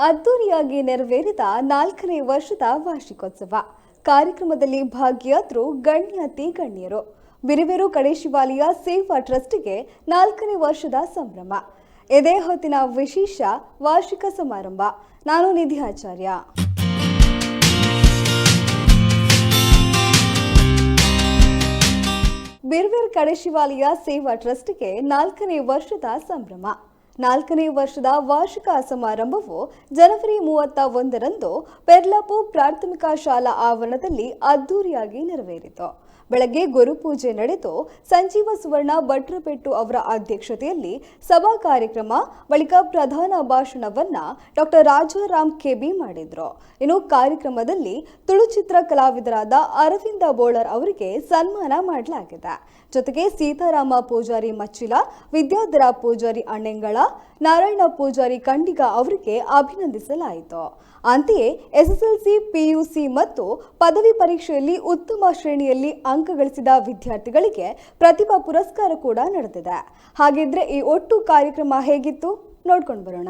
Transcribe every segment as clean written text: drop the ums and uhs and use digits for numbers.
ಅದ್ದೂರಿಯಾಗಿ ನೆರವೇರಿದ 4ನೇ ವರ್ಷದ ವಾರ್ಷಿಕೋತ್ಸವ ಕಾರ್ಯಕ್ರಮದಲ್ಲಿ ಭಾಗಿಯಾದರು ಗಣ್ಯಾತಿ ಗಣ್ಯರು. ಬಿರುವೆರು ಕಡೇಶಿವಾಲಯ ಸೇವಾ ಟ್ರಸ್ಟ್ಗೆ 4ನೇ ವರ್ಷದ ಸಂಭ್ರಮ. ಇದೇ ಹೊತ್ತಿನ ವಿಶೇಷ ವಾರ್ಷಿಕ ಸಮಾರಂಭ. ನಾನು ನಿಧಿ ಆಚಾರ್ಯ. ಬಿರ್ವಿರ್ ಕಡೇಶಿವಾಲಯ ಸೇವಾ ಟ್ರಸ್ಟ್ಗೆ 4ನೇ ವರ್ಷದ ಸಂಭ್ರಮ. 4ನೇ ವರ್ಷದ ವಾರ್ಷಿಕ ಸಮಾರಂಭವು ಜನವರಿ 31ರಂದು ಪೆರ್ಲಾಪು ಪ್ರಾಥಮಿಕ ಶಾಲಾ ಆವರಣದಲ್ಲಿ ಅದ್ದೂರಿಯಾಗಿ ನೆರವೇರಿತು. ಬೆಳಗ್ಗೆ ಗುರುಪೂಜೆ ನಡೆದು ಸಂಜೀವ ಸುವರ್ಣ ಭಟ್ರಪೆಟ್ಟು ಅವರ ಅಧ್ಯಕ್ಷತೆಯಲ್ಲಿ ಸಭಾ ಕಾರ್ಯಕ್ರಮ, ಬಳಿಕ ಪ್ರಧಾನ ಭಾಷಣವನ್ನ ಡಾಕ್ಟರ್ ರಾಜಾರಾಮ್ ಕೆಬಿ ಮಾಡಿದ್ರು. ಇನ್ನು ಕಾರ್ಯಕ್ರಮದಲ್ಲಿ ತುಳು ಚಿತ್ರ ಕಲಾವಿದರಾದ ಅರವಿಂದ ಬೋಳರ್ ಅವರಿಗೆ ಸನ್ಮಾನ ಮಾಡಲಾಗಿದೆ. ಜೊತೆಗೆ ಸೀತಾರಾಮ ಪೂಜಾರಿ ಮಚ್ಚಿಲ, ವಿದ್ಯಾಧರ ಪೂಜಾರಿ ಅಣ್ಣೆಂಗಳ, ನಾರಾಯಣ ಪೂಜಾರಿ ಖಂಡಿಗ ಅವರಿಗೆ ಅಭಿನಂದಿಸಲಾಯಿತು. ಅಂತೆಯೇ ಎಸ್ಎಸ್ಎಲ್ಸಿ, ಪಿಯುಸಿ ಮತ್ತು ಪದವಿ ಪರೀಕ್ಷೆಯಲ್ಲಿ ಉತ್ತಮ ಶ್ರೇಣಿಯಲ್ಲಿ ಅಂಕ ಗಳಿಸಿದ ವಿದ್ಯಾರ್ಥಿಗಳಿಗೆ ಪ್ರತಿಭಾ ಪುರಸ್ಕಾರ ಕೂಡ ನಡೆದಿದೆ. ಹಾಗಿದ್ರೆ ಈ ಒಟ್ಟು ಕಾರ್ಯಕ್ರಮ ಹೇಗಿತ್ತು ನೋಡ್ಕೊಂಡು ಬರೋಣ.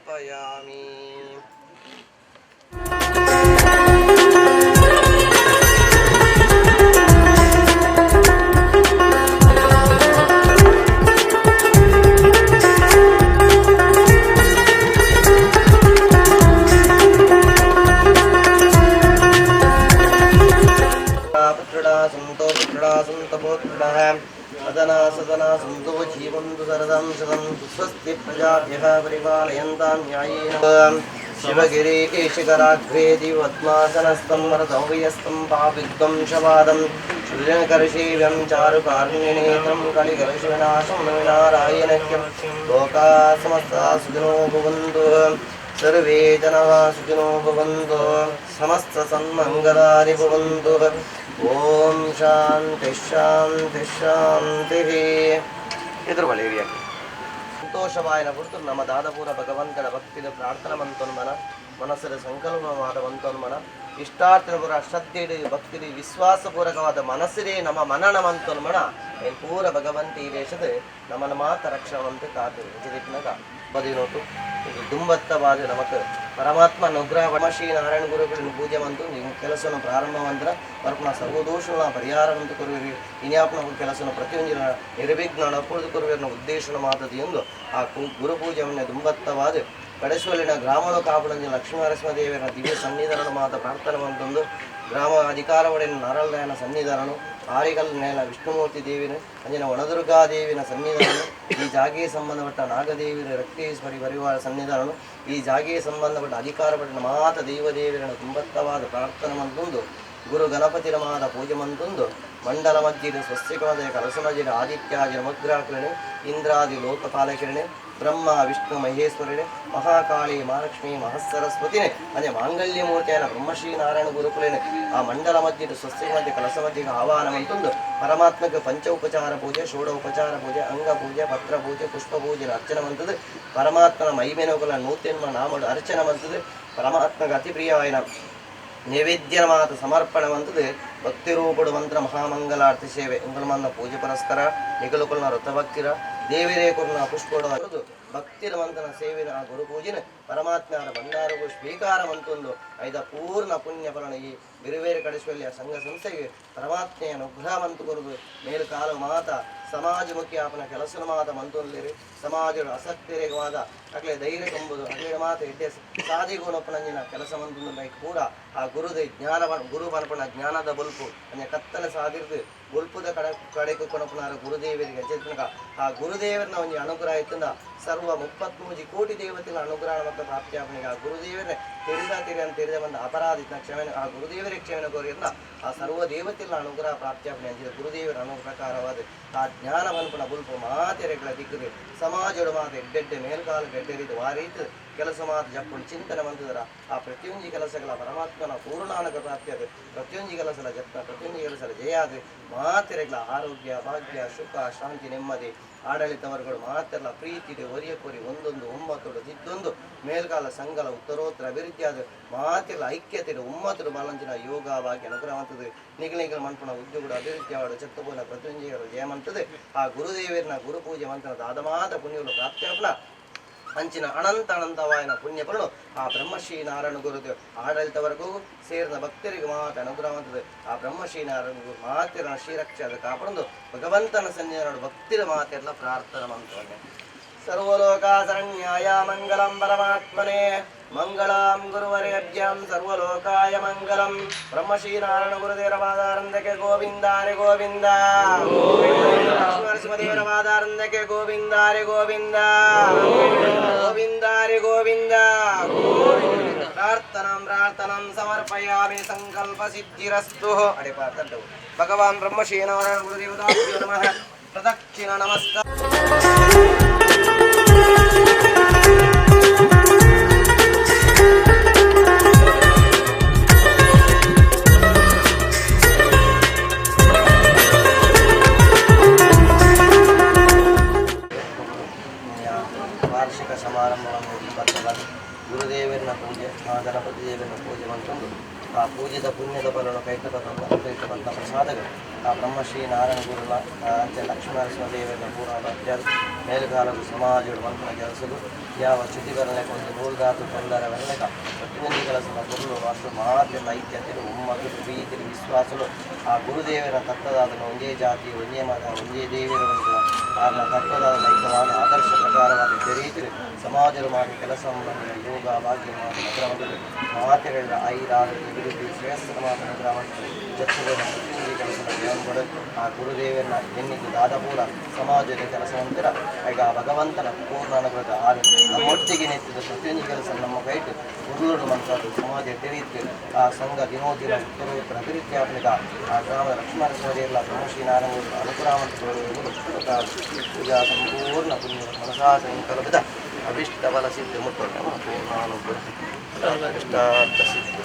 ಸಮರ್ಪಯಾಮಿ. पुत्रिणा सन्तो पुत्रिणा सन्त पौत्रिणः सदना सदना सन्तो जीवन्तु सरदं शतं. स्वस्ति प्रजाभ्यः परिपालयन्तां न्यायेन. शिवगिरिकेशिखराग्रे दिवद्मासनस्थं वरदौभयस्थं पापिध्वंसवादं सृजनकर्षीव्यं चारुकारुण्यनेत्रं कलिकलुषविनाशं नारायणख्यं. लोका समस्ता सुखिनो भवन्तु, सर्वे जनाः सुखिनो भवन्तु, समस्तसन्मङ्गलानि भवन्तु. ಓಂ ಶಾಂತಿ ಶಾಂತಿ ಶಾಂತಿ. ಎದುರು ಬಳಿರಿಯಾಗಿ ಸಂತೋಷವಾಯನ ಪುರ್ತು ನಮ್ಮ ದಾದಪುರ ಭಗವಂತನ ಭಕ್ತಿದ ಪ್ರಾರ್ಥನೆ ಮಂತೊನ್ಮನ ಮನಸ್ಸದ ಸಂಕಲ್ಪವಾದ ಮಂತೊನ್ಮನ ಇಷ್ಟಾರ್ಥನ ಪೂರ ಶ್ರದ್ಧೆಡು ಭಕ್ತಿಡು ವಿಶ್ವಾಸಪೂರ್ವಕವಾದ ಮನಸ್ಸಿರೇ ನಮ್ಮ ಮನನ ಮಂತೊನ್ಮನ ಏನ್ ಪೂರ ಭಗವಂತ ಈ ದೇಶದ ನಮ್ಮನ ಮಾತ ರಕ್ಷಣವಂತ ಕಾತು ಇಂಚಿದಿಪ್ಪನಾಗ ಬದಿನೋಟು ಇದು ದುಂಬತ್ತವಾದ ನಮಕ್ ಪರಮಾತ್ಮ ಅನುಗ್ರಹ. ಶ್ರೀ ನಾರಾಯಣ ಗುರುಗಳನ್ನು ಪೂಜೆ ಮಂತು ನಿಮ್ಮ ಕೆಲಸವನ್ನು ಪ್ರಾರಂಭ ಮಂತ್ರ ಪರಪುನ ಸರ್ವದೋಷಗಳ ಪರಿಹಾರವಂತ ಕೊರುವಿರಿ. ಇನ್ಯಾಪನ ಕೆಲಸವನ್ನು ಪ್ರತಿಯೊಂದು ನಿರ್ವಿಘ್ನ ನಪುಳಿದು ಕೊರುವಿರನ ಉದ್ದೇಶನ ಮಾತದು ಎಂದು ಆ ಗುರುಪೂಜೆಯನ್ನು ದುಂಬತ್ತವಾದ ಕಡೆಸುವಲ್ಲಿನ ಗ್ರಾಮಣ ಕಾಪುಡಂಜಿ ಲಕ್ಷ್ಮೀ ದೇವರ ದಿವ್ಯ ಸನ್ನಿಧಾನ ಮಾತ ಪ್ರಾರ್ಥನೆ ಮಂತೊಂದು ಗ್ರಾಮ ಅಧಿಕಾರ ಒಡೆಯನ ನಾರಾಯಣ ಸನ್ನಿಧಾನನು, ಆರಿಗಲ್ ನೇಲ ವಿಷ್ಣುಮೂರ್ತಿ ದೇವಿನ ಅಂಜನ ವನದುರ್ಗಾ ದೇವಿನ ಸನ್ನಿಧಾನನು, ಈ ಜಾಗೆಗೆ ಸಂಬಂಧಪಟ್ಟ ನಾಗದೇವಿನ ರಕ್ತೇಶ್ವರಿ ಪರಿವಾರ ಸನ್ನಿಧಾನನು, ಈ ಜಾಗೆಗೆ ಸಂಬಂಧಪಟ್ಟ ಅಧಿಕಾರ ಪಟ್ಟ ಮಾತ ದೈವದೇವಿರನ ತುಂಬತ್ತವಾದ ಪ್ರಾರ್ಥನೆ ಮಂತೊಂದು ಗುರು ಗಣಪತಿರ ಮಾತ ಪೂಜೆ ಮಂತೊಂದು ಮಂಡಲ ಮಜ್ಜಿದ ಸ್ವಸ್ತಿಕಮದ ಕಲಸ ಮಜ್ಜಿದ ಆದಿತ್ಯಾದಿ ನವಗ್ರಹಕರಣೆ, ಇಂದ್ರಾದಿ ಲೋಕಪಾಲಕಿರಣೆ, ಬ್ರಹ್ಮ ವಿಷ್ಣು ಮಹೇಶ್ವರನೇ, ಮಹಾಕಾಳಿ ಮಹಾಲಕ್ಷ್ಮಿ ಮಹಾಸರಸ್ವತಿನೇ ಅದೇ ಮಾಂಗಲ್ಯ ಮೂರ್ತಿಯನ ಬ್ರಹ್ಮಶ್ರೀ ನಾರಾಯಣ ಗುರುಕುಲೇನೆ ಆ ಮಂಡಲ ಮಧ್ಯದ ಸ್ವಸ್ತಿ ಮಧ್ಯೆ ಕಲಸ ಮಧ್ಯೆ ಆಹ್ವಾನ ಮಂತೊಂದು ಪರಮಾತ್ಮಕ್ಕೆ ಪಂಚ ಉಪಚಾರ ಪೂಜೆ, ಷೋಡ ಉಪಚಾರ ಪೂಜೆ, ಅಂಗ ಪೂಜೆ, ಪತ್ರ ಪೂಜೆ, ಪುಷ್ಪ ಪೂಜೆ ಅರ್ಚನೆ ಮಂತದ್ದು ಪರಮಾತ್ಮನ ಮೈಮೇನೋಕಲ ನೂತೆನ್ಮ ನಾಮಡು ಅರ್ಚನೆ ಮಂತದ್ದು ಪರಮಾತ್ಮಗೆ ಅತಿ ಪ್ರಿಯವಾಯಿನ ನೈವೇದ್ಯನ ಮಾತ ಸಮರ್ಪಣೆ ಮಂತದ್ದು ಭಕ್ತಿ ರೂಪಡು ಮಂತ್ರ ಮಹಾಮಂಗಲಾರತಿ ಸೇವೆ ಇಂಗುಲಮನ್ನ ಪೂಜೆ ಪುರಸ್ಕಾರ ನಿಗಲುಕುಲ್ನ ವ್ರತಭಕ್ತಿರ ದೇವಿರೇ ಕುರ್ನ ಪುಷ್ಪೋಡ ಭಕ್ತಿರ ಮಂತನ ಸೇವಿನ ಆ ಗುರು ಪೂಜೆನ ಪರಮಾತ್ಮರ ಭಂಡಾರಗೂ ಸ್ವೀಕಾರ ಮಂತೊಂದು ಐದ ಪೂರ್ಣ ಪುಣ್ಯ ಫಲನ ಈ ಬೇರೆ ಬೇರೆ ಕಡೆಸುವಲ್ಲಿ ಆ ಸಂಘ ಸಂಸ್ಥೆಗೆ ಪರಮಾತ್ಮೆಯ ಅನುಗ್ರಹ ಮಂತು ಕೊರುದು ಮೇಲು ಕಾಲು ಮಾತ ಸಮಾಜಮುಖಿ ಆಪನ ಕೆಲಸನ ಮಾತ ಮಂತೊಂದಿರಿ. ಸಮಾಜದ ಅಸಕ್ತಿರೇಗವಾದ ಅಗಲೆ ಧೈರ್ಯ ತುಂಬುದು ಅಗಲೆ ಮಾತ ಎಡ್ಡೆ ಸಾದಿಗೋನಪ್ಪನಂಜಿನ ಕೆಲಸ ಮಂತೊಂದು ಲೈಕ್ ಪೂರ ಆ ಗುರುದ ಜ್ಞಾನ ಗುರು ಪನಪನ ಜ್ಞಾನದ ಬೊಲ್ಪು ಅಂಜ ಕತ್ತಲ ಸಾದಿರ್ದು ಬೊಲ್ಪುದ ಕಡೆ ಕಡೆಗೆ ಕೊನಪುನಾರ ಗುರುದೇವರಿಗೆ ಚೇತನಕ ಆ ಗುರುದೇವರನ ಒಂಜಿ ಅನುಗ್ರಹ ಇತ್ತಂದ ಸರ್ವ 33 ಕೋಟಿ ದೇವತೆಗಳ ಅನುಗ್ರಹ ಮತ್ತು ಪ್ರಾಪ್ತಿಯಾಪನಿಗೆ ಆ ಗುರುದೇವರ ತೆರೆದ ತೆರೆ ತೆರೆದ ಬಂದ ಅಪರಾಧ ಕ್ಷಮೆ ಆ ಗುರುದೇವರ ಕ್ಷಮೆನ ಕೋರಿಯಿಂದ ಆ ಸರ್ವ ದೇವತೆಗಳ ಅನುಗ್ರಹ ಪ್ರಾಪ್ತಿಯಾಪನೆ ಅಂಚಿದ ಗುರುದೇವರ ಅನುಪ್ರಕಾರವಾದ ಆ ಜ್ಞಾನ ಪನ್ಪುನ ಬುಲ್ಪು ಮಾತೆರೆಗಳ ದಿಕ್ಕದೆ ಸಮಾಜದ ಮಾತು ಎಡ್ಡೆಡ್ಡೆ ಮೇಲ್ಕಾಲು ಗೆಡ್ಡೆರಿದು ವಾರೀತು ಕೆಲಸ ಮಾತು ಜಪ್ಪುಂಡು ಚಿಂತನೆ ಮಂತದರ ಆ ಪ್ರತಿಯೊಂಜಿ ಕೆಲಸಗಳ ಪರಮಾತ್ಮನ ಪೂರ್ಣಾನಕ ಪ್ರಾಪ್ತಿಯಾದ ಪ್ರತಿಯೊಂಜಿ ಕೆಲಸಲ ಜಪ್ಪ ಪ್ರತಿಯೊಂಜಿ ಕೆಲಸಲ ಜಯಾದ ಮಾತೆರೆಗಳ ಆರೋಗ್ಯ ಭಾಗ್ಯ ಸುಖ ಶಾಂತಿ ನೆಮ್ಮದಿ ಆಡಳಿತವರ್ಗಳು ಮಾತೆಲ್ಲ ಪ್ರೀತಿಡೆ ಒರಿಯ ಕೊರಿ ಒಂದೊಂದು ಒಮ್ಮತೊಡು ದಿದ್ದೊಂದು ಮೇಲ್ಗಾಲ ಸಂಘಲ ಉತ್ತರೋತ್ತರ ಅಭಿವೃದ್ಧಿಯಾದ ಮಾತೆಲ್ಲ ಐಕ್ಯತೆ ಉಮ್ಮತಡು ಬಾಲಂಚಿನ ಯೋಗ ಭಾಗ್ಯ ಅನುಗ್ರಹ ಮಂತದೆ. ನಿಗಲ ನಿಗಲ ಮನ್ಪುಣ ಉದ್ಯೋಗಡು ಅಭಿವೃದ್ಧಿ ಆಡು ಚೆತ್ತಬೋನ ಪ್ರತಿಯೊಂಜಿಗಳು ಜಯಮಂತದೆ. ಆ ಗುರುದೇವರನ ಗುರುಪೂಜೆ ಮಂತ್ರದ ಆದಮಾದ ಪುಣ್ಯಗಳು ಪ್ರಾಪ್ತಿಯಾಪನ ಅಂಚಿನ ಅನಂತ ಅನಂತವಾಯನ ಪುಣ್ಯ ಫಲನು ಆ ಬ್ರಹ್ಮಶ್ರೀ ನಾರಾಯಣ ಗುರುದೇವ ಆಡಳಿತವರೆಗೂ ಸೇರಿದ ಭಕ್ತರಿಗೆ ಮಾತ ಅನುಗ್ರಹ ಮಂತದೆ. ಆ ಬ್ರಹ್ಮಶ್ರೀ ನಾರಾಯಣ ಗುರು ಮಾತಿರ ಶ್ರೀರಕ್ಷದ ಕಾಪಡೊಂದು ಭಗವಂತನ ಸನ್ನಿಧಾನ ಭಕ್ತಿರ ಮಾತೆಲ್ಲ ಪ್ರಾರ್ಥನೆ ಮಂತ್ರವನ್ನೇ. ಸರ್ವಲೋಕಾಶರಣ್ಯಾಯ ಮಂಗಲಂ ಪರಮಾತ್ಮನೆ ಮಂಗಳಾಂ ಗುರುವರೇಭ್ಯಾಂ ಸರ್ವಲೋಕಾಯ ಮಂಗಲಂ. ಬ್ರಹ್ಮಶ್ರೀ ನಾರಾಯಣ ಗುರುದೇವರ ಪಾದಾರಂದಕ್ಕೆ ಗೋವಿಂದಾರೆ ಗೋವಿಂದ, ಲಕ್ಷ್ಮೀ ಪಾದಾರಂದಕ್ಕೆ ಗೋವಿಂದಾರೆ ಗೋವಿಂದ, ಗೋವಿಂದಾರೆ ಗೋವಿಂದ. ಪ್ರಾರ್ಥನಾಂ ಪ್ರಾರ್ಥನಾಂ ಸಮರ್ಪಯಾಮಿ. ಸಂಕಲ್ಪ ಸಿದ್ಧಿರಸ್ತು. ಅಡೆ ಪ್ರಾರ್ಥನೆ. ಭಗವಾನ್ ಬ್ರಹ್ಮಶ್ರೀ ನಾರಾಯಣ ಗುರುದೇವತಾಭ್ಯೋ ನಮಃ. ಪ್ರದಕ್ಷಿಣ ನಮಸ್ಕಾರ. ವಾರ್ಷಿಕ ಸಮಾರಂಭವನ್ನು ಬರ್ತದೆ. ಗುರುದೇವರನ ಪೂಜೆ, ಮಹಾಗಣಪತಿ ದೇವರನ ಪೂಜೆ ಮಂತೊಂದು ಆ ಪೂಜೆದ ಪುಣ್ಯದ ಫಲನು ಕೈತ ಕೈತ ಬಂದ ಪ್ರಸಾದಗಳು ಆ ಬ್ರಹ್ಮಶ್ರೀ ನಾರಾಯಣ ಗುರುನ ಅಂಚೆ ಲಕ್ಷ್ಮೀ ದೇವರ ಪೂರ್ಣ ಮೇಲುಗಾಲವು ಸಮಾಜ ಮನ್ಪುನ ಕೆಲಸಲು ಯಾವ ಚ್ಯುತಿ ಒಂದು ನೂಲ್ದಾತು ತೊಂದರೆ ಬರಲೆಕ ಪ್ರತಿಯೊಂದು ಕೆಲಸದ ಗುರುಲು ಅಷ್ಟು ಮಾತೆಲ್ಲ ಐಕ್ಯತೆಲು ಉಮ್ಮಗಳು ಪ್ರೀತಿಲು ವಿಶ್ವಾಸಲು ಆ ಗುರುದೇವರ ತತ್ವದಾದನು ಒಂದೇ ಜಾತಿ ಒಂದೇ ಮತ ಒಂದೇ ದೇವರ ಒಂದು ಆರ್ನ ತತ್ವದಾದ ಐಕ್ಯವಾದ ಆದರ್ಶ ಪ್ರಕಾರವಾದ ರೀತಿಯಲ್ಲಿ ಸಮಾಜದ ಮಾಡಿ ಕೆಲಸ ಯೋಗ ಭಾಗ್ಯ ಮಾಡಿ ನಗರವನ್ನು ಮಾತೆಗಳ ಐರಾರು ಅಭಿವೃದ್ಧಿ ಶ್ರೇಯಸ್ಸರ ಮಾತು ನಗರವನ್ನು ಜತ್ತುಗಳ ಪ್ರತಿಯೊಂದು ಕೆಲಸದ ದೇವರುಗಳು ಆ ಗುರುದೇವರನ್ನ ಎನ್ನಿದ್ದು ದಾದಪೂರ ಸಮಾಜದ ಕೆಲಸ ನಂತರ ಈಗ ಆ ಭಗವಂತನ ಪೂರ್ಣ ಅನುಗ್ರಹ ಆದ ನಮ್ಮೊಟ್ಟಿಗೆ ನಿಂತಿದ್ದ ಪ್ರತಿಯೊಂದು ಕೆಲಸ ನಮ್ಮ ಕೈಟು ಗುರುಗಳು ಮಂತ್ರಾದು ಸಮಾಜ ತಿಳಿಯುತ್ತೆ ಆ ಸಂಘ ದಿನೋದಿನ ಉತ್ತರೋತ್ತರ ಅಭಿವೃದ್ಧಿ ಆಪಣಿಗ ಆ ಗ್ರಾಮದ ಲಕ್ಷ್ಮಣ ಎಲ್ಲ ಬ್ರಹ್ಮಶ್ರೀ ನಾರಾಯಣ ಅನುಗ್ರಹ ಪೂಜಾ ಸಂಪೂರ್ಣ ಪುಣ್ಯ ಮನಸಾ ಸಂಕಲ್ಪಿತ ಅಭಿಷ್ಟ ಬಲ ಸಿದ್ಧಿ ಮುಟ್ಟೋಣ ಪೂರ್ಣಾನುಗ್ರಹ ಇಷ್ಟಾರ್ಥ ಸಿದ್ಧಿ.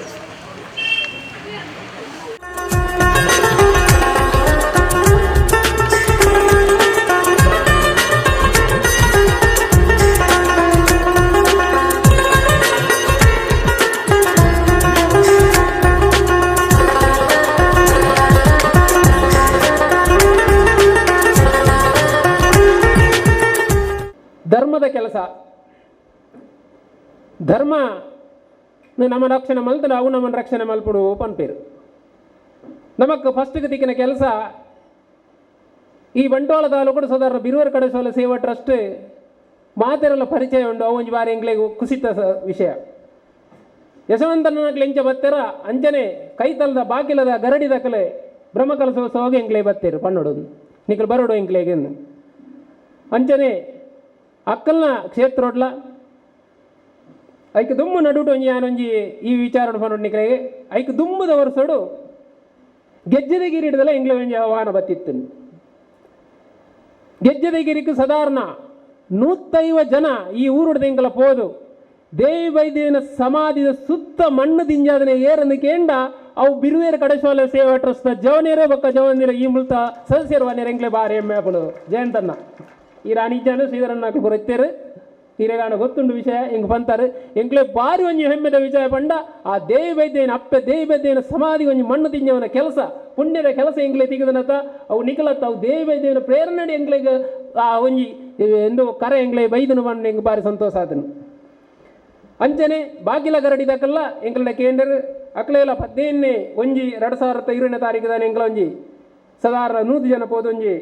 ಧರ್ಮದ ಕೆಲಸ ಧರ್ಮ ನಮ್ಮ ರಕ್ಷಣೆ ಮಲ್ತಡ ಅವು ನಮ್ಮನ್ನು ರಕ್ಷಣೆ ಮಲ್ಪಡು ಪನ್ಪೇರು. ನಮಕ್ ಫಸ್ಟ್ಗೆ ತಿಕ್ಕಿನ ಕೆಲಸ ಈ ಬಂಟ್ವಾಳ ತಾಲೂಕು ಸಾಧಾರಣ ಬಿರುವರ್ ಕಡೆಸೋಲ ಸೇವಾ ಟ್ರಸ್ಟ್ ಮಾತೆರೆಲ್ಲ ಪರಿಚಯ ಉಂಡು. ಅವು ಒಂಜಿ ಬಾರಿ ಎಂಕ್ಲೆಗ್ ಕುಸಿತ ವಿಷಯ. ಯಶವಂತನ ಎಂಚ ಬತ್ತೆರ ಅಂಚನೆ ಕೈತಲದ ಬಾಕಿಲದ ಗರಡಿದ ಕಲೆ ಬ್ರಹ್ಮ ಕಲಸೋತ್ಸವಾಗ ಎಂಕ್ಲೆ ಬತ್ತೇರು ಪನ್ನೊಡು ನಿಕಲ್ ಬರೋಡು ಎಂಕ್ಲೆಗೆ ಅಂಚನೆ ಅಕ್ಕಲ್ನ ಕ್ಷೇತ್ರೋಡ್ಲ ಐಕ್ ದುಮ್ಮು ನಡುಟು ಒಂಜಿ ಯಾನೊಂಜಿ ಈ ವಿಚಾರ ಪನ್ನೊಡು ನಿಕ್ಲೆಗೆ ಐಕ್ ದುಮ್ಮುದ ವರ್ಷೋಡು ಗೆಜ್ಜೆದ ಗಿರಿ ಹಿಡ್ದಲ್ಲ ಎಂಗ್ಲೆ ಒಂಜಿ ಆಹ್ವಾನ ಬತ್ತಿತ್ತು. ಗೆಜ್ಜೆದ ಗಿರಿக்கு ಸಾಧಾರಣ 150 ಜನ ಈ ಊರುಡ್ದ ಎಂಕಲ ಪೋದು ದೇವಿ ವೈದ್ಯನ ಸಮಾಧಿದ ಸುತ್ತ ಮಣ್ಣು ದಿಂಜಾದನೆ ಏರಂದು ಕೇಂಡ ಅವು ಬಿರುವೇರು ಕಡೆಸೋಲೆ ಸೇವಾ ಟ್ರಸ್ಟ್ನ ಜವನೇರೋ ಬೊಕ್ಕ ಜವನಿರ ಈ ಮುಲ್ತ ಸದಸ್ಯರು ವನೇರ ಎಂಕ್ಲೆ ಬಾರಿ ಹೆಮ್ಮೆ ಆಪುಂಡು. ಜಯಂತನ್ನ ಈ ರಾಣಿ ಇಜ್ಜಾನು ಶ್ರೀಧರಣ್ಣ ಬರುತ್ತೇರು ಹಿರೇಗಾಣ ಗೊತ್ತುಂಡು ವಿಷಯ ಎಂಕ್ ಪಂತಾರೆ. ಎಂಕ್ಲೆ ಬಾರಿ ಒಂಜಿ ಹೆಮ್ಮೆದ ವಿಷಯ ಪಂಡ ಆ ದೇವಿ ವೈದ್ಯನ ಅಪ್ಪೆ ದೇವಿ ವೈದ್ಯನ ಸಮಾಧಿ ಒಂಜಿ ಮಣ್ಣು ತಿಂಜವನ ಕೆಲಸ ಪುಣ್ಯದ ಕೆಲಸ ಎಂಕ್ಲೆ ತಿಗದನತ ಅವು ನಿಕಲತ್ತ ಅವು ದೇವಿ ವೈದ್ಯನ ಪ್ರೇರಣೆ ಎಂಕ್ಲೆಗ್ ಆ ಒಂಜಿ ಎಂದು ಕರೆ ಎಂಕ್ಲೆ ಬೈದನು ಬಣ್ಣ ಎಂಕ್ ಬಾರಿ ಸಂತೋಷ ಆದನು. ಅಂಚನೆ ಬಾಗಿಲ ಗರಡಿ ದಕಲ್ಲ ಎಂಕ್ಲೆನ ಕೇಂದ್ರ ಅಕ್ಲೆಲ 15/1/2020ನೇ ತಾರೀಕು ದಾನೆ ಎಂಕ್ಲ ಒಂಜಿ ಸಾಧಾರಣ 100 ಜನ ಪೋದೊಂಜಿ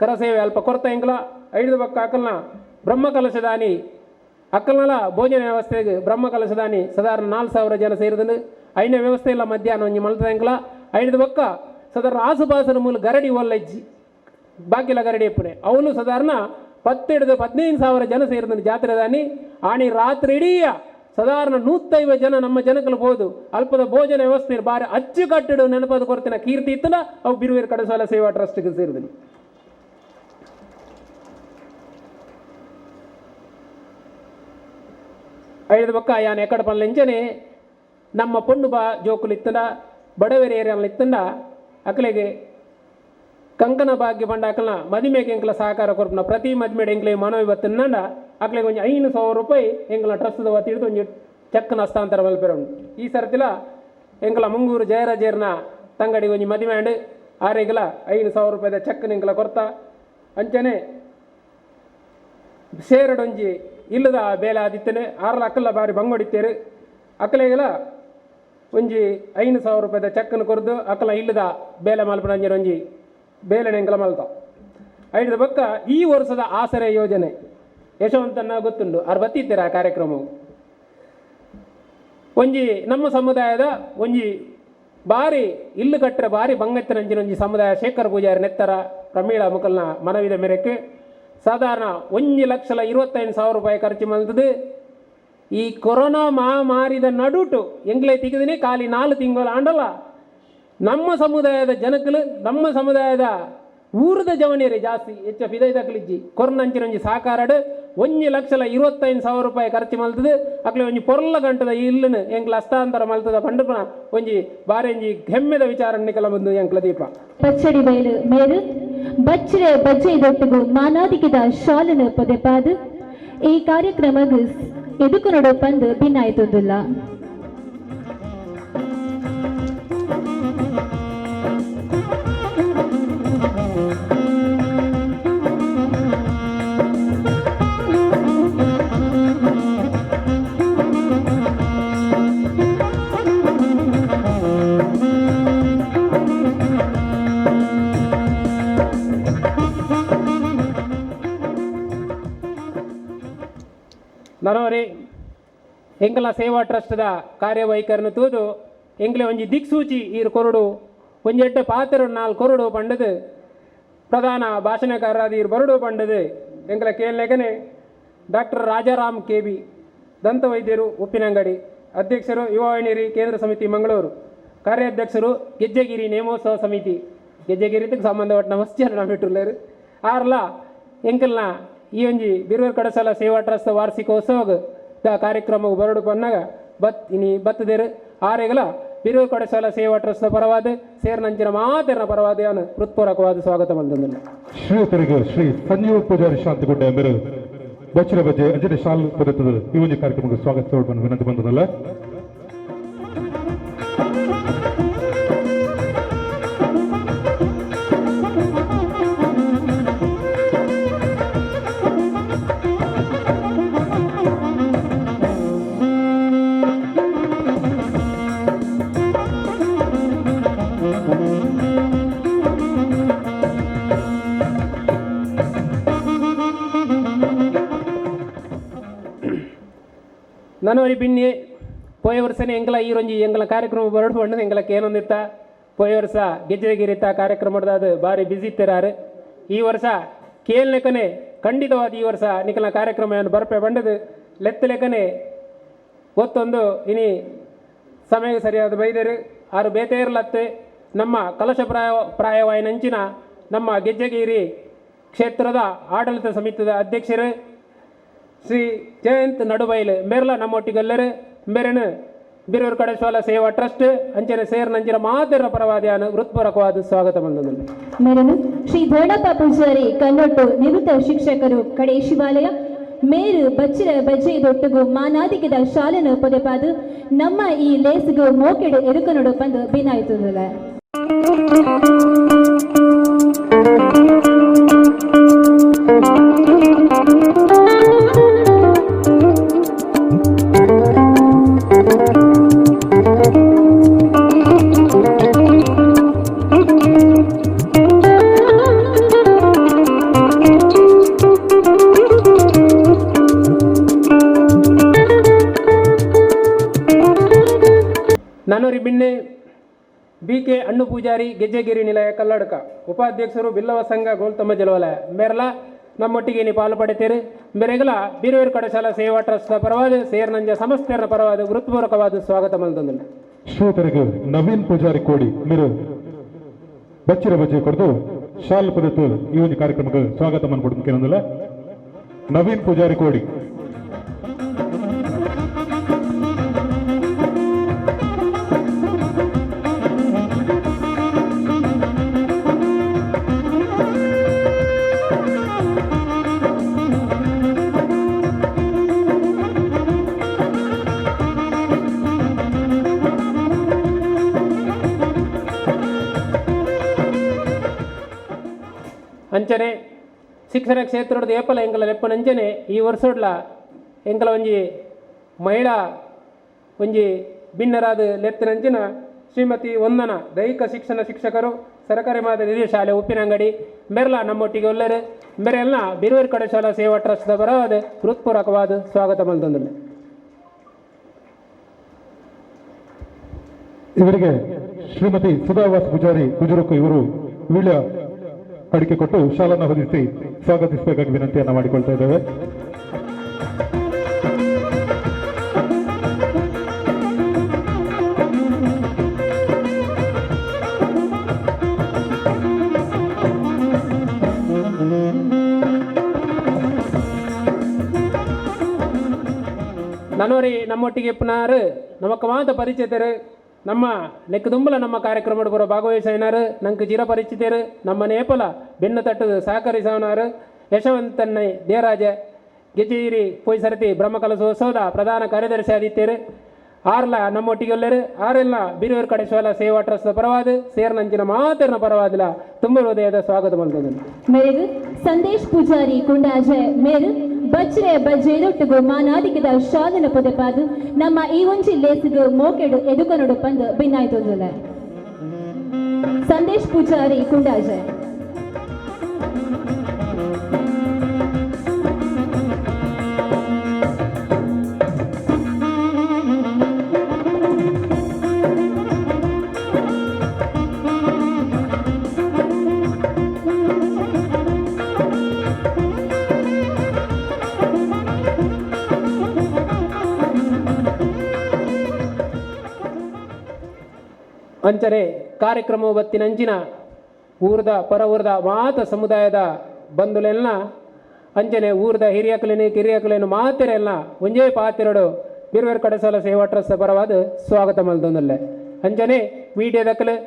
ಕರಸೇವೆ ಅಲ್ಪ ಕೊರ್ತ ಎಂಕ್ಲ ಐದು ಬಕ್ಕ ಅಕಲ್ನ ಬ್ರಹ್ಮ ಕಲಶದಾನಿ ಅಕ್ಕಲ್ನಲ ಭೋಜನ ವ್ಯವಸ್ಥೆಗೆ ಬ್ರಹ್ಮ ಕಲಶದಾನಿ ಸಾಧಾರಣ 4000 ಜನ ಸೇರಿದನು. ಐನ ವ್ಯವಸ್ಥೆ ಇಲ್ಲ ಮಧ್ಯಾಹ್ನ ಒಂಜಿ ಮಲ್ತದ ಎಂಕ್ಲ ಐದು ಬಕ್ಕ ಸಾಧಾರಣ ಆಸುಪಾಸನ ಮೂಲ ಗರಡಿ ಒಲ್ಲಜ್ಜಿ ಬಾಕಿಲ ಗರಡಿ ಎಪ್ಪುನೆ ಅವನು ಸಾಧಾರಣ 10 ಹಿಡಿದು 15,000 ಜನ ಸೇರಿದನು ಜಾತ್ರೆ ದಾನಿ ಆಣಿ ರಾತ್ರಿ ಇಡೀ ಸಾಧಾರಣ 150 ಜನ ನಮ್ಮ ಜನಕ್ಕಲು ಹೋದು ಅಲ್ಪದ ಭೋಜನ ವ್ಯವಸ್ಥೆ ಬಾರಿ ಅಚ್ಚುಕಟ್ಟಡು ನೆನಪದ ಕೊರತಿನ ಕೀರ್ತಿ ಇತ್ತಲ್ಲ ಅವು ಬಿರುವೇರು ಕಡಸಾಲ ಸೇವಾ ಟ್ರಸ್ಟ್ಗೆ ಸೇರಿದನು. ಐದು ಬಕ್ಕ ಯಾನ್ ಎಕ್ಕಡ ಪನ್ಲೆಂಚನೆ ನಮ್ಮ ಪೊಣ್ಣು ಬಾ ಜೋಕುಲು ಇತ್ತಂಡ ಬಡವೆರೆ ಏರಿಯಾಲ ಇತ್ತಂಡ ಅಕ್ಲೆಗೆ ಕಂಕಣ ಭಾಗ್ಯ ಪಂಡ ಅಕಲ್ನ ಮದಿಮೆಗೆ ಎಂಕ್ಲ ಸಹಕಾರ ಕೊರ್ಪುನ ಪ್ರತಿ ಮದಿಮೆಡ್ ಎಂಕ್ಲೆ ಮನವಿ ಬತ್ತಿಂಡ ಅಕ್ಲೆಗೆ ಒಂಜಿ 5,000 ರೂಪಾಯಿ ಎಂಕ್ಲ ಟ್ರಸ್ಟ್ದ ವತಿ ಹಿಡಿದು ಒಂಜಿ ಚೆಕ್ನ ಹಸ್ತಾಂತರ ಮಲ್ಪೆರ ಉಂಡು. ಈ ಸರ್ತಿಲ ಎಂಕ್ಲ ಮುಂಗೂರು ಜಯರಾಜೇರ್ನ ತಂಗಡಿಗೆ ಒಂಜಿ ಮದಿಮೆ ಆಂಡ್ ಆರೆಗ್ಲ 5,000 ರೂಪಾಯಿದ ಚೆಕ್ನ ಎಂಕ್ಲ ಕೊರ್ತ. ಅಂಚನೆ ಸೇರಡೊಂಜಿ ಇಲ್ಲದ ಬೇಲೆ ಆದಿತ್ತನೆ ಆರ್ಲ ಅಕ್ಕಲ್ಲ ಬಾರಿ ಬಂಗೊಡಿತ್ತೇರು ಅಕ್ಕಲೆಗೆಲ ಒಂಜಿ 5,000 ರೂಪಾಯಿದ ಚೆಕ್ಕನ್ನು ಕೊರ್ದು ಅಕ್ಕಲ ಇಲ್ಲದ ಬೇಲೆ ಮಲ್ಪನ ಒಂಜಿ ಬೇಲೆನೆ ಎಂಕಲ ಮಲ್ತ. ಐದು ಬೊಕ್ಕ ಈ ವರ್ಷದ ಆಸರೆ ಯೋಜನೆ ಯಶವಂತನ ಗೊತ್ತುಂಡು ಆರ್ ಬತ್ತಿತ್ತೀರ ಆ ಕಾರ್ಯಕ್ರಮವು ಒಂಜಿ ನಮ್ಮ ಸಮುದಾಯದ ಒಂಜಿ ಬಾರಿ ಇಲ್ಲು ಕಟ್ಟರೆ ಬಾರಿ ಬಂಗತ್ತಿನಂಚಿನ ಒಂಜಿ ಸಮುದಾಯ ಶೇಖರ್ ಪೂಜಾರಿ ನೆತ್ತರ ಪ್ರಮೀಳ ಮುಕಲ್ನ ಮನವಿದ ಮೇರೆಗೆ ಸಾಧಾರಣ 1,25,000 ರೂಪಾಯಿ ಖರ್ಚು ಮಲ್ತದು. ಈ ಕೊರೋನಾ ಮಹಾಮಾರಿದ ನಡುಟು ಎಂಗ್ಲೆ ತಿಗದಿನಿ ಖಾಲಿ 4 ತಿಂಗಳು ಆಂಡಲ್ಲ ನಮ್ಮ ಸಮುದಾಯದ ಜನಕಲು ನಮ್ಮ ಸಮುದಾಯದ ಊರದ ಜವನಿಯರೇ ಜಾಸ್ತಿ ಹೆಚ್ಚ ಫಿದೈದಕ್ಲಿಜ್ಜಿ ಕೊರ್ನಂಚಿನ ಒಂಜಿ ಸಹಕಾರಡ್ 1,25,000 ರೂಪಾಯಿ ಖರ್ಚು ಮಲ್ತದು. ಅಕ್ಲೆ ಒಂಜಿ ಪೊರ್ಲ ಗಂಟದ ಇಲ್ಲನು ಎಂಕ್ಲ ಹಸ್ತಾಂತರ ಮಲ್ತದ ಪಂಡುಪನ ಒಂಜಿ ಬಾರಿ ಒಂಜಿ ಹೆಮ್ಮೆದ ವಿಚಾರ ನಿಕಲ ಬಂದು ಎಂಕ್ಲ ದೀಪ. ಪಚ್ಚಡಿ ಬಯಲು ಮೇರು ಬಚ್ಚರೆ ಬಜ್ಜೆ ದೊಟ್ಟುಗು ಮಾನಾದಿಗೆದ ಶಾಲನು ಪೊದೆಪಾದು ಈ ಕಾರ್ಯಕ್ರಮಗ್ ಎದುಕು ನಡು ಪಂದು ಭಿನ್ನಾಯ್ತೊಂದುಲ್ಲ. ನನವರಿ ಎಂಕಲ ಸೇವಾ ಟ್ರಸ್ಟ್ದ ಕಾರ್ಯವೈಖರಿನ ತೂದು ಎಂಕ್ಲೆ ಒಂಜಿ ದಿಕ್ಸೂಚಿ ಈರು ಕೊರಡು ಒಂಜಿ ಎಡ್ಡೆ ಪಾತ್ರ ನಾಲ್ ಕೊರಡು ಪಂಡದು ಪ್ರಧಾನ ಭಾಷಣಕಾರರಾದ ಈರು ಬರಡು ಪಂಡದು ಎಂಕಲ ಕೇಳಲೆಗನೆ doctor Rajaram K B ದಂತ ವೈದ್ಯರು ಉಪ್ಪಿನಂಗಡಿ, ಅಧ್ಯಕ್ಷರು ಯುವವಾಹಿನಿರಿ ಕೇಂದ್ರ ಸಮಿತಿ ಮಂಗಳೂರು, ಕಾರ್ಯಾಧ್ಯಕ್ಷರು ಗೆಜ್ಜೆಗಿರಿ ನೇಮೋತ್ಸವ ಸಮಿತಿ, ಗೆಜ್ಜೆಗಿರಿದಕ್ಕೆ ಸಂಬಂಧಪಟ್ಟ ನಮಸ್ಕಾರ ನಮ್ಮಿಟ್ಟುಳ್ಳರು ಆರ್ಲ ಎಂಕಲ್ನ ಈ ಒಂಜಿ ಬಿರುವರ್ ಕಡಸಲ ಸೇವಾ ಟ್ರಸ್ಟ್ ವಾರ್ಷಿಕೋತ್ಸವ the ಕಾರ್ಯಕ್ರಮ ಬರಡು ಪನ್ನಾಗ ಬತ್ ಇನಿ ಬತ್ತದೇರು ಆರೆಗಲ ಬಿರುವರ್ ಕಡಸಲ ಸೇವಾ ಟ್ರಸ್ಟ್ ಪರವಾದ ಸೇರ್ನಂಚಿನ ಮಾತೆರ್ನ ಪರವಾದ ಯಾನು ಹೃತ್ಪೂರ್ವಕವಾದ ಸ್ವಾಗತ ಬಂದಂದಿಲ್ಲ. ಶ್ರೀಯುತರಿಗೆ ಶ್ರೀ ಸಂಜೀವ ಪೂಜಾರಿ ಶಾಂತಿಗುಡ್ಡೆ ಎಂಬರು ಬಚ್ಚಿರ ಬಜ್ಜೆ ಅಂಜನೆ ಶಾಲ್ ಪದತದ ಈ ಒಂದು ಕಾರ್ಯಕ್ರಮಕ್ಕೆ ಸ್ವಾಗತ ವಿನಂತಿ ಬಂದದಲ್ಲ. ನನವರಿ ಬಿನ್ನಿ ಪೋಯ ವರ್ಷನೇ ಎಂಕಲ ಈ ರೊಂಜಿ ಎಂಕಲ ಕಾರ್ಯಕ್ರಮ ಬರಡು ಬಣ್ಣದ ಎಂಕಲ ಕೇನೊಂದಿತ್ತ ಪೋಯ ವರ್ಷ ಗೆಜ್ಜೆಗಿರಿತ ಕಾರ್ಯಕ್ರಮದ ಅದು ಭಾರಿ ಬ್ಯುಸಿ ಇತ್ತಿರಾರು. ಈ ವರ್ಷ ಕೇಳ್ಲೆಕ್ಕನೆ ಖಂಡಿತವಾದ ಈ ವರ್ಷ ನಿಕಲ ಕಾರ್ಯಕ್ರಮ ಏನು ಬರ್ಪೆ ಬಂಡದು ಲೆತ್ತ ಲೆಕ್ಕನೆ ಒತ್ತೊಂದು ಇನಿ ಸಮಯ ಸರಿಯಾದ ಬೈದರು ಆರು ಬೇತೇರ್ಲತ್ತೆ ನಮ್ಮ ಕಲಶ ಪ್ರಾಯವಾಯಿನಂಚಿನ ನಮ್ಮ ಗೆಜ್ಜೆಗಿರಿ ಕ್ಷೇತ್ರದ ಆಡಳಿತ ಸಮಿತಿಯ ಅಧ್ಯಕ್ಷರು ಶ್ರೀ ಜಯಂತ್ ನಡುಬೈಲು ಮೇರ್ಲ ನಮ್ಮೊಟ್ಟಿಗೆಲ್ಲರು ಮೇರನು ಬಿರೂರು ಕಡೇಶ್ವಾಲ ಸೇವಾ ಟ್ರಸ್ಟ್ ಅಂಚನೆ ಸೇರ್ನಂಚಿನ ಮಾತೆರ ಪರವಾದಿಯಾನ ಹೃತ್ಪೂರ್ವಕವಾದ ಸ್ವಾಗತ ಬಂದದ್ದು. ಮೇರನು ಶ್ರೀ ಧೋಡಪ್ಪ ಪೂಜಾರಿ ಕಲ್ಲೊಟ್ಟು ನಿವೃತ್ತ ಶಿಕ್ಷಕರು ಕಡೆ ಶಿವಾಲಯ ಮೇರು ಬಚ್ಚಿರ ಬಜ್ಜೆ ದೊಟ್ಟುಗು ಮಾನಾದಿಗೆದ ಶಾಲೆನು ಪೊದೆಪಾದು ನಮ್ಮ ಈ ಲೇಸುಗು ಮೋಕೆಡು ಎರುಕನೊಡು ಬಂದು ಬಿನಾಯ್ತುಂದುಲ. ನಾನೂರಿ ಬಿನ್ನೆ ಬಿ ಕೆ ಅಣ್ಣು ಪೂಜಾರಿ ಗೆಜ್ಜೆಗಿರಿ ನಿಲಯ ಕಲ್ಲಡ್ಕ, ಉಪಾಧ್ಯಕ್ಷರು ಬಿಲ್ಲವ ಸಂಘ ಗೋಲ್ತಮ್ಮ ಜಲವಲಯ ಮೇರ್ಲ ನಮ್ಮೊಟ್ಟಿಗೆ ನೀ ಪಾಲು ಪಡೆತೀರಿ. ಮೇರೆಗಲ ಬೀರೂರು ಕಡಶಾಲ ಸೇವಾ ಟ್ರಸ್ಟ್ ಪರವಾದ ಸೇರ್ನಂಜ ಸಮಸ್ತೆರ ಪರವಾದ ಹೃತ್ಪೂರ್ವಕವಾದ ಸ್ವಾಗತ ಮಂತಂದಿಲ್ಲ. ಶ್ರೋತರಿಗೆ ನವೀನ್ ಪೂಜಾರಿ ಕೋಡಿ ಮೇರು ಬಚ್ಚಿರ ಬಜ್ಜೆ ಕೊಡ್ದು ಶಾಲ್ ಪದತ್ತು ಈ ಒಂದು ಕಾರ್ಯಕ್ರಮಕ್ಕೆ ಸ್ವಾಗತ ಮನ್ಕೊಡ್ದು ಕೇಳಂದಿಲ್ಲ. ನವೀನ್ ಪೂಜಾರಿ ಕೋಡಿ. ಅಂಚನೆ ಶಿಕ್ಷಣ ಕ್ಷೇತ್ರದ ಏಪಲ ಎಂಕಲ ಲೆಪ್ಪನಂಚನೆ ಈ ವರ್ಷಡ್ಲ ಎಂಕಲ ಒಂಜಿ ಮಹಿಳಾ ಒಂಜಿ ಭಿನ್ನರಾದ ಲೆತ್ತಿನಂಚಿನ ಶ್ರೀಮತಿ ವಂದನ ದೈಹಿಕ ಶಿಕ್ಷಣ ಶಿಕ್ಷಕರು ಸರಕಾರಿ ಮಾದರಿ ಶಾಲೆ ಉಪ್ಪಿನಂಗಡಿ ಮೆರ್ಲ ನಮ್ಮೊಟ್ಟಿಗೆ ಒಲ್ಲರು ಮೆರೆಲ್ಲ ಬಿರುವರ್ ಕಡೆ ಶಾಲಾ ಸೇವಾ ಟ್ರಸ್ಟ್ ಪರವಾದ ಹೃತ್ಪೂರ್ವಕವಾದ ಸ್ವಾಗತ ಮಲ್ತೊಂದುಲ್ಲ. ಇವರಿಗೆ ಶ್ರೀಮತಿ ಸುಧಾವಾಸ್ ಪೂಜಾರಿ ಗುಜರಕ್ಕು ಇವರು ವೀಳ್ಯ ಅಡಿಕೆ ಕೊಟ್ಟು ಶಾಲನ್ನು ಹೊದಿಸಿ ಸ್ವಾಗತಿಸಬೇಕಾಗಿ ವಿನಂತಿಯನ್ನು ಮಾಡಿಕೊಳ್ತಾ ಇದ್ದೇವೆ. ನನೋರಿ ನಮ್ಮೊಟ್ಟಿಗೆ ಪುನಾರು ನಮಕ್ ಮಾತ ಪರಿಚಿತರು ನಮ್ಮ ಲೆಕ್ಕದುಂಬಲ ನಮ್ಮ ಕಾರ್ಯಕ್ರಮದ ಬರೋ ಭಾಗವಹಿಸಿನಾರು ನಂಗೆ ಚಿರ ಪರಿಚಿತರು ನಮ್ಮ ನೇಪಲ ಬೆನ್ನು ತಟ್ಟದು ಸಹಕರಿಸವನಾರು ಯಶವಂತನ್ನೇ ದೇವರಾಜ ಗೆಜ್ಜೆಗಿರಿ ಪೋಯ್ ಸರತಿ ಬ್ರಹ್ಮಕಲಸೋತ್ಸವದ ಪ್ರಧಾನ ಕಾರ್ಯದರ್ಶಿ ಆದಿತ್ಯರು ಆರ್ಲ ನಮ್ಮೊಟ್ಟಿಗೆ ಒಲ್ಲೆರು ಆರೆಲ್ಲ ಬಿರುವರು ಕಡೆ ಶೋಲ ಸೇವಾ ಟ್ರಸ್ಟ್ ಪರವಾದ ಸೇರ್ನಂಚಿನ ಮಾತೆರ್ನ ಪರವಾದಿಲ್ಲ ತುಂಬ ಹೃದಯದ ಸ್ವಾಗತ ಮಲ್ತೊಂದುಲ್ಲ. ಮೇರೆಗು ಸಂದೇಶ್ ಪೂಜಾರಿ ಕುಂಡಾಜೆ ಮೇರು ಬಜ್ರೆ ಬಜ್ಜೆದೊಟ್ಟುಗು ಮಾನಾದಿಗೆದ ಶಾಲನ ಪೊದೆಪಾದು ನಮ್ಮ ಈ ಒಂಜಿ ಲೇಸುಗು ಮೋಕೆಡು ಎದುಕನೊಡು ಪಂದು ಬಿನ್ನಾಯ್ತೊಂದುಲ್ಲ. ಸಂದೇಶ್ ಪೂಜಾರಿ ಕುಂಡಾಜೆ. ಅಂಚನೆ ಕಾರ್ಯಕ್ರಮ ಬತ್ತಿನಂಚಿನ ಊರ್ದ ಪರ ಊರ್ದ ಮಾತ ಸಮುದಾಯದ ಬಂಧುಲೆಲ್ಲ ಅಂಚನೆ ಊರ್ದ ಹಿರಿಯಕಲೇನು ಕಿರಿಯಕಲೇನು ಮಾತೆರೆಲ್ಲ ಒಂಜೇ ಪಾತಿರಡು ಬಿರುವೆರ್ ಕಡಸಲ ಸೇವಾ ಟ್ರಸ್ಟ್ ಪರವಾದ ಸ್ವಾಗತ ಮಲ್ದೊಂದಲ್ಲೆ. ಅಂಚನೆ ಮೀಡಿಯಾದಕಲು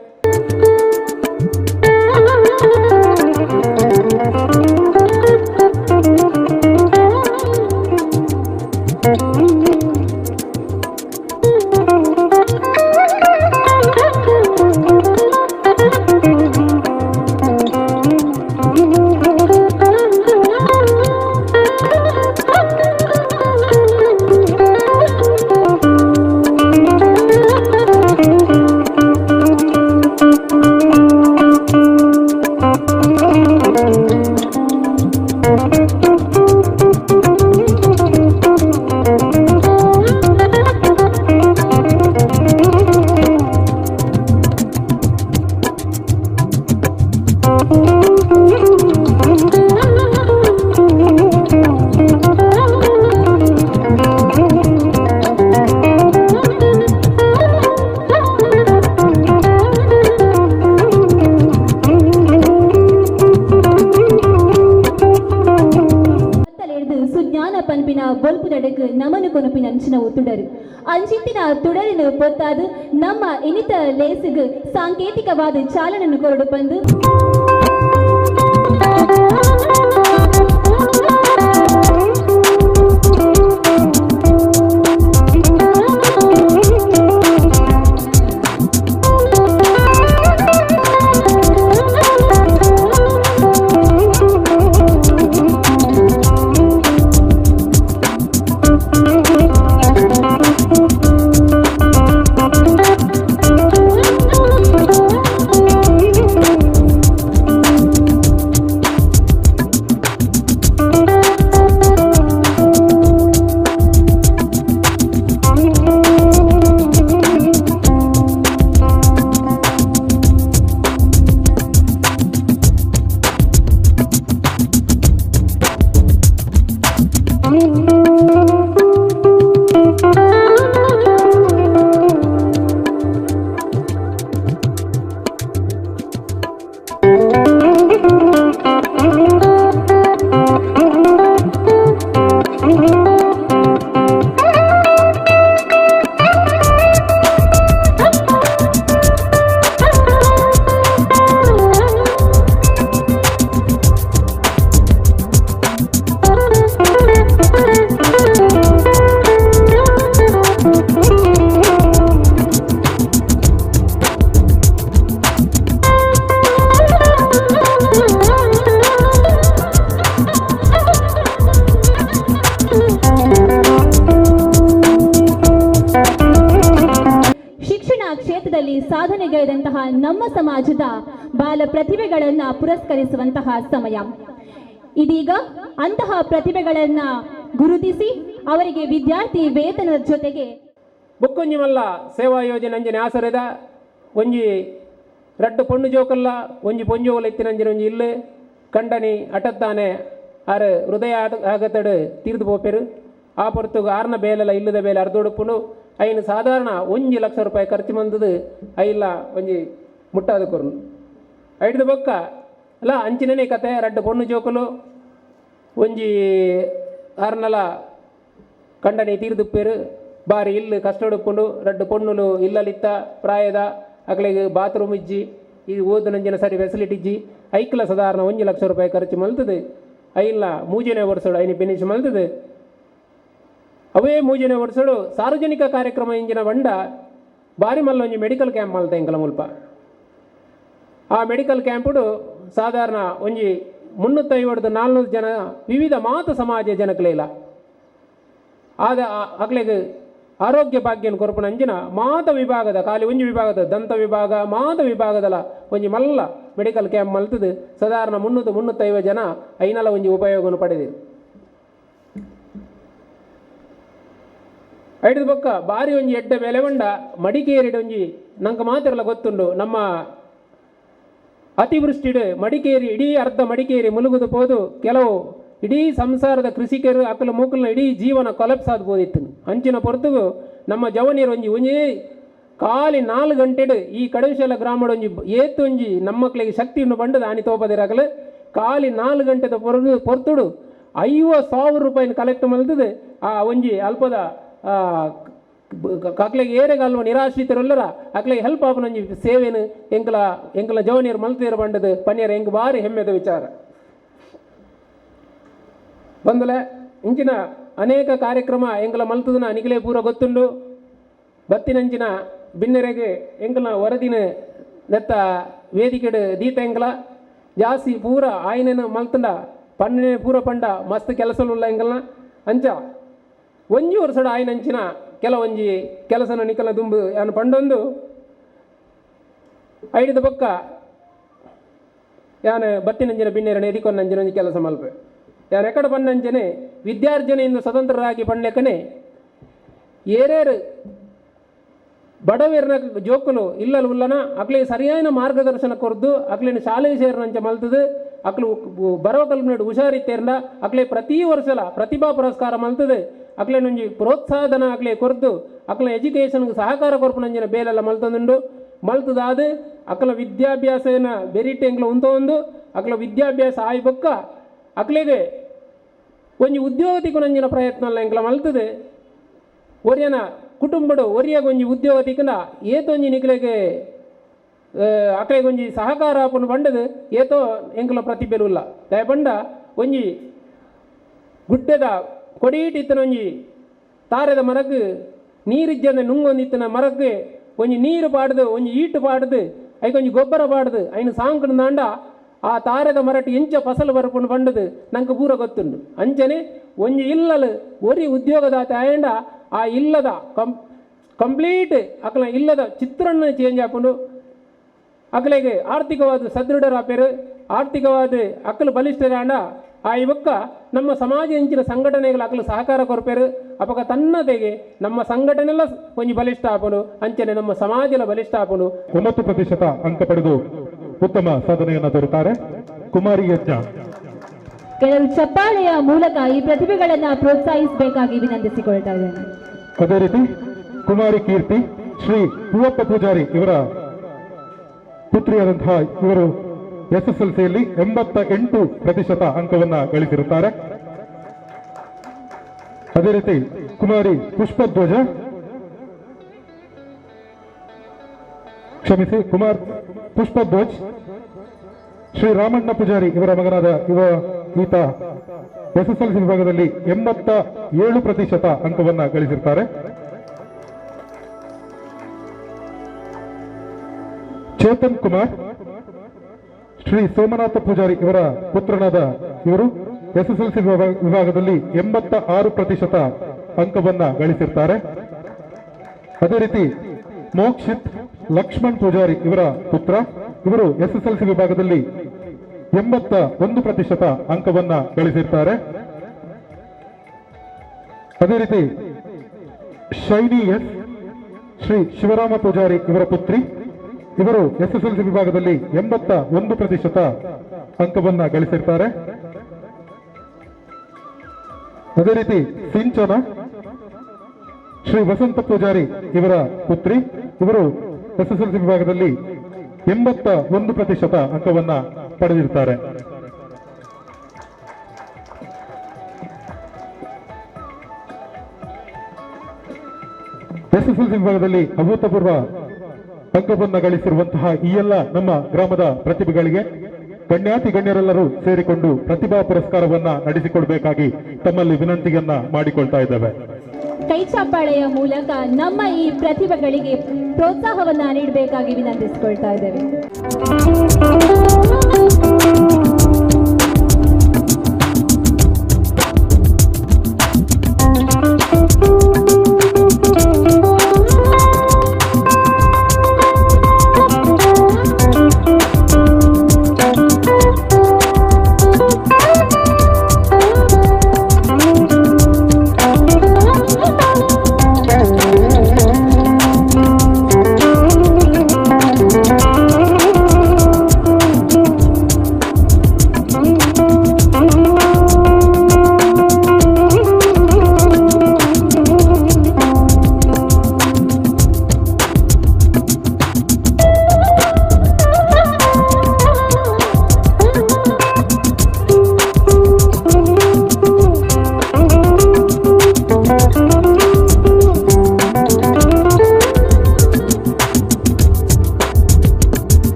ಅಂಚಿತ್ತಿನ ತುಡರಿನ ಪೊತ್ತಾದು ನಮ್ಮ ಇನಿತ ಲೇಸುಗು ಸಾಂಕೇತಿಕವಾದ ಚಾಲನೆಯನ್ನು ಕೊರಡು ಬಂದು ಸಾಧನೆಗೈದಂತಹ ನಮ್ಮ ಸಮಾಜದ ಬಾಲ ಪ್ರತಿಭೆಗಳನ್ನು ಪುರಸ್ಕರಿಸುವಂತಹ ಸಮಯ ಇದೀಗ. ಅಂತಹ ಪ್ರತಿಭೆಗಳನ್ನು ಗುರುತಿಸಿ ಅವರಿಗೆ ವಿದ್ಯಾರ್ಥಿ ವೇತನದ ಜೊತೆಗೆ ಬೊಕ್ಕೊಂಜಿ ಮಲ್ಲ ಸೇವಾ ಯೋಜನೆ ಅಂಜನೆ ಆಸರೆದ ಒಂಜಿ ರಡ್ಡು ಪೊಣ್ಣು ಜೋಕಲ್ಲ ಒಂಜಿ ಪೊಂಜೋವಲ ಇತ್ತಿನಂಜಿನ ಒಂಜಿ ಇಲ್ಲು ಕಂಡನಿ ಅಟತ್ತಾನೆ ಆರು ಹೃದಯ ಆಗತಡು ತೀರ್ದು ಪೋಪೆರು. ಆ ಪೊರ್ತುಗು ಆರ್ನ ಬೇಲೆಲ್ಲ ಇಲ್ಲದ ಬೇಲೆ ಅರ್ಧೊಡುಪುನು ಐನು ಸಾಧಾರಣ 1 ಲಕ್ಷ ರೂಪಾಯಿ ಖರ್ಚು ಬಂದದು ಐಲ್ಲ ಒಂಜಿ ಮುಟ್ಟಾದ ಕೊರ್ನು ಐಡ್ದು ಬೊಕ್ಕ ಅಲ್ಲ ಅಂಚಿನನೇ ಕತೆ ರಡ್ಡು ಪೊಣ್ಣು ಜೋಕುಲು ಒಂಜಿ ಆರ್ನಲ ಕಂಡನಿ ತೀರ್ದುಪ್ಪೇರು ಬಾರಿ ಇಲ್ಲು ಕಷ್ಟೊಡುಪ್ಪುಂಡು ರಡ್ಡು ಪೊಣ್ಣುಲು ಇಲ್ಲಲಿತ್ತ ಪ್ರಾಯದ ಅಕ್ಲೆಗ್ ಬಾತ್ರೂಮ್ ಇಜ್ಜಿ ಈ ಓದುನಂಜಿನ ಸರಿ ಫೆಸಿಲಿಟಿ ಇಜ್ಜಿ ಐಕ್ಲ ಸಾಧಾರಣ 1 ಲಕ್ಷ ರೂಪಾಯಿ ಖರ್ಚು ಮಲ್ತದೆ ಐಲ್ಲ ಮೂಜನೇ ವರ್ಷಡು ಐನಿ ಫಿನಿಶ್ ಮಲ್ತದೆ. ಅವೇ ಮೂಜನೇ ವರ್ಷಡು ಸಾರ್ವಜನಿಕ ಕಾರ್ಯಕ್ರಮ ಇಂಜಿನ ಬಂಡ ಬಾರಿ ಮಲ್ಲ ಒಂಜಿ ಮೆಡಿಕಲ್ ಕ್ಯಾಂಪ್ ಮಲ್ತ ಎಂಕಲ ಮುಲ್ಪ. ಆ ಮೆಡಿಕಲ್ ಕ್ಯಾಂಪುಡು ಸಾಧಾರಣ ಒಂಜಿ 350-400 ಜನ ವಿವಿಧ ಮಾತ ಸಮಾಜ ಜನಕ್ಲೇಲ ಆದ ಅಕ್ಲೆಗ್ ಆರೋಗ್ಯ ಭಾಗ್ಯನ ಕೊರಪುನ ಅಂಜಿನ ಮಾತ ವಿಭಾಗದ ಖಾಲಿ ಒಂಜಿ ವಿಭಾಗದ ದಂತ ವಿಭಾಗ ಮಾತ ವಿಭಾಗದಲ ಒಂಜಿ ಮಲ್ಲ ಮೆಡಿಕಲ್ ಕ್ಯಾಂಪ್ ಮಲ್ತದು ಸಾಧಾರಣ 300-350 ಜನ ಐನಲ ಒಂಜಿ ಉಪಯೋಗವನ್ನು ಪಡೆದಿರು. ಐದು ಬೊಕ್ಕ ಬಾರಿ ಒಂಜಿ ಎಡ್ಡೆ ಬೆಲೆವಂಡ ಮಡಿಕೇರಿಡ್ ಒಂಜಿ ನಂಗೆ ಮಾತಿರಲ್ಲ ಗೊತ್ತುಂಡು ನಮ್ಮ ಅತಿವೃಷ್ಟಿಡು ಮಡಿಕೇರಿ ಇಡೀ ಅರ್ಧ ಮಡಿಕೇರಿ ಮುಲುಗುದು ಪೋದು ಕೆಲವು ಇಡೀ ಸಂಸಾರದ ಕೃಷಿಕರು ಅಕಲ ಮೂಕಲ್ನ ಇಡೀ ಜೀವನ ಕೊಲಪ್ಸ್ ಆದ ಪೋದಿತ್ತು. ಅಂಚಿನ ಪೊರ್ತುಗು ನಮ್ಮ ಜವನೀರು ಒಂಜಿ ಒಂಜೇ ಖಾಲಿ 4 ಗಂಟೆಡು ಈ ಕಡವಿಶಾಲ ಗ್ರಾಮಡ್ ಒಂಜಿ ಏತೊಂಜಿ ನಮ್ಮಕ್ಲೆಗ್ ಶಕ್ತಿ ಉಂಡು ಪಂಡುದು ಆನಿ ತೋಪದಿರಾಗಲು ಖಾಲಿ 4 ಗಂಟೆದ ಪೊರ್ತುಡು 50,000 ರೂಪಾಯಿನ ಕಲೆಕ್ಟ್ ಮಲ್ತದು ಆ ಒಂಜಿ ಅಲ್ಪದ ಅಕ್ಲೆಗ್ ಏರೆಗಲ್ವ ನಿರಾಶ್ರಿತರುಲ್ಲರ ಅಕ್ಲೆಗ್ ಹೆಲ್ಪ್ ಆಪುನ ಒಂಜಿ ಸೇವೆನು ಎಂಕಲ ಎಂಕಲ ಜವನಿಯರ್ ಮಲ್ತೇರು ಪಂಡದು ಪನ್ಯರ್ ಎಂಕ್ ಬಾರಿ ಹೆಮ್ಮೆದ ವಿಚಾರ. ಬಂದಲೆ ಇಂಚಿನ ಅನೇಕ ಕಾರ್ಯಕ್ರಮ ಎಂಕಲ ಮಲ್ತದನ ನಿಕಲೆ ಪೂರ ಗೊತ್ತುಂಡು. ಬತ್ತಿನಂಚಿನ ಬಿನ್ನೆರೆಗೆ ಎಂಕಲ್ನ ವರದಿನ ನೆತ್ತ ವೇದಿಕೆಡು ದೀತ ಎಂಕಲ ಜಾಸ್ತಿ ಪೂರ ಆಯ್ನೇನು ಮಲ್ತಂಡ ಪಣ್ಣೆ ಪೂರ ಪಂಡ ಮಸ್ತ್ ಕೆಲಸಲುಲ್ಲ ಎಂಕಲ್ನ ಅಂಚ ಒಂಜಿ ವರ್ಷಡ ಆಯ್ನಂಚಿನ ಕೆಲವೊಂಜಿ ಕೆಲಸನ ನಿಕಲ ದುಂಬು ಯಾನು ಪಂಡೊಂದು ಐಡಿದ ಬೊಕ್ಕ ಯಾನು ಬತ್ತಿನಂಚಿನ ಬಿನ್ನೆರಣ ಎದಿಕೊಂದಂಚಿನ ಒಂಜಿ ಕೆಲಸ ಮಲ್ಪೆ ಯಾನು ಎಕಡೆ ಪಣ್ಣಂಚನೆ ವಿದ್ಯಾರ್ಜನೆಯಿಂದ ಸ್ವತಂತ್ರರಾಗಿ ಪಣ್ಣೆಕನೆ ಏರೇರು ಬಡವೇರ್ನ ಜೋಕುಲು ಇಲ್ಲಲು ಉಲ್ಲನ ಅಕ್ಲೆ ಸರಿಯಾದ ಮಾರ್ಗದರ್ಶನ ಕೊರ್ದು ಅಕ್ಲೇನ ಶಾಲೆ ಸೇರಿನಂಚ ಮಲ್ತದು ಅಕ್ಲು ಬರವ ಕಲ್ಪನೆಡ್ ಹುಷಾರಿತ್ತೇರ್ನ ಅಕ್ಲೆ ಪ್ರತಿ ವರ್ಷಲ ಪ್ರತಿಭಾ ಪುರಸ್ಕಾರ ಮಲ್ತದು ಅಕ್ಲೇನೊಂಜಿ ಪ್ರೋತ್ಸಾಹಧನ ಅಕ್ಲೆ ಕೊರ್ದು ಅಕ್ಲ ಎಜುಕೇಷನ್ಗೆ ಸಹಕಾರ ಕೊರ್ಪುನಂಚಿನ ಬೇಲೆಲ್ಲ ಮಲ್ತದುಂಡು. ಮಲ್ತದಾದ ಅಕ್ಲ ವಿದ್ಯಾಭ್ಯಾಸನ ಬೆರಿಟೆ ಎಂಕ್ಲ ಉಂತೊಂದು ಅಕ್ಲ ವಿದ್ಯಾಭ್ಯಾಸ ಆಯಿ ಬೊಕ್ಕ ಅಕ್ಲೆಗೆ ಒಂಜಿ ಉದ್ಯೋಗ ತಿಕ್ಕುನಂಚಿನ ಪ್ರಯತ್ನ ಎಲ್ಲ ಎಂಕ್ಲ ಮಲ್ತದೆ. ಒರಿಯನ ಕುಟುಂಬಡು ಒರಿಯಾಗ ಒಂಜಿ ಉದ್ಯೋಗ ತಿಕ್ಕಂಡ ಏತೊಂಜಿ ನಿಕ್ಲೆಗೆ ಅಕ್ಲೆಗೆ ಒಂಜಿ ಸಹಕಾರ ಆಪುನ ಪಂಡದು ಏತೋ ಎಂಕ್ಲ ಪ್ರತಿಭೆಲು ಇಲ್ಲ. ದಯ ಪಂಡ ಒಂಜಿ ಗುಡ್ಡೆದ ಕೊಡೀಟಿತ್ತನ ಒಂಜಿ ತಾರೆದ ಮರಕ್ ನೀರಿಜ್ಜಂದೆ ನುಂಗೊಂದಿತ್ತನ ಮರಕ್ಕೆ ಒಂಜಿ ನೀರು ಪಾಡ್ದು ಒಂಜಿ ಈಟು ಪಾಡ್ದು ಐಕೊಂಜಿ ಗೊಬ್ಬರ ಪಾಡ್ದು ಐನು ಸಾಂಕುಂದಾಂಡ ಆ ತಾರೆದ ಮರಟ್ ಎಂಚ ಫಸಲು ಬರಪುಂಡು ಪಂಡದು ನಂಗೆ ಪೂರ ಗೊತ್ತುಂಡು. ಅಂಚನೆ ಒಂಜಿ ಇಲ್ಲಲು ಒರಿ ಉದ್ಯೋಗದಾತ ಆಯಂಡ ಆ ಇಲ್ಲದ ಕಂಪ್ಲೀಟ್ ಅಕ್ಲ ಇಲ್ಲದ ಚಿತ್ರಣ ಚೇಂಜ್ ಆಪುಂಡು. ಅಕ್ಲೆಗೆ ಆರ್ಥಿಕವಾದ ಸದೃಢರಾಪೇರು ಆರ್ಥಿಕವಾದ ಅಕ್ಕಲು ಬಲಿಷ್ಠರಾಂಡ ಆ ಇವಕ್ಕ ನಮ್ಮ ಸಮಾಜ ಇಂಚಿನ ಸಂಘಟನೆಗಳ ಅಕ್ಕಲು ಸಹಕಾರ ಕೊರ್ಪೇರು ಅಪಕ ತನ್ನದೆಗೆ ನಮ್ಮ ಸಂಘಟನೆಲ್ಲ ಒಂಜಿ ಬಲಿಷ್ಠ ಆಪುಂಡು ಅಂಚನೆ ನಮ್ಮ ಸಮಾಜಲ ಬಲಿಷ್ಠ ಆಪುಂಡು. 9% ಅಂಕ ಪಡೆದು ಉತ್ತಮ ಸಾಧನೆಯನ್ನು ತೋರುತ್ತಾರೆ ಕುಮಾರಿ ಯಜ್ಞ. ಕೆಲವು ಚಪ್ಪಾಳೆಯ ಮೂಲಕ ಈ ಪ್ರತಿಭೆಗಳನ್ನ ಪ್ರೋತ್ಸಾಹಿಸಬೇಕಾಗಿ ವಿನಂತಿಸಿಕೊಳ್ತಾ ಇದ್ದೇನೆ. ಅದೇ ರೀತಿ ಕುಮಾರಿ ಕೀರ್ತಿ ಶ್ರೀ ಹೂವಪ್ಪ ಪೂಜಾರಿ ಇವರ ಪುತ್ರಿಯಾದಂತಹ ಇವರು ಎಸ್ಎಸ್ಎಲ್ಸಿಯಲ್ಲಿ 88% ಅಂಕವನ್ನ ಗಳಿಸಿರುತ್ತಾರೆ. ಅದೇ ರೀತಿ ಕುಮಾರಿ ಪುಷ್ಪಧ್ವಜ, ಕ್ಷಮಿಸಿ, ಕುಮಾರ್ ಪುಷ್ಪಧ್ವಜ್ ಶ್ರೀ ರಾಮಣ್ಣ ಪೂಜಾರಿ ಇವರ ಮಗನಾದ ಈತ ಎಸ್ಎಸ್ಎಲ್ಸಿ ವಿಭಾಗದಲ್ಲಿ 87% ಅಂಕವನ್ನ ಗಳಿಸಿರ್ತಾರೆ. ಚೇತನ್ ಕುಮಾರ್ ಶ್ರೀ ಸೋಮನಾಥ ಪೂಜಾರಿ ಇವರ ಪುತ್ರನಾದ ಇವರು ಎಸ್ಎಸ್ಎಲ್ಸಿ ವಿಭಾಗದಲ್ಲಿ 86% ಅಂಕವನ್ನ ಗಳಿಸಿರ್ತಾರೆ. ಅದೇ ರೀತಿ ಮೋಕ್ಷಿತ್ ಲಕ್ಷ್ಮಣ್ ಪೂಜಾರಿ ಇವರ ಪುತ್ರ ಇವರು ಎಸ್ಎಸ್ಎಲ್ಸಿ ವಿಭಾಗದಲ್ಲಿ 81% ಅಂಕವನ್ನ ಗಳಿಸಿರ್ತಾರೆ. ಅದೇ ರೀತಿ ಶೈನಿ ಎಸ್ ಶ್ರೀ ಶಿವರಾಮ ಪೂಜಾರಿ ಇವರ ಪುತ್ರಿ ಇವರು ಎಸ್ಎಸ್ಎಲ್ಸಿ ವಿಭಾಗದಲ್ಲಿ 81% ಅಂಕವನ್ನ ಗಳಿಸಿರ್ತಾರೆ. ಅದೇ ರೀತಿ ಸಿಂಚನ ಶ್ರೀ ವಸಂತ ಪೂಜಾರಿ ಇವರ ಪುತ್ರಿ ಇವರು ಎಸ್ಎಸ್ಎಲ್ಸಿ ವಿಭಾಗದಲ್ಲಿ 81% ಅಂಕವನ್ನ ಪಡೆದಿರ್ತಾರೆ. ಎಸ್ಎಸ್ಎಲ್ಸಿ ವಿಭಾಗದಲ್ಲಿ ಅಭೂತಪೂರ್ವ ಅಂಕವನ್ನು ಗಳಿಸಿರುವಂತಹ ಈ ಎಲ್ಲ ನಮ್ಮ ಗ್ರಾಮದ ಪ್ರತಿಭೆಗಳಿಗೆ ಗಣ್ಯಾತಿ ಗಣ್ಯರೆಲ್ಲರೂ ಸೇರಿಕೊಂಡು ಪ್ರತಿಭಾ ಪುರಸ್ಕಾರವನ್ನ ನಡೆಸಿಕೊಡಬೇಕಾಗಿ ತಮ್ಮಲ್ಲಿ ವಿನಂತಿಯನ್ನ ಮಾಡಿಕೊಳ್ತಾ ಇದ್ದೇವೆ. ಕೈಚಪ್ಪಾಳೆಯ ಮೂಲಕ ನಮ್ಮ ಈ ಪ್ರತಿಭೆಗಳಿಗೆ ಪ್ರೋತ್ಸಾಹವನ್ನ ನೀಡಬೇಕಾಗಿ ವಿನಂತಿಸಿಕೊಳ್ತಾ ಇದ್ದೇವೆ.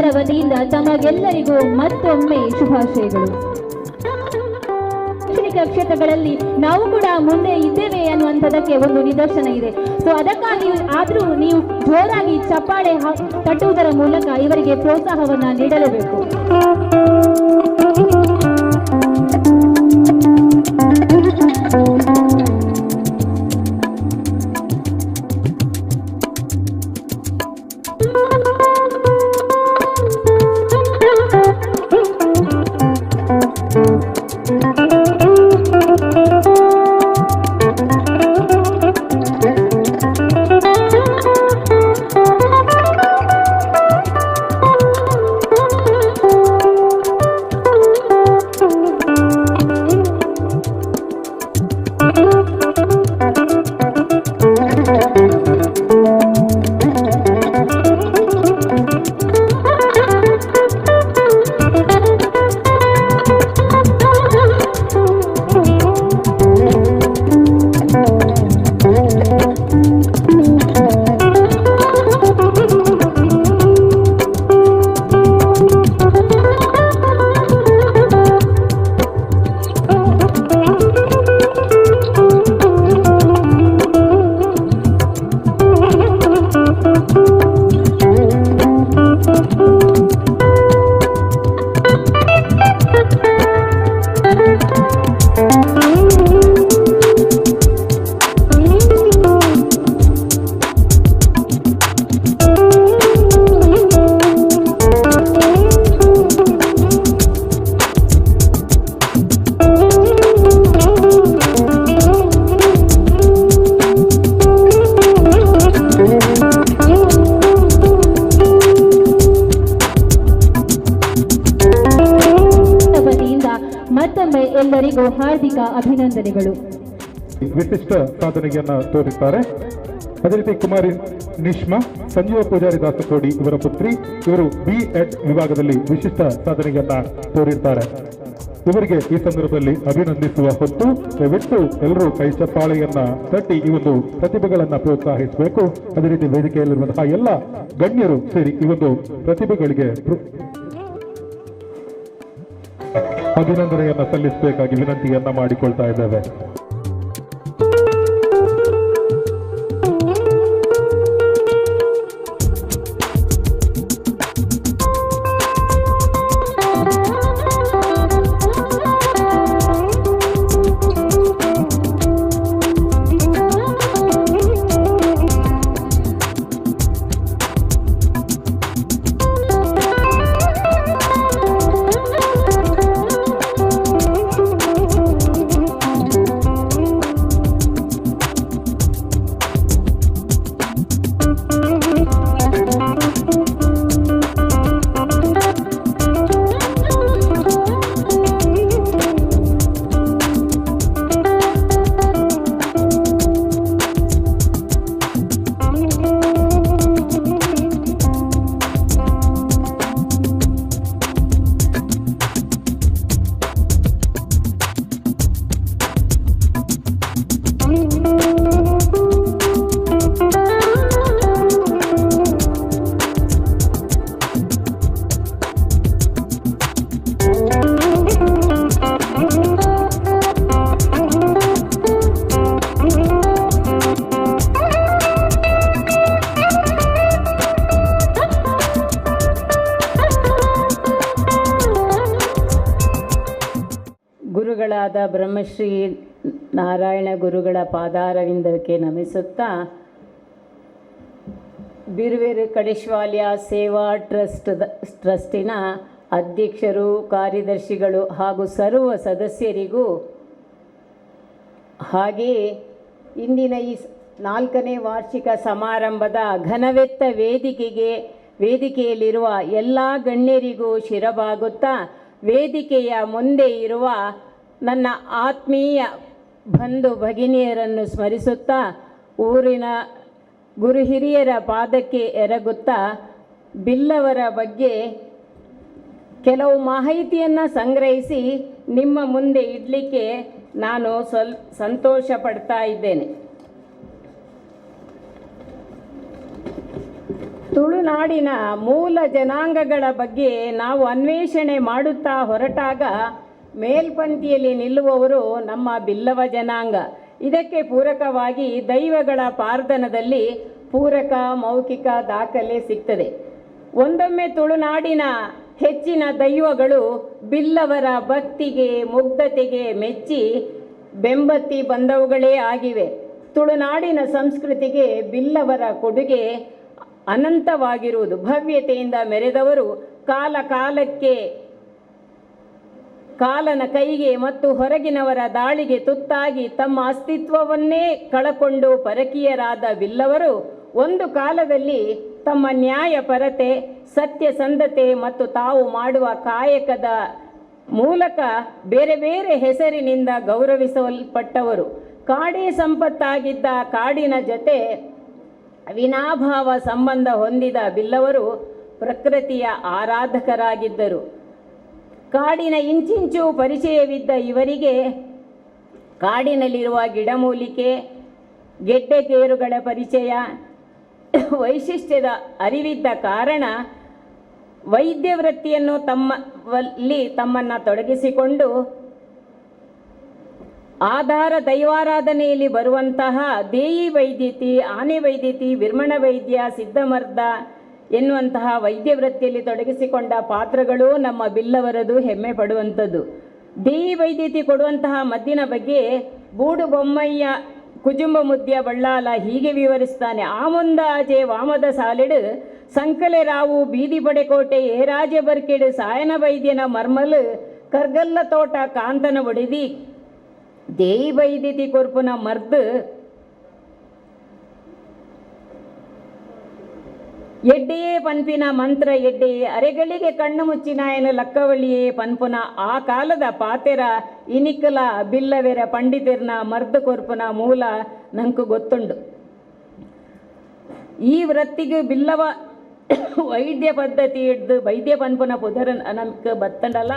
ನಮ್ಮೆಲ್ಲರ ವತಿಯಿಂದ ತಮಗೆಲ್ಲರಿಗೂ ಮತ್ತೊಮ್ಮೆ ಶುಭಾಶಯಗಳು. ಶೈಕ್ಷಣಿಕ ಕ್ಷೇತ್ರಗಳಲ್ಲಿ ನಾವು ಕೂಡ ಮುಂದೆ ಇದ್ದೇವೆ ಅನ್ನುವಂಥದ್ದಕ್ಕೆ ಒಂದು ನಿದರ್ಶನ ಇದೆ. ಸೊ ಅದಕ್ಕಾಗಿ ಆದರೂ ನೀವು ಜೋರಾಗಿ ಚಪ್ಪಾಳೆ ತಟ್ಟುವುದರ ಮೂಲಕ ಇವರಿಗೆ ಪ್ರೋತ್ಸಾಹವನ್ನ ನೀಡಲೇಬೇಕು. ವತಿಯಿಂದ ಮತ್ತೊಮ್ಮೆ ಎಲ್ಲರಿಗೂ ಹಾರ್ದಿಕ ಅಭಿನಂದನೆಗಳು. ವಿಶಿಷ್ಟ ಸಾಧನೆಯನ್ನ ತೋರಿದ್ದಾರೆ. ಅದೇ ರೀತಿ ಕುಮಾರಿ ನಿಷ್ಮಾ ಸಂಜೀವ ಪೂಜಾರಿ ದಾಸಕೋಡಿ ಇವರ ಪುತ್ರಿ, ಇವರು ಬಿ ಎಡ್ ವಿಭಾಗದಲ್ಲಿ ವಿಶಿಷ್ಟ ಸಾಧನೆಯನ್ನ ತೋರಿದ್ದಾರೆ. ಇವರಿಗೆ ಈ ಸಂದರ್ಭದಲ್ಲಿ ಅಭಿನಂದಿಸುವ ಹೊತ್ತು ದಯವಿಟ್ಟು ಎಲ್ಲರೂ ಕೈ ಚಪ್ಪಾಳೆಯನ್ನ ತಟ್ಟಿ ಈ ಒಂದು ಪ್ರತಿಭೆಗಳನ್ನ ಪ್ರೋತ್ಸಾಹಿಸಬೇಕು. ಅದೇ ರೀತಿ ವೇದಿಕೆಯಲ್ಲಿರುವಂತಹ ಎಲ್ಲ ಗಣ್ಯರು ಸೇರಿ ಈ ಒಂದು ಪ್ರತಿಭೆಗಳಿಗೆ ಅಭಿನಂದನೆಯನ್ನ ಸಲ್ಲಿಸಬೇಕಾಗಿ ವಿನಂತಿಯನ್ನ ಮಾಡಿಕೊಳ್ತಾ ಇದ್ದೇವೆ. ಗುರುಗಳಾದ ಬ್ರಹ್ಮಶ್ರೀ ನಾರಾಯಣ ಗುರುಗಳ ಪಾದಾರವಿಂದಕ್ಕೆ ನಮಿಸುತ್ತಾ, ಬಿರುವೆರು ಕಡೇಶಿವಾಲಯ ಸೇವಾ ಟ್ರಸ್ಟಿನ ಅಧ್ಯಕ್ಷರು, ಕಾರ್ಯದರ್ಶಿಗಳು ಹಾಗೂ ಸರ್ವ ಸದಸ್ಯರಿಗೂ, ಹಾಗೆಯೇ ಇಂದಿನ ಈ 4ನೇ ವಾರ್ಷಿಕ ಸಮಾರಂಭದ ಘನವೆತ್ತ ವೇದಿಕೆಯಲ್ಲಿರುವ ಎಲ್ಲ ಗಣ್ಯರಿಗೂ ಶಿರಬಾಗುತ್ತಾ, ವೇದಿಕೆಯ ಮುಂದೆ ಇರುವ ನನ್ನ ಆತ್ಮೀಯ ಬಂಧು ಭಗಿನಿಯರನ್ನು ಸ್ಮರಿಸುತ್ತಾ, ಊರಿನ ಗುರು ಹಿರಿಯರ ಪಾದಕ್ಕೆ ಎರಗುತ್ತಾ, ಬಿಲ್ಲವರ ಬಗ್ಗೆ ಕೆಲವು ಮಾಹಿತಿಯನ್ನು ಸಂಗ್ರಹಿಸಿ ನಿಮ್ಮ ಮುಂದೆ ಇಡಲಿಕ್ಕೆ ನಾನು ಸಂತೋಷ ಪಡ್ತಾ ಇದ್ದೇನೆ. ತುಳುನಾಡಿನ ಮೂಲ ಜನಾಂಗಗಳ ಬಗ್ಗೆ ನಾವು ಅನ್ವೇಷಣೆ ಮಾಡುತ್ತಾ ಹೊರಟಾಗ ಮೇಲ್ಪಂಕ್ತಿಯಲ್ಲಿ ನಿಲ್ಲುವವರು ನಮ್ಮ ಬಿಲ್ಲವ ಜನಾಂಗ. ಇದಕ್ಕೆ ಪೂರಕವಾಗಿ ದೈವಗಳ ಪಾರ್ದನದಲ್ಲಿ ಪೂರಕ ಮೌಖಿಕ ದಾಖಲೆ ಸಿಗ್ತದೆ. ಒಂದೊಮ್ಮೆ ತುಳುನಾಡಿನ ಹೆಚ್ಚಿನ ದೈವಗಳು ಬಿಲ್ಲವರ ಭಕ್ತಿಗೆ ಮುಗ್ಧತೆಗೆ ಮೆಚ್ಚಿ ಬೆಂಬತ್ತಿ ಬಂದವುಗಳೇ ಆಗಿವೆ. ತುಳುನಾಡಿನ ಸಂಸ್ಕೃತಿಗೆ ಬಿಲ್ಲವರ ಕೊಡುಗೆ ಅನಂತವಾಗಿರುವುದು. ಭವ್ಯತೆಯಿಂದ ಮೆರೆದವರು ಕಾಲ ಕಾಲಕ್ಕೆ ಕಾಲನ ಕೈಗೆ ಮತ್ತು ಹೊರಗಿನವರ ದಾಳಿಗೆ ತುತ್ತಾಗಿ ತಮ್ಮ ಅಸ್ತಿತ್ವವನ್ನೇ ಕಳಕೊಂಡು ಪರಕೀಯರಾದ ಬಿಲ್ಲವರು ಒಂದು ಕಾಲದಲ್ಲಿ ತಮ್ಮ ನ್ಯಾಯಪರತೆ, ಸತ್ಯಸಂಧತೆ ಮತ್ತು ತಾವು ಮಾಡುವ ಕಾಯಕದ ಮೂಲಕ ಬೇರೆ ಬೇರೆ ಹೆಸರಿನಿಂದ ಗೌರವಿಸಲ್ಪಟ್ಟವರು. ಕಾಡೇ ಸಂಪತ್ತಾಗಿದ್ದ ಕಾಡಿನ ಜೊತೆ ಅವಿನಾಭಾವ ಸಂಬಂಧ ಹೊಂದಿದ ಬಿಲ್ಲವರು ಪ್ರಕೃತಿಯ ಆರಾಧಕರಾಗಿದ್ದರು. ಕಾಡಿನ ಇಂಚಿಂಚು ಪರಿಚಯವಿದ್ದ ಇವರಿಗೆ ಕಾಡಿನಲ್ಲಿರುವ ಗಿಡಮೂಲಿಕೆ, ಗೆಡ್ಡೆಗೇರುಗಳ ಪರಿಚಯ, ವೈಶಿಷ್ಟ್ಯದ ಅರಿವಿದ್ದ ಕಾರಣ ವೈದ್ಯ ವೃತ್ತಿಯನ್ನು ತಮ್ಮನ್ನು ತೊಡಗಿಸಿಕೊಂಡು ಆಧಾರ ದೈವಾರಾಧನೆಯಲ್ಲಿ ಬರುವಂತಹ ದೇಯಿ ವೈದ್ಯತಿ, ಆನೆ ವೈದ್ಯತಿ, ಬಿರ್ಮಣ ವೈದ್ಯ, ಸಿದ್ಧಮರ್ದ ಎನ್ನುವಂತಹ ವೈದ್ಯ ವೃತ್ತಿಯಲ್ಲಿ ತೊಡಗಿಸಿಕೊಂಡ ಪಾತ್ರಗಳು ನಮ್ಮ ಬಿಲ್ಲವರದು ಹೆಮ್ಮೆ ಪಡುವಂಥದ್ದು. ದೇಯಿ ವೈದ್ಯತಿ ಕೊಡುವಂತಹ ಮದ್ದಿನ ಬಗ್ಗೆ ಬೂಡು ಬೊಮ್ಮಯ್ಯ ಕುಜುಂಬ ಮುದ್ಯ ಬಳ್ಳಾಲ ಹೀಗೆ ವಿವರಿಸ್ತಾನೆ. ಆಮುಂದಾಜೆ ವಾಮದ ಸಾಲಿಡು ಸಂಕಲೆ ರಾವು ಬೀದಿ ಪಡೆಕೋಟೆ ಏರಾಜೆ ಬರ್ಕೆಡು ಸಾಯನ ವೈದ್ಯನ ಮರ್ಮಲು ಕರ್ಗಲ್ಲ ತೋಟ ಕಾಂತನ ಒಡಿದಿ ದೇಯಿ ವೈದ್ಯತಿ ಕೊರ್ಪುನ ಮರ್ದು ಎಡ್ಡೆಯೇ ಪನ್ಪಿನ ಮಂತ್ರ ಎಡ್ಡೆಯೇ ಅರೆಗಳಿಗೆ ಕಣ್ಣು ಮುಚ್ಚಿನಾಯನ ಲಕ್ಕವಳ್ಳಿಯೇ ಪನ್ಪುನ ಆ ಕಾಲದ ಪಾತೆರ ಇನಿಕಲ ಬಿಲ್ಲವೆರ ಪಂಡಿತಿರ್ನ ಮರ್ದು ಕೊರ್ಪುನ ಮೂಲ ನಂಕು ಗೊತ್ತುಂಡು. ಈ ವೃತ್ತಿಗೆ ಬಿಲ್ಲವ ವೈದ್ಯ ಪದ್ಧತಿ ಹಿಡ್ದು ವೈದ್ಯ ಪನ್ಪುನ ಪುದರ ನಮ್ಗೆ ಬತ್ತಂಡಲ್ಲ.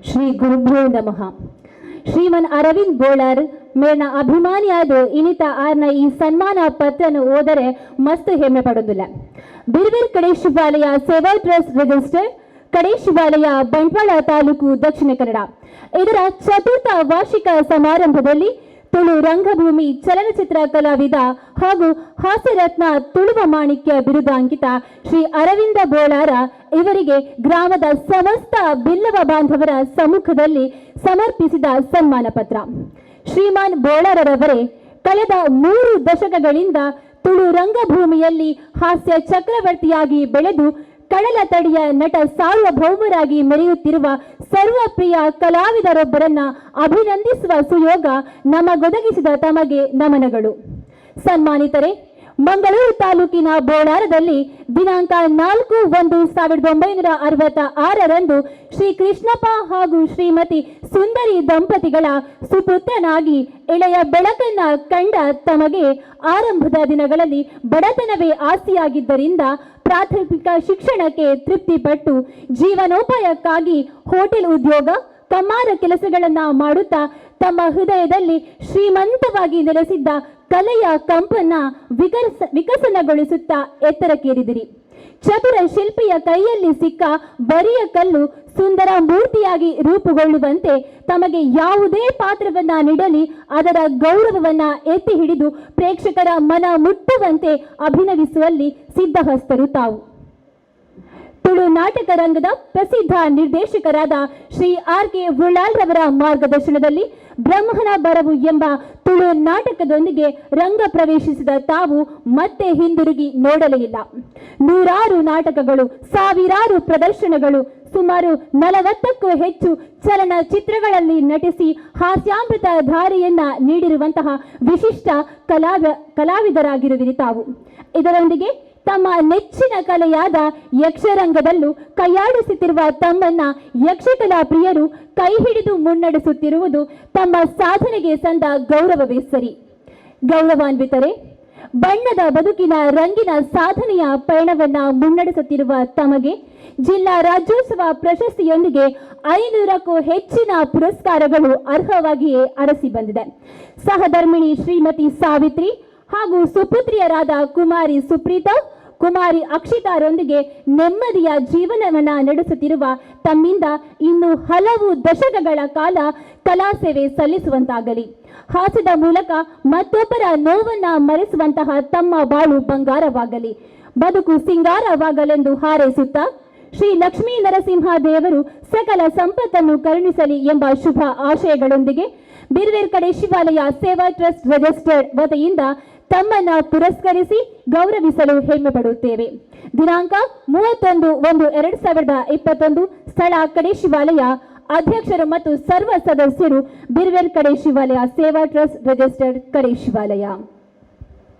ಶ್ರೀ ಗುರುಭ್ಯೋ ನಮಃ. ಶ್ರೀಮನ್ ಅರವಿಂದ್ ಬೋಳಾರ್ ಮೇಲಿನ ಅಭಿಮಾನಿಯಾದ ಇನಿತ ಆರ್ನ ಈ ಸನ್ಮಾನ ಪತ್ರನು ಓದರೆ ಮಸ್ತ್ ಹೆಮ್ಮೆ ಪಡೋದಿಲ್ಲ. ಬಿರ್ವಿರ್ ಕಡೆ ಶಿವಾಲಯ ಸೇವಾ ಟ್ರಸ್ಟ್ ರಿಜಿಸ್ಟರ್, ಕಡೆ ಶಿವಾಲಯ, ಬಂಟ್ವಾಳ ತಾಲೂಕು, ದಕ್ಷಿಣ ಕನ್ನಡ. ಇದರ ಚತುರ್ಥ ವಾರ್ಷಿಕ ಸಮಾರಂಭದಲ್ಲಿ ತುಳು ರಂಗಭೂಮಿ ಚಲನಚಿತ್ರ ಕಲಾವಿದ ಹಾಗೂ ಹಾಸ್ಯರತ್ನ ತುಳುವ ಮಾಣಿಕ್ಯ ಬಿರುದಾಂಕಿತ ಶ್ರೀ ಅರವಿಂದ ಬೋಳಾರ ಇವರಿಗೆ ಗ್ರಾಮದ ಸಮಸ್ತ ಬಿಲ್ಲವ ಬಾಂಧವರ ಸಮ್ಮುಖದಲ್ಲಿ ಸಮರ್ಪಿಸಿದ ಸನ್ಮಾನ ಪತ್ರ. ಶ್ರೀಮಾನ್ ಬೋಳಾರರವರೇ, ಕಳೆದ 3 ದಶಕಗಳಿಂದ ತುಳು ರಂಗಭೂಮಿಯಲ್ಲಿ ಹಾಸ್ಯ ಚಕ್ರವರ್ತಿಯಾಗಿ ಬೆಳೆದು ಕಡಲ ತಡಿಯ ನಟ ಸಾರ್ವಭೌಮರಾಗಿ ಮೆರೆಯುತ್ತಿರುವ ಸರ್ವಪ್ರಿಯ ಕಲಾವಿದರೊಬ್ಬರನ್ನ ಅಭಿನಂದಿಸುವ ಸುಯೋಗ ನಮಗೊದಗಿಸಿದ ತಮಗೆ ನಮನಗಳು. ಸನ್ಮಾನಿತರೇ, ಮಂಗಳೂರು ತಾಲೂಕಿನ ಬೋಳಾರದಲ್ಲಿ ದಿನಾಂಕ 4/1/1966 ಶ್ರೀ ಕೃಷ್ಣಪ್ಪ ಹಾಗೂ ಶ್ರೀಮತಿ ಸುಂದರಿ ದಂಪತಿಗಳ ಸುಪುತ್ರನಾಗಿ ಎಳೆಯ ಬೆಳಕನ್ನ ಕಂಡ ತಮಗೆ ಆರಂಭದ ದಿನಗಳಲ್ಲಿ ಬಡತನವೇ ಆಸ್ತಿಯಾಗಿದ್ದರಿಂದ ಪ್ರಾಥಮಿಕ ಶಿಕ್ಷಣಕ್ಕೆ ತೃಪ್ತಿಪಟ್ಟು ಜೀವನೋಪಾಯಕ್ಕಾಗಿ ಹೋಟೆಲ್ ಉದ್ಯೋಗ, ಕಮ್ಮಾರ ಕೆಲಸಗಳನ್ನ ಮಾಡುತ್ತಾ ತಮ್ಮ ಹೃದಯದಲ್ಲಿ ಶ್ರೀಮಂತವಾಗಿ ನೆಲೆಸಿದ್ದ ಕಲೆಯ ಕಂಪನ್ನ ವಿಕಸನಗೊಳಿಸುತ್ತಾ ಎತ್ತರಕ್ಕೇರಿದಿರಿ. ಚತುರ ಶಿಲ್ಪಿಯ ಕೈಯಲ್ಲಿ ಸಿಕ್ಕ ಬರಿಯ ಕಲ್ಲು ಸುಂದರ ಮೂರ್ತಿಯಾಗಿ ರೂಪುಗೊಳ್ಳುವಂತೆ ತಮಗೆ ಯಾವುದೇ ಪಾತ್ರವನ್ನ ನೀಡಲಿ ಅದರ ಗೌರವವನ್ನ ಎತ್ತಿ ಹಿಡಿದು ಪ್ರೇಕ್ಷಕರ ಮನ ಮುಟ್ಟುವಂತೆ ಅಭಿನಯಿಸುವಲ್ಲಿ ಸಿದ್ಧಹಸ್ತರು ತಾವು. ತುಳು ನಾಟಕ ರಂಗದ ಪ್ರಸಿದ್ಧ ನಿರ್ದೇಶಕರಾದ ಶ್ರೀ ಆರ್ ಕೆ ಉಳ್ಳಾಲ್ರವರ ಮಾರ್ಗದರ್ಶನದಲ್ಲಿ ಬ್ರಹ್ಮನ ಬರವು ಎಂಬ ತುಳು ನಾಟಕದೊಂದಿಗೆ ರಂಗ ಪ್ರವೇಶಿಸಿದ ತಾವು ಮತ್ತೆ ಹಿಂದಿರುಗಿ ನೋಡಲೇ ಇಲ್ಲ. ನೂರಾರು ನಾಟಕಗಳು, ಸಾವಿರಾರು ಪ್ರದರ್ಶನಗಳು, ಸುಮಾರು 40ಕ್ಕೂ ಹೆಚ್ಚು ಚಲನಚಿತ್ರಗಳಲ್ಲಿ ನಟಿಸಿ ಹಾಸ್ಯಾಮೃತ ಧಾರೆಯನ್ನ ನೀಡಿರುವಂತಹ ವಿಶಿಷ್ಟ ಕಲಾವಿದರಾಗಿರುವಿರಿ ತಾವು. ಇದರೊಂದಿಗೆ ತಮ್ಮ ನೆಚ್ಚಿನ ಕಲೆಯಾದ ಯಕ್ಷರಂಗದಲ್ಲೂ ಕೈಯಾಡಿಸುತ್ತಿರುವ ತಮ್ಮನ್ನ ಯಕ್ಷಕಲಾ ಪ್ರಿಯರು ಕೈ ಹಿಡಿದು ಮುನ್ನಡೆಸುತ್ತಿರುವುದು ತಮ್ಮ ಸಾಧನೆಗೆ ಸಂದ ಗೌರವವೇ ಸರಿ. ಗೌರವಾನ್ವಿತರೇ, ಬಣ್ಣದ ಬದುಕಿನ ರಂಗಿನ ಸಾಧನೆಯ ಪಯಣವನ್ನ ಮುನ್ನಡೆಸುತ್ತಿರುವ ತಮಗೆ ಜಿಲ್ಲಾ ರಾಜ್ಯೋತ್ಸವ ಪ್ರಶಸ್ತಿಯೊಂದಿಗೆ 500ಕ್ಕೂ ಹೆಚ್ಚಿನ ಪುರಸ್ಕಾರಗಳು ಅರ್ಹವಾಗಿಯೇ ಅರಸಿ ಬಂದಿದೆ. ಸಹಧರ್ಮಿಣಿ ಶ್ರೀಮತಿ ಸಾವಿತ್ರಿ ಹಾಗೂ ಸುಪುತ್ರಿಯರಾದ ಕುಮಾರಿ ಸುಪ್ರೀತಾ, ಕುಮಾರಿ ಅಕ್ಷಿತಾರೊಂದಿಗೆ ನೆಮ್ಮದಿಯ ಜೀವನವನ್ನ ನಡೆಸುತ್ತಿರುವ ತಮ್ಮಿಂದ ಇನ್ನು ಹಲವು ದಶಕಗಳ ಕಾಲ ಕಲಾ ಸೇವೆ ಸಲ್ಲಿಸುವಂತಾಗಲಿ. ಹಾಸ್ಯದ ಮೂಲಕ ಮತ್ತೊಬ್ಬರ ನೋವನ್ನ ಮರೆಸುವಂತಹ ತಮ್ಮ ಬಾಳು ಬಂಗಾರವಾಗಲಿ, ಬದುಕು ಸಿಂಗಾರವಾಗಲೆಂದು ಹಾರೈಸುತ್ತಾ ಶ್ರೀ ಲಕ್ಷ್ಮೀ ನರಸಿಂಹ ದೇವರು ಸಕಲ ಸಂಪತ್ತನ್ನು ಕರುಣಿಸಲಿ ಎಂಬ ಶುಭ ಆಶಯಗಳೊಂದಿಗೆ ಬಿರುವೇರ್ ಕಡೆ ಶಿವಾಲಯ ಸೇವಾ ಟ್ರಸ್ಟ್ ರಿಜಿಸ್ಟರ್ಡ್ ವತಿಯಿಂದ ತಮ್ಮನ್ನ ಪುರಸ್ಕರಿಸಿ ಗೌರವಿಸಲು ಹೆಮ್ಮೆ ಪಡುತ್ತೇವೆ. ದಿನಾಂಕ 31-1-2021, ಸ್ಥಳ ಕಡೆ ಶಿವಾಲಯ, ಅಧ್ಯಕ್ಷರು ಮತ್ತು ಸರ್ವ ಸದಸ್ಯರು ಬಿರುವೇರ್ ಕಡೆ ಶಿವಾಲಯ ಸೇವಾ ಟ್ರಸ್ಟ್ ರಿಜಿಸ್ಟರ್ಡ್ ಕಡೆ ಶಿವಾಲಯ.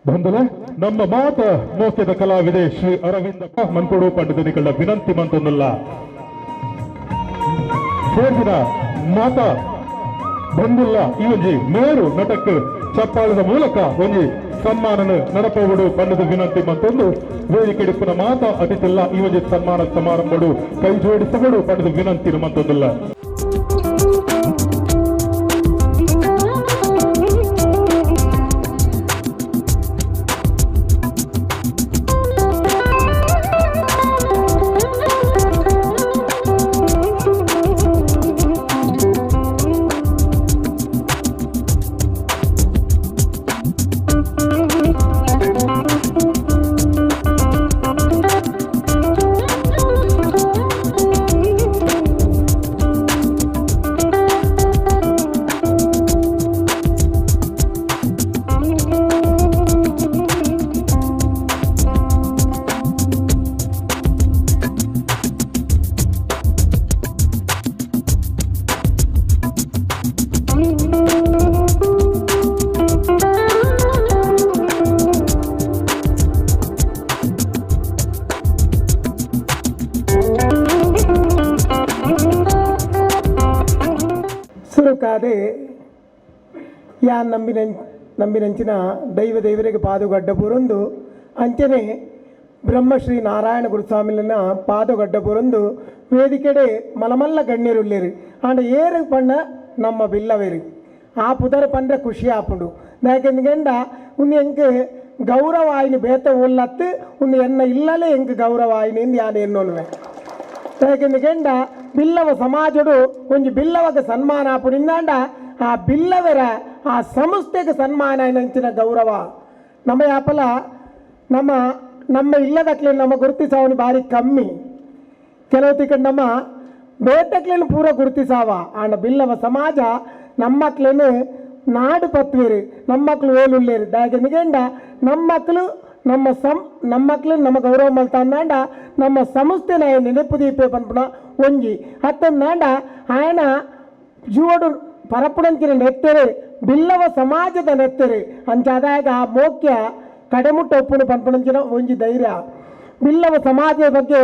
ಬಂಧುಲ ನಮ್ಮ ಮಾತ ಮೋಕ್ಯದ ಕಲಾವಿದೆ ಶ್ರೀ ಅರವಿಂದ ಮನ್ಕೊಡು ಪಂಡಿತನಿಗಳ ವಿನಂತಿ ಮಂತೊಂದಲ್ಲ ಸೇರಿದ ಮಾತ ಬಂದುಲ್ಲ ಈ ಒಂಜಿ ಮೇರು ನಟಕ್ ಚಪ್ಪಾಳದ ಮೂಲಕ ಒಂಜಿ ಸನ್ಮಾನನ ನಡಪವುಡು ಪಂಡದ ವಿನಂತಿ ಮತ್ತೊಂದು ವೇದಿಕೆ ಡಿಪ್ಪುನ ಮಾತ ಅತಿಥಿಲ್ಲ ಈ ಒಂಜಿ ಸನ್ಮಾನ ಸಮಾರಂಭಡು ಕೈ ಜೋಡಿಸಬಡು ಪಂಡದ ವಿನಂತಿ ಮತ್ತೊಂದಿಲ್ಲ. ಸುರುಕಾದೆ ಯಾನ್ ನಂಬಿನಂಚಿನ ದೈವ ದೇವರಿಗೆ ಪಾದುಗಡ್ಡ ಪುರಂದು ಅಂಚನೆ ಬ್ರಹ್ಮಶ್ರೀ ನಾರಾಯಣ ಗುರುಸ್ವಾಮಿಲನ ಪಾದುಗಡ್ಡ ಪುರಂದು ವೇದಿಕೆಡೆ ಮಲಮಲ್ಲ ಗಣ್ಯರುಳ್ಳೇರು ಆಂಡ ಏರು ಪಣ್ಣ ನಮ್ಮ ಬಿಲ್ಲವೇರು ಆ ಪುದರ ಪಂಡ್ರೆ ಖುಷಿ ಆಪುಂಡು ಯಾಕೆಂದ್ಗಂಡ ಉಂದು ಎಂಕ್ ಗೌರವ ಆಯ್ನ ಬೇತ ಒಲ್ಲತ್ತು ಉಂದು ಎನ್ನ ಇಲ್ಲಲೇ ಎಂಕ್ ಗೌರವ ಆಯ್ನ ಯಾನ್ ಎನ್ನೊಲ್ವೆ ಯಾಕೆಂದ್ಗಂಡ ಬಿಲ್ಲವ ಸಮಾಜಡು ಒಂಜಿ ಬಿಲ್ಲವಗ ಸನ್ಮಾನ ಆಪುನಿಂದಾಂಡ ಆ ಬಿಲ್ಲವರ ಆ ಸಂಸ್ಥೆಗೆ ಸನ್ಮಾನ ಅಂಚಿನ ಗೌರವ ನಮ್ಮ ಯಾಪಲ ನಮ್ಮ ನಮ್ಮ ಇಲ್ಲದಕ್ಲೆ ನಮ್ಮ ಗುರುತಿಸಾವಣಿ ಭಾರಿ ಕಮ್ಮಿ ಕೆಲವು ತಿಕ್ಕಂಡು ನಮ್ಮ ಬೇತಕ್ಲೇನು ಪೂರ ಗುರುತಿಸಾವ ಆಂಡ ಬಿಲ್ಲವ ಸಮಾಜ ನಮ್ಮಕ್ಲೇನು ನಾಡು ಪತ್ವೇರು ನಮ್ಮಕ್ಳು ಓಲುಳ್ಳೇರು ದಾಗೆಂದ ನಮ್ಮಕ್ಳು ನಮ್ಮ ನಮ್ಮಕ್ಳು ನಮ್ಮ ಗೌರವ ಮಲ್ತಾಂದಾಂಡ ನಮ್ಮ ಸಂಸ್ಥೆನ ನೆನಪು ದೀಪೆ ಪನ್ಪುನ ಒಂಜಿ ಅತ್ತಂದಾಂಡ ಆಯನ ಜೀವಡು ಪರಪುಡಂಚಿನ ನೆತ್ತೆರು ಬಿಲ್ಲವ ಸಮಾಜದ ನೆತ್ತೆರು ಅಂಚಾದಾಗ ಆ ಮೋಕ್ಯ ಕಡೆಮುಟ್ಟ ಒಪ್ಪುನು ಪನ್ಪುಣಂಚಿನ ಒಂಜಿ ಧೈರ್ಯ ಬಿಲ್ಲವ ಸಮಾಜದ ಬಗ್ಗೆ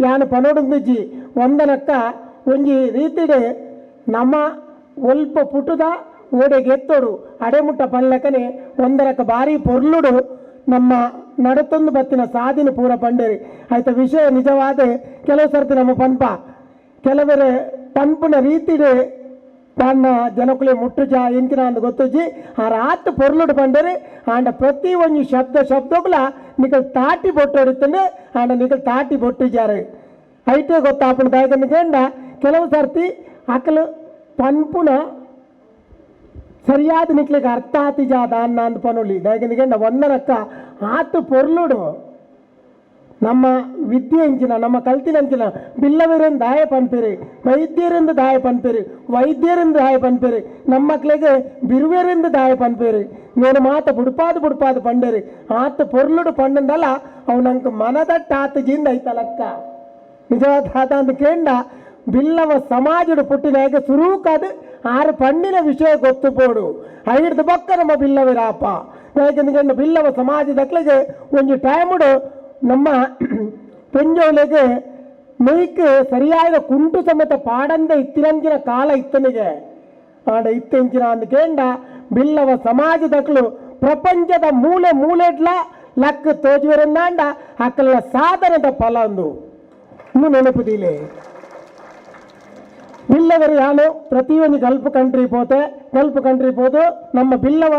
ಯಾನು ಪನೊಡುಂದಿಜ್ಜಿ ಒಂದನಕ್ಕ ಒಂಜಿ ರೀತಿಡೆ ನಮ್ಮ ಒಲ್ಪ ಪುಟುದ ಓಡೆಗೆ ಎತ್ತೋಡು ಅಡೆಮುಟ್ಟ ಪಲ್ಲಕನೆ ಒಂದರಕ್ಕ ಭಾರಿ ಪೊರ್ಲುಡು ನಮ್ಮ ನಡತೊಂದು ಬತ್ತಿನ ಸಾಧಿನ ಪೂರ ಪಂಡೇರಿ ಆಯ್ತ ವಿಷಯ ನಿಜವಾದ ಕೆಲವು ಸರ್ತಿ ನಮ್ಮ ಪನ್ಪ ಕೆಲವರು ಪನ್ಪುನ ರೀತಿಡೆ ತನ್ನ ಜನಕುಲೆ ಮುಟ್ಟುಜ ಎಂಚಿನ ಅಂದ್ ಗೊತ್ತುಜಿ ಆ ರಾತ್ ಪೊರ್ಲುಡು ಪಂಡೇರಿ ಆಂಡ ಪ್ರತಿ ಒಂಜಿ ಶಬ್ದ ಶಬ್ದಗುಲ ನಿಕಲ್ ತಾಟಿ ಬೊಟ್ಟು ಹೊಡಿತಂಡೆ ಆಂಡ ನಿಕಲ್ ತಾಟಿ ಬೊಟ್ಟಿಜಾರು ಐಟೇ ಗೊತ್ತಾಪುಣ ದಾಯಕಂಡ ಕೆಲವು ಸರ್ತಿ ಅಕಲು ಪನ್ಪುನ ಸರಿಯಾದ ನಿಕ್ಲಿಗೆ ಅರ್ಥ ಆತಿಜ ದಾನ್ನ ಅಂದ್ ಪನುಲಿ ದಾಯಕಂದ ಒಂದನಕ್ಕ ಆತು ಪೊರ್ಲುಡು ನಮ್ಮ ವಿದ್ಯೆ ಅಂಚಿನ ನಮ್ಮ ಕಲ್ತಿನ ಅಂಚಿನ ಬಿಲ್ಲವರಿಂದ ದಾಯ ಪನ್ಪೇರಿ ವೈದ್ಯರಿಂದ ದಾಯ ಪನ್ಪೇರಿ ವೈದ್ಯರಿಂದ ದಾಯ ಪನ್ಪೇರಿ ನಮ್ಮ ಮಕ್ಳಿಗೆ ಬಿರುವೆರಿಂದ ದಾಯ ಪನ್ಪೇರಿ నేను ಮಾತ ಬುಡ್ಪಾದ ಬುಡ್ಪಾದ ಪಂಡೇರಿ ಆತ ಪೊರ್ಲುಡು ಪಂಡಂದಲ್ಲ ಅವನಂಕ ಮನದಟ್ಟ ಆತ ಜಿಂದ ಐತಲಕ್ಕ ನಿಜವಾದ ಆತ ಅಂದ ಕೇಂಡ ಬಿಲ್ಲವ ಸಮಾಜಡು ಪುಟ್ಟಿನಾಗ ಸುರೂಕಾದ ಆರು ಪಂಡಿನ ವಿಷಯ ಗೊತ್ತು ಪೋಡು ಐಡ್ದು ಬೊಕ್ಕ ನಮ್ಮ ಬಿಲ್ಲವರಾಪ ಯಾಕೆಂದ್ರೆ ಬಿಲ್ಲವ ಸಮಾಜದಕ್ಲಿಗೆ ಒಂಜಿ ಟೈಮುಡು ನಮ್ಮ ಪೊಂಜೋಲೆಗೆ ಮೈಕ್ ಸರಿಯಾದ ಕುಂಟು ಸಮೇತ ಪಾಡಂದೆ ಇತ್ತಿರಂಚಿನ ಕಾಲ ಇತ್ತನಿಗೆ ಆಡ ಇತ್ತೆಂಚಿನ ಅಂದ ಕೇಂಡ ಬಿಲ್ಲವ ಸಮಾಜದಕ್ಲು ಪ್ರಪಂಚದ ಮೂಲೆ ಮೂಲೆಡ್ಲ ಲಕ್ಕ ತೋಜುವರೆಂದಾಂಡ ಅಕ್ಕಲ ಸಾಧನದ ಫಲ ಅಂದು ಇನ್ನು ನೆನಪುದಿಲೆ. ಬಿಲ್ಲವರು ಯಾನು ಪ್ರತಿಯೊಂದು ಗಲ್ಫ್ ಕಂಟ್ರಿ ಪೋತೆ, ಗಲ್ಫ್ ಕಂಟ್ರಿ ಪೋದು ನಮ್ಮ ಬಿಲ್ಲವ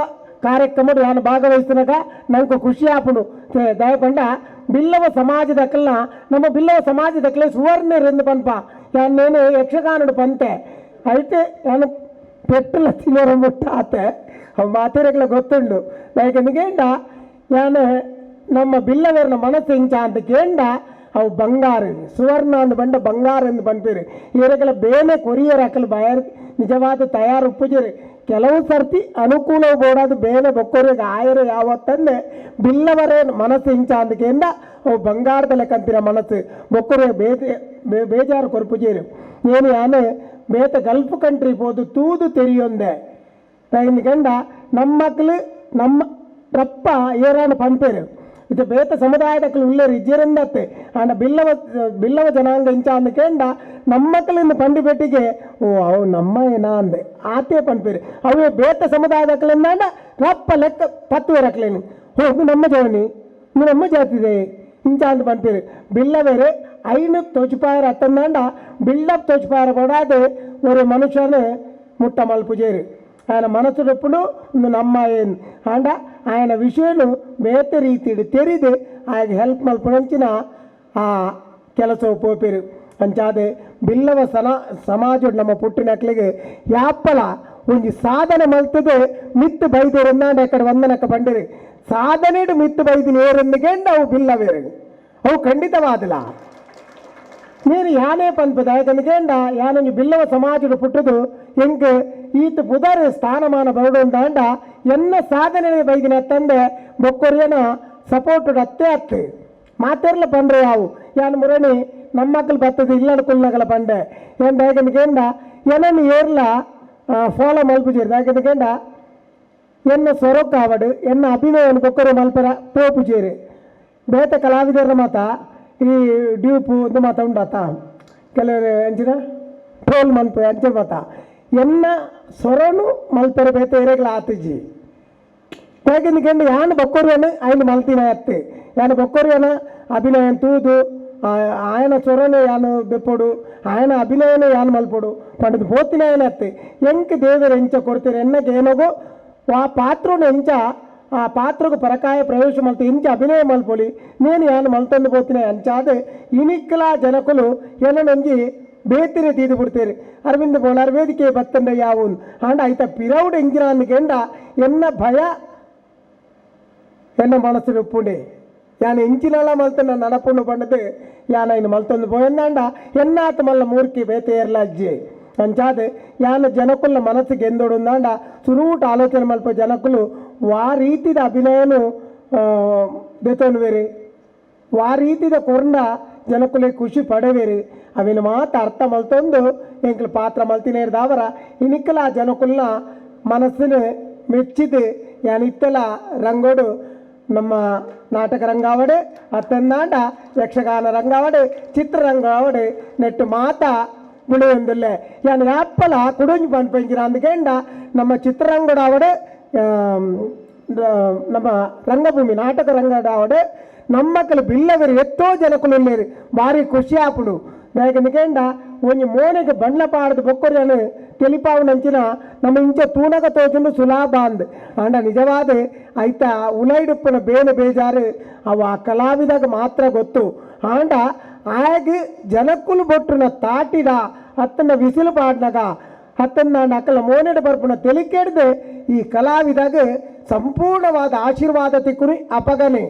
ಕಾರ್ಯಕ್ರಮ ಯಾನು ಭಾಗವಹಿಸಿನಾಗ ನಂಗೆ ಖುಷಿ ಆಪುಂಡು. ದಯಪಂಡ ಬಿಲ್ಲವ ಸಮಾಜದಕ್ಕಲ್ಲ ನಮ್ಮ ಬಿಲ್ಲವ ಸಮಾಜದಕ್ಕಲೆ ಸುವರ್ಣರೆಂದು ಪನ್ಪ ಯಾನೇನು ಯಕ್ಷಗಾನಡು ಪಂತೆ అయితే ಯಾನು ಪೆಟ್ಟಲ ತಿನ್ನೋರ ಮುಟ್ಟ ಆತೆ ಅವು ಮಾತಿರಕ್ಲ ಗೊತ್ತುಂಡು. ಯಾಕೆಂದ ಯಾನು ನಮ್ಮ ಬಿಲ್ಲವರನ ಮನಸ್ಸು ಇಂಚ ಅಂತ ಕೇಂಡ ಅವು ಬಂಗಾರ ಸುವರ್ಣ ಅಂದು ಬಂಡ ಬಂಗಾರ ಎಂದು ಪನ್ಪೇರು. ಇವರಕ್ಕೆಲ್ಲ ಬೇನೆ ಕೊರಿಯರ್ ಹಾಕಲು ಬಯ ನಿಜವಾದ ತಯಾರು ಉಪ್ಪುಜೇರಿ. ಕೆಲವು ಸರ್ತಿ ಅನುಕೂಲ ಬೋಡಾದ ಬೇನೆ ಬೊಕ್ಕೋರಿಗೆ ಆಯರು ಯಾವತ್ತಂದೆ ಬಿಲ್ಲವರೇ ಮನಸ್ಸು ಇಂಚ ಅಂದಕೆಂದ ಅವು ಬಂಗಾರದ ಲೆಕ್ಕಂತಿರ ಮನಸ್ಸು ಬೊಕ್ಕೋರಿಗೆ ಬೇಜಾರು ಕೊರ್ಪುಜೇರು. ಏನು ಯಾನು ಬೇತ ಗಲ್ಫ್ ಕಂಟ್ರಿ ಪೋದು ತೂದು ತೆರಿಯೊಂದೆ ಗಂಡ ನಮ್ಮ ಮಕ್ಕಳು ನಮ್ಮ ರಪ್ಪ ಏರಾನು ಪನ್ಪೇರು. ಇದು ಬೇತ ಸಮುದಾಯದಕ್ಕಲು ಉಳ್ಳೇರು ಇಜ್ಜರಿಂದತ್ತೆ ಆಂಡ ಬಿಲ್ಲವ ಬಿಲ್ಲವ ಜನಾಂಗ ಇಂಚ ಅಂದಕೆಂಡ ನಮ್ಮ ಮಕ್ಕಳಿಂದ ಪಂಡಿ ಪೆಟ್ಟಿಗೆ ಓ ಅವು ನಮ್ಮ ಏನಾ ಅಂದೆ ಆತೆ ಪನ್ಪೇರು. ಅವೇ ಬೇತ ಸಮುದಾಯದಕ್ಕಲಿಂದ ರಪ್ಪ ಲೆಕ್ಕ ಪತ್ತು ರಕ್ಲೇನು ಓ ಇದು ನಮ್ಮ ಜವನಿ ಇದು ನಮ್ಮ ಜಾತಿದೆ ಇಂಚ ಅಂದ ಪನ್ಪೇರು. ಬಿಲ್ಲವೇರು ಐನು ತೋಚಿಪಾಯರ ಅತ್ತಂದಾಂಡ ಬಿಲ್ಡಪ್ ತೋಚಿಪಾಯರ ಕೊಡಾದೆ ஒரு ಮನುಷ್ಯನ ಮುಟ್ಟ ಮಲ್ಪುಜೇರು. ఆయన మనసుడప్పుడు ನಮ್ಮ ಏನು ಆಂಡ ఆయన ವಿಷಯನು ಬೇತೆ ರೀತಿಡು ತೆರಿದು ఆయన ಹೆಲ್ಪ್ ಮಲ್ಪುನಂಚಿನ ಆ ಕೆಲಸ ಪೋಪೇರು. ಅಂಚಾದೆ ಬಿಲ್ಲವ ಸಮಾಜ ನಮ್ಮ ಪುಟ್ಟಿನಕ್ಲಿಗೆ ಯಾಪ್ಪಲ ಒಂಜಿ ಸಾಧನೆ ಮಲ್ತದೆ ಮಿತ್ತು ಬೈದೇರೆಂದಾಂಡ ಎಕ್ಕಡೆ ವಂದನಕ್ಕ ಬಂಡಿರಿ ಸಾಧನೆಡು ಮಿತ್ತು ಬೈದಿನ ಏರೆಂದುಗೆಂಡ ಅವು ಬಿಲ್ಲವೇರು ಅವು ಖಂಡಿತವಾದಲ. ನೀನು ಯಾನೇ ಪನ್ಪದ ಯಾಕಂದ್ಕೇಂಡ ಯಾನೊಂಜಿ ಬಿಲ್ಲವ ಸಮಾಜಡು ಪುಟ್ಟದು ಎಂಕ್ ಈತ ಪುದರ್ ಸ್ಥಾನಮಾನ ಬರಡು ಅಂದಾಂಡ ಎನ್ನ ಸಾಧನೆ ಬೈದಿನ ತಂದೆ ಬೊಕ್ಕೊರಿಯನ ಸಪೋರ್ಟ್ ಅತ್ತೆ ಅತ್ತೆ ಮಾತೆರ್ಲ ಪಂಡ್ರೆ ಯಾವು ಯಾನ್ ಮುರಣಿ ನಮ್ಮ ಮಕ್ಕಳು ಬತ್ತದ ಇಲ್ಲಡ ಕುಲ್ನಗಲ ಪಂಡೆ ಏನ್ ಯಾಕಂದ್ಕೇಂಡ ಏನನ್ನು ಏರ್ಲ ಫಾಲೋ ಮಲ್ಪುಜೇರು. ಯಾಕಂದ್ಕೇಂಡ ಎನ್ನ ಸೊರೊಕ್ಕಾವಡು ಎನ್ನ ಅಭಿನಯನ ಬೊಕ್ಕೊರಿ ಮಲ್ಪರ ಪೋಪುಜೇರು. ಬೇತ ಕಲಾವಿದರ ಮಾತ ಈ ಡ್ಯೂಪು ಒಂದು ಮಾತ ಉಂಡಾತ ಕೆಲವರು ಅಂಚಿನ ಟ್ರೋಲ್ ಮನ್ಪು ಅಂಚಿನ ಮಾತ ಎನ್ನ ಸೊರನು ಮಲ್ಪೆರೆ ಬೇತೆ ಎರೆಗ್ಲ ಆತಿಜಿ. ಯಾಕೆಂದು ಯಾನು ಬೊಕ್ಕೊರಿಯನು ಐನು ಮಲ್ತಿನ ಅತ್ತೆ ಯಾನು ಬೊಕ್ಕೊರಿಯನ ಅಭಿನಯ ತೂದು ఆయన ಸೊರನು ಯಾನು ದೆಪ್ಪೊಡು ఆయన ಅಭಿನಯನ ಯಾನು ಮಲ್ಪೊಡು ಪಂಡದು ಪೋತಿನ ಅತ್ತೆ ಎಂಕ್ ದೇವರು ಎಂಚ ಕೊಡ್ತೀರ ಎನ್ನಕ್ಕೆ ಏನೋಗೋ ಆ ಪಾತ್ರನು ಎಂಚ ಆ ಪಾತ್ರకు ಪರಕಾಯ ಪ್ರವೇಶ ಮಲ್ತು ಇಂಚ ಅಭಿನಯ ಮಲ್ಪೊಲಿ నేను ಯಾನು ಮಲ್ತೊಂದು ಪೋತಿನ ಅಂಚಾದೆ ಇನಿಕ್ಲ ಜನಕುಲು ಎನ್ನೊಂಜಿ ಬೇತಿರೆ ತೀದು ಬಿಡ್ತೇರಿ. ಅರವಿಂದ ಬೋಳಾರ್ ವೇದಿಕೆ ಬತ್ತಂಡ ಯಾವು ಆಂಡ ಐತ ಪಿರೌಡ್ ಎಂಜಿನ ಎನ್ನ ಭಯ ಎನ್ನ ಮನಸ್ಸು ಉಪ್ಪುಂಡೆ ಯಾನು ಇಂಚಿನಲ ಮಲ್ತನ ನಡಪುಂಡು ಪಂಡದು ಯಾನ ಇನ್ನು ಮಲ್ತೊಂದು ಪೋಯಂದಾಂಡ ಎನ್ನಾತ ಮಲ್ಲ ಮೂರ್ಖಿ ಬೇತೆ ಅಜ್ಜಿ ಅಂಚಾದೆ ಯಾನು ಜನಕುಲ ಮನಸ್ಸಿಗೆ ಎಂದೊಡುಂದಾಂಡ ಸುರೂಟ ಆಲೋಚನೆ ಮಲ್ಪ ಜನಕುಲು ವಾ ರೀತಿದ ಅಭಿನಯನು ದೆತೊನು ಬೇರೆ ವಾ ರೀತಿದ ಕೊರ್ನ ಜನಕುಲೆ ಖುಷಿ ಪಡವೇರು ಅವಿನ ಮಾತು ಅರ್ಥ ಮಲ್ತೊಂದು ಎಂಕ್ಲು ಪಾತ್ರ ಮಲ್ತಿನೇರ್ದಾವರ ಇನಿಕ್ಕಲ ಆ ಜನಕುಲ್ನ ಮನಸ್ಸಿನ ಮೆಚ್ಚಿದು ಯಾನಿತ್ತೆಲ ರಂಗೋಡು ನಮ್ಮ ನಾಟಕ ರಂಗಾವಡೆ ಅತ್ತಂದಾಂಡ ಯಕ್ಷಗಾನ ರಂಗಾವಡೆ ಚಿತ್ರರಂಗಾವಡೆ ನೆಟ್ಟು ಮಾತ ಬುಳೆಯೊಂದಿಲ್ಲ ಯಾನು ಯಾಪ್ಪಲ ಕುಡುಂಜಿ ಪನ್ಪಂಜಿರ ಅಂದ್ಕೇಂಡ ನಮ್ಮ ಚಿತ್ರರಂಗಡಾವಡೆ ನಮ್ಮ ರಂಗಭೂಮಿ ನಾಟಕ ರಂಗಡಾವಡೆ ನಮ್ಮಕ್ಕಲು ಬಿಲ್ಲವರು ಎತ್ತೋ ಜನಕುಲು ಉಲ್ಲೇರು ಭಾರಿ ಖುಷಿ ಆಪುಂಡು. ಯಾಕೆಂದ ಒಂಜಿ ಮೋನೆಗೆ ಬಣ್ಣ ಪಾಡ್ದು ಬೊಕ್ಕೊರಿಯನು ತೆಲಿಪಾವುನಂಚಿನ ನಮ್ಮ ಇಂಚ ತೂನಗ ತೋಚುಂಡು ಸುಲಾಭ ಅಂದ್ ಆಂಡ ನಿಜವಾದ ಐತ ಉಲೈಡುಪ್ಪನ ಬೇನೆ ಬೇಜಾರು ಅವ ಆ ಕಲಾವಿದಾಗ ಮಾತ್ರ ಗೊತ್ತು. ಆಂಡ ಆಗ ಜನಕ್ಕುಲು ಬೊಟ್ಟುನ ತಾಟಿದ ಅತ್ತನ ವಿಸಿಲು ಪಾಡ್ನಗ ಅತ್ತನ್ನ ಅಕ್ಕಲ ಮೋನೆಡು ಬರ್ಪುನ ತೆಲಿಕೆಡ್ದು ಈ ಕಲಾವಿದಾಗ ಸಂಪೂರ್ಣವಾದ ಆಶೀರ್ವಾದ ತಿಕ್ಕುನಿ ಅಪಗನೆ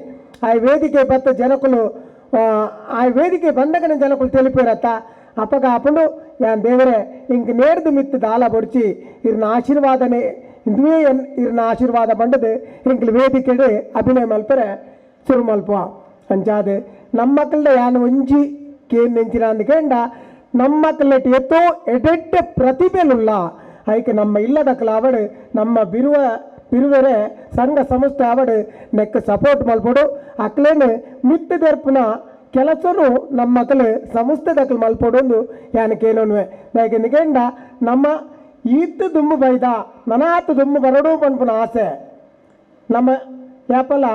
ಆ ವೇದಿಕೆ ಬತ್ತ ಜನಕುಲು ಆ ವೇದಿಕೆ ಬಂದಗನೆ ಜನಕುಲು తెలిపిరತ್ತ ಅಪಗ ಅಪಂಡು ಯಾನ್ ದೇವರೇ ಇಂಕ್ ನೇರ್ದು ಮಿತ್ತು ದಾಲ ಬೊಡ್ಚಿ ಇರ್ನ ಆಶೀರ್ವಾದನೆ ಇಂದುವೇ ಇರ್ನ ಆಶೀರ್ವಾದ ಬಂಡದು ಇಂಕ್ಲು ವೇದಿಕೆಡೆ ಅಭಿನಯ ಮಲ್ಪರೆ ಸುರು ಮಲ್ಪ ಅಂಚಾದೆ ನಮ್ಮ ಯಾನ್ ಒಂಜಿ ಕೇನ್ ನೆಂಚಿನ ಅಂದ್ಕೇಂಡ ನಮ್ಮ ಮಕ್ಕಳಟ್ ಎತ್ತೋ ಎಡೆಟ್ಟೆ ಪ್ರತಿಭೆಲುಲ್ಲ ಐಕೆ ನಮ್ಮ ಇಲ್ಲದಕ್ಕಲ ಅವಡು ನಮ್ಮ ಬಿರುವ ಬಿರುವೆರೆ ಸಂಘ ಸಂಸ್ಥೆ ಅವಡು ನೆಕ್ ಸಪೋರ್ಟ್ ಮಲ್ಪೊಡು ಅಕ್ಲೇನು ಮಿತ್ತು ದರ್ಪುನ ಕೆಲಸನು ನಮ್ಮ ಮಕ್ಕಳು ಸಂಸ್ಥೆ ದಕ್ಕಲು ಮಲ್ಪೊಡೊಂದು ಯಾನಕೇನೋನ್ವೆ ಯಾಕೆಂದ ನಮ್ಮ ಈತ್ ದುಮ್ಮು ಬೈದ ನನಾತ್ ದುಮ್ಮು ಬರಡು ಪನ್ಪುನ ಆಸೆ. ನಮ್ಮ ಯಾಪಲ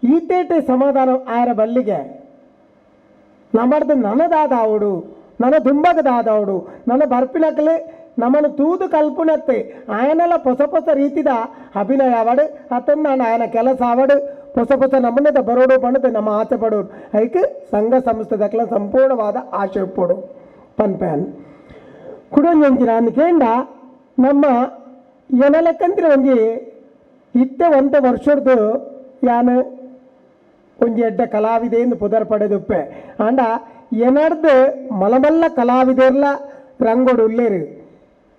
ಈತೇಟೆ ಸಮಾಧಾನ ಆಯರ ಬಲ್ಲಿಗೆ ನಮ್ಮರ್ದು ನನದಾದ ಅವಡು ನನ್ನ ದುಂಬಗದಾದವಡು ನನ್ನ ಬರ್ಪಿನಕಲೆ ನಮ್ಮನ್ನು ತೂದು ಕಲ್ಪುನತ್ತೆ ಆಯನಲ ಹೊಸ ಹೊಸ ರೀತಿದ ಅಭಿನಯ ಅವಡು ಅತನ್ನ ನಾನು ಆಯನ ಕೆಲಸ ಅವಡು ಹೊಸ ಹೊಸ ನಮ್ಮನ್ನದ ಬರೋಡು ಪಣದು ನಮ್ಮ ಆಸೆ ಪಡೋರು ಐಕ್ ಸಂಘ ಸಂಸ್ಥೆ ದಕ್ಕಲ ಸಂಪೂರ್ಣವಾದ ಆಶೆ ಪಡು ಪನ್ಪ್ಯಾನ್ ಕುಡೊಂಜಂಚಿನ ಕೇಂಡ ನಮ್ಮ ಎನಲೆಕ್ಕಂತಿನ ಒಂಜಿ ಇತ್ತೆ ಒಂತೆ ವರ್ಷದ್ದು ಯಾನು ಒಂಜಿ ಎಡ್ಡ ಕಲಾವಿದೆಂದು ಪುದರ್ ಪಡೆದುಪ್ಪೆ ಆಂಡ ಎನರ್ದು ಮಲಮಲ್ಲ ಕಲಾವಿದೆರ್ಲ ರಂಗೋಡು ಉಲ್ಲೇರು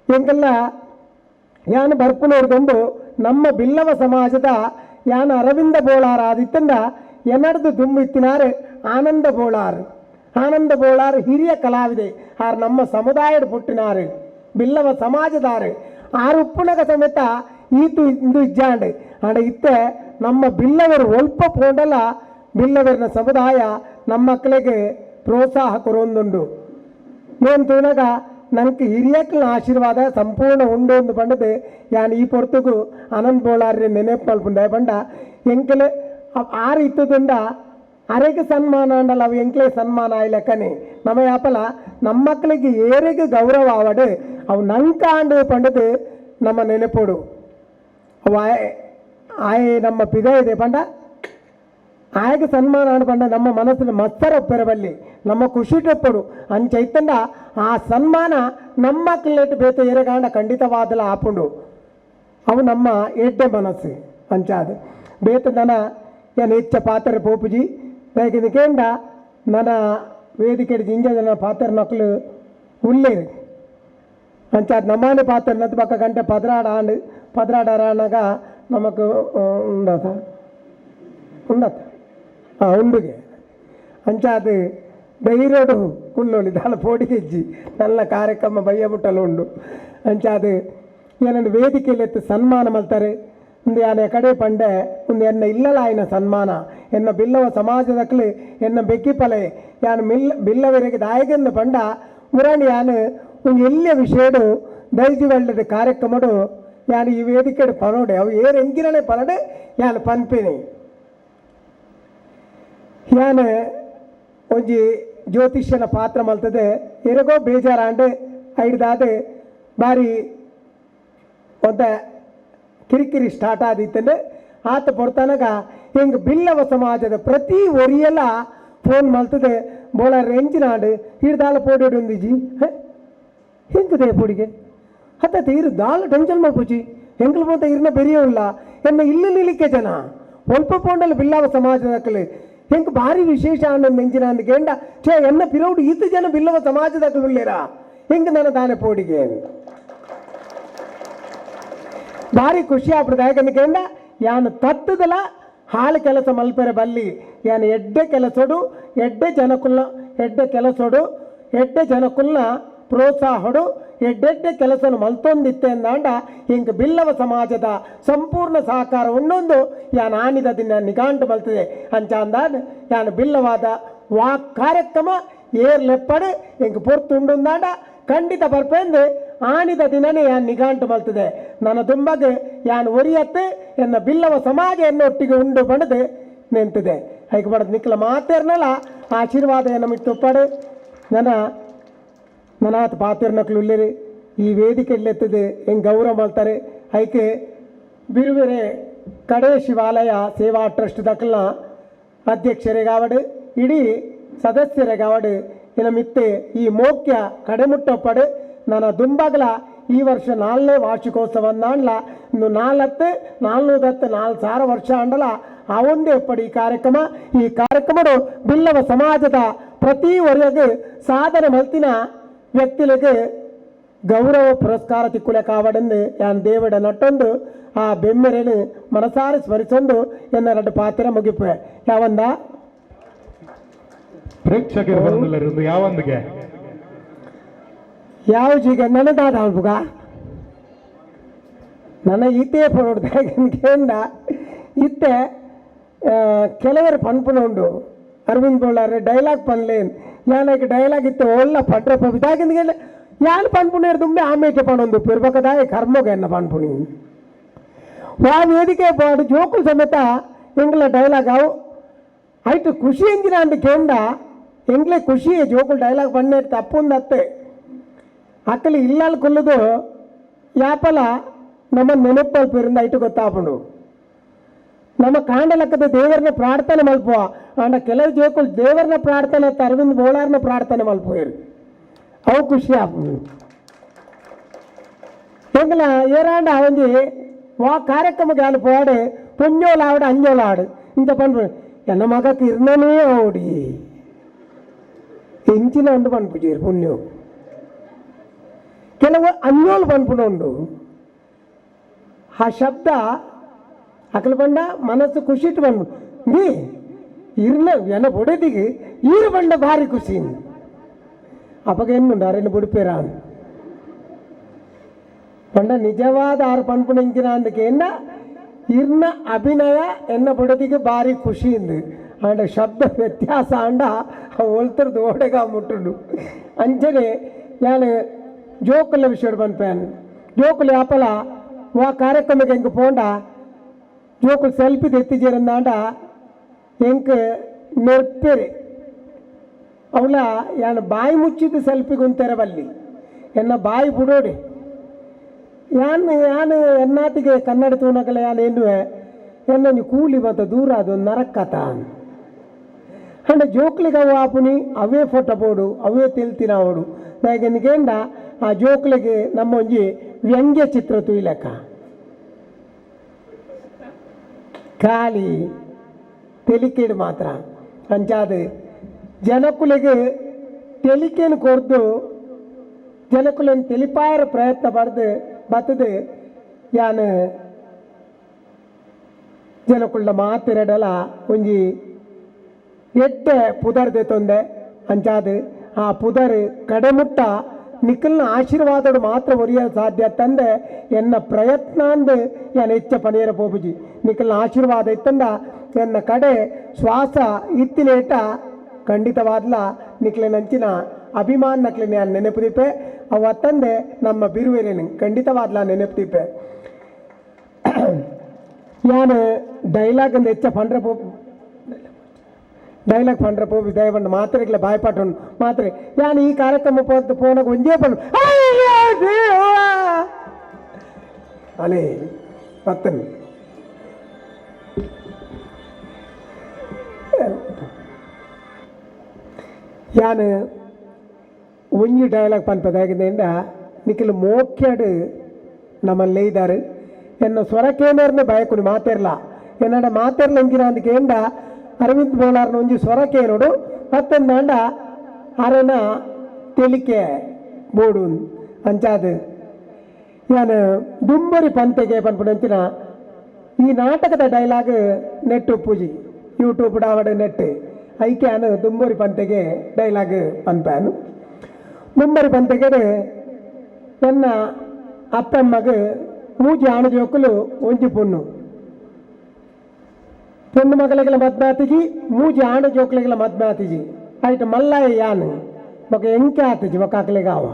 ಎಂಕೆಲ್ಲ ಯಾನು ಬರ್ಪುನವ್ರದೊಂದು ನಮ್ಮ ಬಿಲ್ಲವ ಸಮಾಜದ ಯಾನು ಅರವಿಂದ ಬೋಳಾರ್ ಆದಿತ್ತಂದ ಎನರ್ದು ದುಂಬಿತ್ತಿನಾರು ಆನಂದ ಬೋಳಾರ್. ಆನಂದ ಬೋಳಾರ್ ಹಿರಿಯ ಕಲಾವಿದೆ ಆರ್ ನಮ್ಮ ಸಮುದಾಯದ ಪುಟ್ಟಿನಾರು ಬಿಲ್ಲವ ಸಮಾಜದಾರು ಆರು ಉಪ್ಪುನಗ ಸಮೇತ ಈತು ಇಂದು ಇಜ್ಜಾಂಡ್ ಆಂಡ ಇತ್ತೆ ನಮ್ಮ ಬಿಲ್ಲವರು ಒಲ್ಪ ಪೋಂಡಲ ಬಿಲ್ಲವರಿನ ಸಮುದಾಯ ನಮ್ಮ ಮಕ್ಕಳಿಗೆ ಪ್ರೋತ್ಸಾಹ ಕೊರೊಂದುಂಡು. ಮೇನ್ ತೂನಗ ನಂಗೆ ಹಿರಿಯಕ್ಲ ಆಶೀರ್ವಾದ ಸಂಪೂರ್ಣ ಉಂಡು ಎಂದು ಪಂಡದು ಯಾನ್ ಈ ಪೊರ್ತುಗು ಆನಂದ್ ಬೋಳಾರ್ರೆ ನೆನೆಪು ಮಲ್ಪುಂಡೆ ಪಂಡ ಎಂಕಲೆ ಆರು ಇತ್ತದುಂಡ ಅರೆಗೆ ಸನ್ಮಾನ ಅಂಡಲ ಅವು ಎಂಕ್ಲೆ ಸನ್ಮಾನ ಆಯ್ಲಕ್ಕನೆ ನಮ್ಮ ಯಾಪಲ ನಮ್ಮ ಮಕ್ಕಳಿಗೆ ಏರೆಗೆ ಗೌರವ ಆವಡು ಅವು ನಂಕಾಂಡು ಪಂಡದು ನಮ್ಮ ನೆನೆಪೋಡು. ಅವು ಆಯೆ ಆಯೆ ನಮ್ಮ ಪಿದ ಇದೆ ಪಂಡ ಆಯಗೆ ಸನ್ಮಾನ ಆಂಡ ಪಂಡ ನಮ್ಮ ಮನಸ್ಸಿನ ಮತ್ಸರ ಒಪ್ಪೆರಬಲ್ಲಿ ನಮ್ಮ ಖುಷಿಟೊಪ್ಪಡು ಅಂಚೈತಂಡ ಆ ಸನ್ಮಾನ ನಮ್ಮ ಮಕ್ಕಳೇಟು ಬೇತ ಏರೆಗಾಂಡ ಖಂಡಿತವಾದಲ ಆಪುಂಡು ಅವು ನಮ್ಮ ಎಡ್ಡೆ ಮನಸ್ಸು ಅಂಚಾದ ಬೇತ ನನ ಏನ್ ಹೆಚ್ಚ ಪಾತ್ರ ಪೋಪುಜಿ ಕೇಂಡ ನನ್ನ ವೇದಿಕೆ ಜಿಂಜ ಜನ ಪಾತ್ರ ನಕಲು ಉಲ್ಲೇರು ಅಂಚಾದ ನಮ್ಮನೆ ಪಾತ್ರ ನತ್ತು ಪಕ್ಕ ಗಂಟೆ ಪದ್ರಾಡ ಆಂಡು ಪದ್ರಾಡ ನಮಕ್ ಉಂಡತ ಉಂಡತ ಹಾಂ ಉಂಡುಗೆ ಅಂಚಾದ ಧೈರ್ಯಡು ಕುಲ್ಲೋಲಿ ದಾಲ ಪೋಡಿ ಹೆಜ್ಜಿ ನಲ್ಲ ಕಾರ್ಯಕ್ರಮ ಬಯ್ಯ ಮುಟ್ಟಲು ಉಂಡು ಅಂಚಾದ ಏನಂದು ವೇದಿಕೆಯಲ್ಲಿ ಎತ್ತು ಸನ್ಮಾನ ಮಲ್ತಾರೆ ಒಂದು ಯಾನೆ ಕಡೆ ಪಂಡೆ ಒಂದು ಎನ್ನ ಇಲ್ಲಲಾಯಿನ ಸನ್ಮಾನ ಎನ್ನ ಬಿಲ್ಲವ ಸಮಾಜದಕ್ಲು ಎನ್ನ ಬೆಕ್ಕಿಪಲೆ ಯಾನು ಮಿಲ್ ಬಿಲ್ಲವರಿಗೆ ದಾಯಕಂದು ಪಂಡ ಮುರಾಣಿ ಯಾನು ಒಂದು ಎಲ್ಲಿಯ ವಿಷಯಡು ದೈಜಿ ಒಳ್ಳೆದ ಕಾರ್ಯಕ್ರಮಡು ಯಾನು ಈ ವೇದಿಕೆಡು ಪನೋಡೆ ಅವು ಏರು ಎಂಗಿರನೆ ಪನಡೆ ಯಾನು ಪನ್ಪಿನಿ. ಯಾನು ಒಂಜಿ ಜ್ಯೋತಿಷ್ಯನ ಪಾತ್ರ ಮಲ್ತದೆ ಎರಗೋ ಬೇಜಾರಾಂಡು ಐಡ್ದಾದ ಬಾರಿ ಒಂದ ಕಿರಿಕಿರಿ ಸ್ಟಾರ್ಟ್ ಆದಿತ್ತಂದ್ರೆ ಆತ ಪೊರ್ತನಗ ಹಿಂಗೆ ಬಿಲ್ಲವ ಸಮಾಜದ ಪ್ರತಿ ಒರಿಯಲ ಫೋನ್ ಮಲ್ತದೆ ಬೋಳಾರ ಎಂಚಿನಾಡು ಹಿಡ್ದಾಲ ಪೋಡಿ ಒಂದಿಜಿ ಹೆಂಗದೆ ಪೊಡಿಗೆ ಹತ್ತ ಇರು ದಾಲ ಟೆನ್ಷನ್ ಮಲ್ಪುಜಿ ಎಂಕಲ್ ಪೋತ ಇರ್ನ ಬೆರಿಯೋಲ್ಲ ಎನ್ನ ಇಲ್ಲಿ ನಿಲಿಕೆ ಜನ ಒಲ್ಪ ಪೋಂಡಲ್ ಬಿಲ್ಲವ ಸಮಾಜದಕ್ಕಲು ಹೆಂಗೆ ಭಾರಿ ವಿಶೇಷ ಅನ್ನೋ ಮೆಂಚಿನ ಅಂದ್ಕೇಂಡ ಛೇ ಎನ್ನ ಪಿರೋಡು ಈತ ಜನ ಬಿಲ್ಲವ ಸಮಾಜದಕ್ಕಲು ಉಳ್ಳೇರಾ ಹೆಂಗೆ ನನ್ನ ದಾನೆ ಪೋಡಿಗೆ ಭಾರಿ ಖುಷಿ ಆಗ್ಬಿಡ್ತು. ಯಾಕಂದ್ರೆ ಯಾನು ತತ್ತದಲ ಹಾಳು ಕೆಲಸ ಮಲ್ಪೆರೆ ಬಲ್ಲಿ ಯಾನು ಎಡ್ಡೆ ಕೆಲಸೋಡು ಎಡ್ಡೆ ಜನಕುಲ್ನ ಎಡ್ಡೆ ಕೆಲಸೋಡು ಎಡ್ಡೆ ಜನಕುಲ್ನ ಪ್ರೋತ್ಸಾಹಡು ಎಡ್ಡೆಡ್ಡೆ ಕೆಲಸನು ಮಲ್ತೊಂದಿತ್ತೆ ಅಂದಾಂಡ ಹಿಂಗೆ ಬಿಲ್ಲವ ಸಮಾಜದ ಸಂಪೂರ್ಣ ಸಹಕಾರ ಉಣ್ಣೊಂದು ಯಾನು ಆನಿದ ದಿನ ನಿಗಾಂಟು ಮಲ್ತದೆ ಅಂಚ ಅಂದಾನ್ ಯಾನು ಬಿಲ್ಲವಾದ ವಾ ಕಾರ್ಯಕ್ರಮ ಏರ್ಲೆಪ್ಪಡು ಹಿಂಗೆ ಪೊರ್ತುಂಡುಂದಾಂಡ ಖಂಡಿತ ಬರ್ಪೆಂದು ಆನಿದ ದಿನನೇ ಯಾನ್ ನಿಗಾಂಟು ಮಲ್ತದೆ ನನ್ನ ದುಂಬಗೆ ಯಾನ್ ಒರಿಯತ್ತೆ ಎನ್ನ ಬಿಲ್ಲವ ಸಮಾಜ ಎನ್ನೊಟ್ಟಿಗೆ ಉಂಡು ಬಣದು ನಿಂತಿದೆ. ಐಕ್ ಬಡದು ನಿಕ್ಕಲ ಮಾತೇರ್ನಲ್ಲ ಆಶೀರ್ವಾದ ನಮಗೆ ತುಪ್ಪಾಡು ನನ್ನ ನನಾತ್ ಪಾತಿರ್ನಕ್ಲು ಉಲ್ಲಿರಿ ಈ ವೇದಿಕೆಯಲ್ಲೆತ್ತದೆ ಹೆಂಗೆ ಗೌರವ ಮಲ್ತಾರೆ ಐಕೆ ಬಿರುವೆರೆ ಕಡೆ ಶಿವಾಲಯ ಸೇವಾ ಟ್ರಸ್ಟ್ ದಕ್ಕಲ್ನ ಅಧ್ಯಕ್ಷರಿಗಾವಡು ಇಡೀ ಸದಸ್ಯರಿಗಾವಡು ಇನ್ನು ಮಿತ್ತೆ ಈ ಮೋಕ್ಯ ಕಡೆಮುಟ್ಟೊಪ್ಪಡು ನನ್ನ ದುಂಬಗಲ ಈ ವರ್ಷ ನಾಲ್ನೇ ವಾರ್ಷಿಕೋತ್ಸವ ಅಂದಾಂಡ್ಲ ಇನ್ನು ನಾಲ್ಹತ್ತು ನಾಲ್ನೂರತ್ತು ನಾಲ್ಕು ಸಾವಿರ ವರ್ಷ ಅಂಡಲ ಆ ಒಂದೇ ಒಪ್ಪಡಿ ಈ ಕಾರ್ಯಕ್ರಮ. ಈ ಕಾರ್ಯಕ್ರಮಡು ಬಿಲ್ಲವ ಸಮಾಜದ ಪ್ರತಿ ಒರೆಗೆ ಸಾಧನೆ ಮಲ್ತಿನ ವ್ಯಕ್ತಿಗಳಿಗೆ ಗೌರವ ಪುರಸ್ಕಾರ ತಿಕ್ಕುಲೆ ಕಾವಡೆಂದು ಯಾನ್ ದೇವಡ ನಟ್ಟೊಂದು ಆ ಬೆಮ್ಮೆರೆನು ಮನಸಾರಿ ಸ್ಮರಿಸೊಂದು ಎನ್ನ ಎರಡು ಪಾತ್ರ ಮುಗಿಪೆ ಯಾವಂದ ಪ್ರೇಕ್ಷಕರು ಬಂದಿಲ್ಲರಿಂದ ಯಾವಂದಿಗೆ ಯಾವ ಜೀಗ ನನದಾದ ಅಲ್ಬುಗ ನನ್ನ ಈತೇ ಪಡೋಡ್ದಾಗಿಂದ ಇತ್ತೆ ಕೆಲವರು ಪನ್ಪುನ ಉಂಡು ಅರವಿಂದ್ ಬೋಳಾರೆ ಡೈಲಾಗ್ ಪನ್ಲೇನ್ ಯಾನಕ್ಕೆ ಡೈಲಾಗ್ ಇತ್ತು ಒಲ್ಲ ಪಟ್ರೆ ಇದಾಗಿಂದ ಯಾನ್ ಪನ್ಪುನೇರ್ ತುಂಬೆ ಆಮೇಕೆ ಪಣೊಂದು ಪಿರ್ಬಕದಾಯ ಕರ್ಮಗ ಎನ್ನ ಪನ್ಪುನಿ ಆ ವೇದಿಕೆ ಪಾಡು ಜೋಕುಲ್ ಸಮೇತ ಎಂಗ್ಲ ಡೈಲಾಗ್ ಅವು ಆಯ್ತು ಖುಷಿ ಎಂಜಿನ ಅಂದ ಕೇಂದ ಎಂಗ್ಲೆ ಖುಷಿ ಜೋಕುಲ್ ಡೈಲಾಗ್ ಬಣ್ಣ ತಪ್ಪುಂದತ್ತೆ ಅಕ್ಕಲಿ ಇಲ್ಲಾಲ್ ಕೊಲ್ಲದು ಯಾಪಲ ನಮ್ಮ ನೆನಪಲ್ ಪೇರಿಂದ ಐಟು ಗೊತ್ತಾಪುಂಡು ನಮ್ಮ ಕಾಂಡಲಕ್ಕದ ದೇವರನ್ನ ಪ್ರಾರ್ಥನೆ ಮಲ್ಪುವ ಆಂಡ ಕೆಲವು ಜೋಕುಲ್ ದೇವರನ್ನ ಪ್ರಾರ್ಥನೆ ಅರವಿಂದ್ ಬೋಳಾರ್ನ ಪ್ರಾರ್ಥನೆ ಮಲ್ಪುವೇರು ಅವು ಖುಷಿ ಆಪುಂಡು ಎಂಗ್ಲ ಏರಾಂಡ ಒಂಜಿ ವಾ ಕಾರ್ಯಕ್ರಮಕ್ಕೆ ಅಲ್ಲಿ ಪೋಡೆ ಪೊಂಜೋಲಾವಡು ಅಂಜೋಲಾಡು ಇಂತ ಪನ್ಪು ಎನ್ನ ಮಗಕ್ಕೆ ಇರ್ನನೇ ಓಡಿ ಎಂಚಿನ ಅಂಡು ಪನ್ಪುಜೇರು ಪುಣ್ಯೋ ಕೆಲವು ಅಂಜೋಲು ಪನ್ಪುನ ಉಂಡು ಆ ಶಬ್ದ ಅಕಲ ಬಂಡ ಮನಸ್ಸು ಖುಷಿಟ್ಟು ಬಂದು ನೀ ಇರ್ನ ಎನ್ನ ಬೊಡೆದಿಗೆ ಈರು ಬಂಡ ಭಾರಿ ಖುಷಿ ಅಪ್ಪಗ ಎನ್ನುಂಡು ಅರೆನ ಬುಡಿಪೇರ ಪಂಡ ನಿಜವಾದ ಆರು ಪನ್ಪುಣಂಚಿನ ಅಂದಕೇನ ಇರ್ನ ಅಭಿನಯ ಎನ್ನ ಬುಡದಿಗೆ ಭಾರಿ ಖುಷಿಯಿಂದ ಆಂಡ ಶಬ್ದ ವ್ಯತ್ಯಾಸ ಆಂಡ ಒಳ್ತರದು ಓಡೆಗ ಮುಟ್ಟುಂಡು ಅಂಚನೆ ಯಾನು ಜೋಕುಲ ವಿಷಯ ಪನ್ಪೇನ್ ಜೋಕುಲು ಯಾಪಲ ವಾ ಕಾರ್ಯಕ್ರಮಕ್ಕೆ ಎಂಕ್ ಪೋಂಡ ಜೋಕುಲು ಸೆಲ್ಫಿ ತೆತ್ತಿಜೇರಂದಾಂಡ ಎಂಕ್ ನೆರ್ಪೆರೆ ಅವಳ ಯಾನು ಬಾಯಿ ಮುಚ್ಚಿದ್ದು ಸೆಲ್ಫಿ ಗುಂತೆರ ಬಲ್ಲಿ ಎನ್ನ ಬಾಯಿ ಬುಡೋಡೆ ಯಾನ್ ಯಾನು ಎನ್ನಾತಿಗೆ ಕನ್ನಡ ತೂನಕಲ ಯಾನ್ ಎನ್ನುವೆ ಎನ್ನೊಂಜಿ ಕೂಲಿ ಬತ್ತ ದೂರ ಅದು ನರಕತ ಅಂಡ ಜೋಕ್ಲಿಗೆ ಅವು ಆಪುನಿ ಅವೇ ಫೋಟೋ ಬೋಡು ಅವೇ ತೆಲ್ತಿನ ಅವಡು ದಾಯೆಗೆಂದ ಆ ಜೋಕ್ಲಿಗೆ ನಮ್ಮೊಂಜಿ ವ್ಯಂಗ್ಯ ಚಿತ್ರ ತೂಯ್ಲಕ್ಕ ಖಾಲಿ ತೆಲಿಕೆಡು ಮಾತ್ರ ಅಂಚಾದ ಜನಕುಲಿಗೆ ತೆಲಿಕೆನು ಕೊರ್ದು ಜನಕುಲನ್ನು ತೆಲಿಪಾಯರ ಪ್ರಯತ್ನ ಪಡ್ದು ಬತ್ತದು ಯಾನ್ ಜನಕುಳ್ಳ ಮಾತಿರಡಲ ಒಂಜಿ ಎಡ್ಡೆ ಪುದರ್ ತೊಂದೆ ಅಂಚಾದ ಆ ಪುದರ್ ಕಡೆಮುಟ್ಟ ನಿಖಲ್ನ ಆಶೀರ್ವಾದಡು ಮಾತ್ರ ಒರಿಯ ಸಾಧ್ಯ ತಂದೆ ಎನ್ನ ಪ್ರಯತ್ನ ಅಂದು ಯಾನ್ ಹೆಚ್ಚ ಪನಿಯರ ಪೋಪುಜಿ ನಿಖಲ್ನ ಆಶೀರ್ವಾದ ಇತ್ತಂದ ಎನ್ನ ಕಡೆ ಶ್ವಾಸ ಇತ್ತಿನೇಟ ಖಂಡಿತವಾದ್ಲ ನಿಕ್ಲೆನಂಚಿನ ಅಭಿಮಾನ ನಕ್ಲೆ ಯಾನ್ ನೆನಪು ದೀಪೆ ಅವ ತಂದೆ ನಮ್ಮ ಬಿರುವೆರೇನು ಖಂಡಿತವಾದ್ಲ ನೆನಪು ದೀಪೆ ಯಾನು ಡೈಲಾಗ್ ಅಂದ ಹೆಚ್ಚ ಪಂಡ್ರೆ ಪೋ ಡೈಲಾಗ್ ಪಂಡ್ರೆ ಪೋಪಿ ದಯಪಂಡು ಮಾತ್ರೆಗ್ಲ ಬಾಯ್ಪಾಟ ಉಂಡು ಮಾತ್ರೆ ಯಾನು ಈ ಕಾರ್ಯಕ್ರಮ ಪೋತ ಪೋನಾಗ ಒಂಜೇ ಪಂಡು ಅಲೇ ಪತ್ತನ್ ಯಾನು ಒಂಜಿ ಡೈಲಾಗ್ ಪನ್ಪದಾಗಿದ್ದರಿಂದ ನಿಖಿಲ್ ಮೋಕ್ಯಾಡು ನಮ್ಮಲ್ಲೇ ಇದ್ದಾರೆ ಎನ್ನ ಸ್ವರಕೇನರ್ನ ಬಯಕುನಿ ಮಾತೆರ್ಲ ಎನ್ನಡ ಮಾತೆರ್ಲ ಎಂಕಿನ ಅಂದಕೇಂಡ ಅರವಿಂದ್ ಬೋಳಾರ್ನ ಒಂಜಿ ಸ್ವರಕೇನೋಡು ಮತ್ತೊಂದಾಂಡ ಅರನ ತೆಲಿಕೆ ಬೋಡು ಅಂಚಾದ ಯಾನು ದುಂಬರಿ ಪಂತೆಗೆ ಪನ್ಪುನಂಚಿನ ಈ ನಾಟಕದ ಡೈಲಾಗ್ ನೆಟ್ಟು ಪೂಜಿ ಯೂಟ್ಯೂಬ್ ಡಾವಡ ನೆಟ್ ಐಕ್ಯಾನು ದುಂಬರಿ ಪಂತೆಗೆ ಡೈಲಾಗ್ ಪನ್ಪಾನು ದುಂಬರಿ ಪಂತೆಗೆ ನನ್ನ ಅಪ್ಪಮ್ಮಗ ಮೂಜಿ ಆಣ ಜೋಕುಲು ಒಂಜಿ ಪೊಣ್ಣು ಪೊಣ್ಣು ಮಗಳಿಗೆ ಮದ್ಮಾತಿಜಿ ಮೂಜಿ ಆಣ ಜೋಕುಲಿಗೆಲ್ಲ ಮದ್ಮಾತಿಜಿ ಆಯ್ತು ಮಲ್ಲಾಯ ಯಾನು ಬೊಕ ಎಂಕೆ ಆತಿಜಿ ಬೊಕ ಅಕ್ಲೆಗಾವ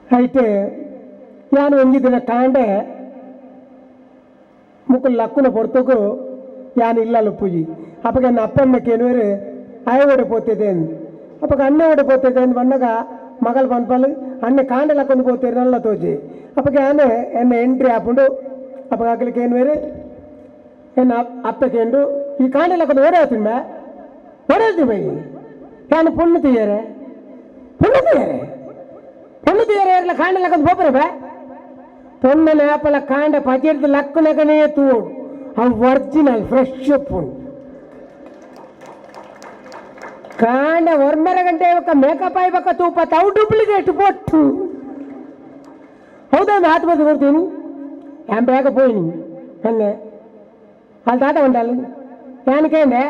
ಆಯ್ತು ಯಾನು ಒಂಜಿ ದಿನ ಕಾಂಡೆ ಮುಕುಲ್ ಲಕ್ಕುನ ಪೊರ್ತುಗು ಯಾನು ಇಲ್ಲಲ್ಲ ಪೂಜಿ ಅಪ್ಪಗೆ ನನ್ನ ಅಪ್ಪಮ್ಮ ಕೇನುವೇರು ಆಯ ಪೋತಿದೆ ಅಪ್ಪಗ ಅಣ್ಣ ಓಡೆ ಪೋತಿದೆ ಅಂದ್ ಬಂದಾಗ ಮಗಳು ಪನ್ಪಲ್ ಅಣ್ಣೆ ಕಾಂಡೆ ಲಕ್ಕೊಂದು ಪೋತೇರು ನಲ್ಲ ತೋಜಿ ಅಪ್ಪಗೆ ಆನೆ ಎನ್ನ ಎಂಟ್ರಿ ಆಪುಂಡು ಅಪ್ಪಗ ಅಕ್ಲಿಕ್ಕೆ ಏನುವೇರು ಎನ್ನ ಅಪ್ಪಕೇಂಡು ಈ ಕಾಂಡೆ ಲಕ್ಕೊಂದು ಓಡೆ ಆತೀನಿ ಮೇ ಓಡೆ ಬೈ ಯಾನು ಪೊಣ್ಣು ತೀಯರೆ ಪೊಣ್ಣು ತೀಯರೆ ಪೊಣ್ಣು ತೀಯರೆ ಇರಲ್ಲ ಕಾಂಡೆ ಲಕ್ಕೊಂದು ಪೋಪರೆ ಬೇ ಪೊಣ್ಣು ನೇಪಲ ಕಾಂಡೆ ಪಜಿರ್ದು ಲಕ್ಕುನಗನೇ ತೂಡು ಅವು ಒರಿಜಿನಲ್ ಫ್ರೆಶ್ ಪೊಣ್ಣು ಕಾಂಡ ಒರ್ಮರ ಗಂಟೆ ಬಕ್ಕ ಮೇಕಪ್ ಆಯ್ಬೇಕ ತೂಪ ತಾವು ಡೂಪ್ಲಿಕೇಟ್ ಪೊಟ್ಟು ಹೌದಾ ಹಾತ್ ಬದ್ದು ಕೊಡ್ತೀನಿ ಯಾನ್ ಬೇಗ ಪೋಯಿನಿ ಅಂದೆ ಅಲ್ಲಿ ತಾತ ಉಂಡಲ್ಲ ನಾನು ಕೇಂದೆ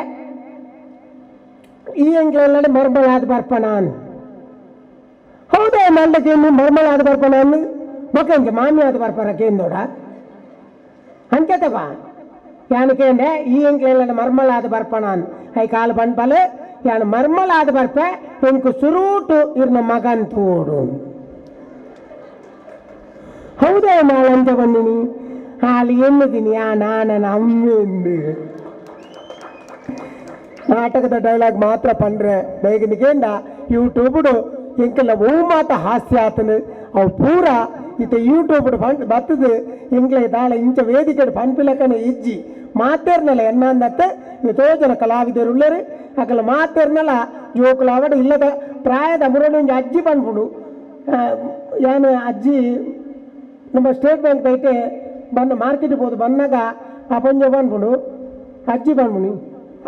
ಈ ಎಂಕ್ಲೆಲ್ಲ ಮರ್ಮಳ ಆದ ಬರ್ಪ ನಾನು ಹೌದಾ ಮಂಡಕ್ಕೆ ಮರ್ಮಳ ಆದ ಬರ್ಪ ನಾನು ಬೊಕ್ಕ ಮಾಮಿ ಆದ ಬರ್ಪಾರ ಕೇಂದೋಡ ಅಂಕೆತಪ್ಪ ಯಾನು ಕೇಂದೆ ಈ ಎಂಕ್ಲೆಲ್ಲ ಮರ್ಮಳ ಆದ ಬರ್ಪ ನಾನು I ಕಾಲು ಪನ್ಪಲು ಯಾನು ಮರ್ಮಳ ಆದ ಬರ್ಪೆ ಎಂಕು ಸುರೂಟು ಇರ್ನ ಮಗನ್ ತೋಡು ಹೌದಾ ಮಾಳಂತ ಬಂದಿನಿ ಅಲ್ಲಿ ಎನ್ನುತ್ತೀನಿ ಯಾ ನಾನು ಅಮ್ಮೆಂದು ನಾಟಕದ ಡೈಲಾಗ್ ಮಾತ್ರ ಪಂಡ್ರೆ ಬೇಗನಿಗೇಂಡ ಯೂಟ್ಯೂಬ್ಡು ಎಂಕೆಲ್ಲ ಓ ಮಾತ ಹಾಸ್ಯ ಆತನು ಅವು ಪೂರ ಇತ್ತ ಯೂಟ್ಯೂಬ್ ಫಂಡ್ ಬತ್ತದು ಎಂಕ್ಲೆ ದಾಳ ಇಂಚ ವೇದಿಕೆ ಪನ್ಪಿಲಕನ ಇಜ್ಜಿ ಮಾತೇರ್ನಲ್ಲ ಎನ್ನಂದತ್ತೆ ಎತ್ತೋ ಜನ ಕಲಾವಿದರು ಉಳ್ಳರು ಅಕಲ ಮಾತೇರ್ನಲ್ಲ ಜೋಕುಲಾವಡ ಇಲ್ಲದ ಪ್ರಾಯದ ಮುರಡು ಒಂಜಿ ಅಜ್ಜಿ ಪನ್ಪುಂಡು ಯಾನು ಅಜ್ಜಿ ನಮ್ಮ ಸ್ಟೇಟ್ ಬ್ಯಾಂಕ್ ಐತೆ ಬನ್ನ ಮಾರ್ಕೆಟ್ ಪೋದು ಬನ್ನಾಗ ಆ ಪಂಜ ಪನ್ಪುಂಡು ಅಜ್ಜಿ ಪನ್ಪುಂಡು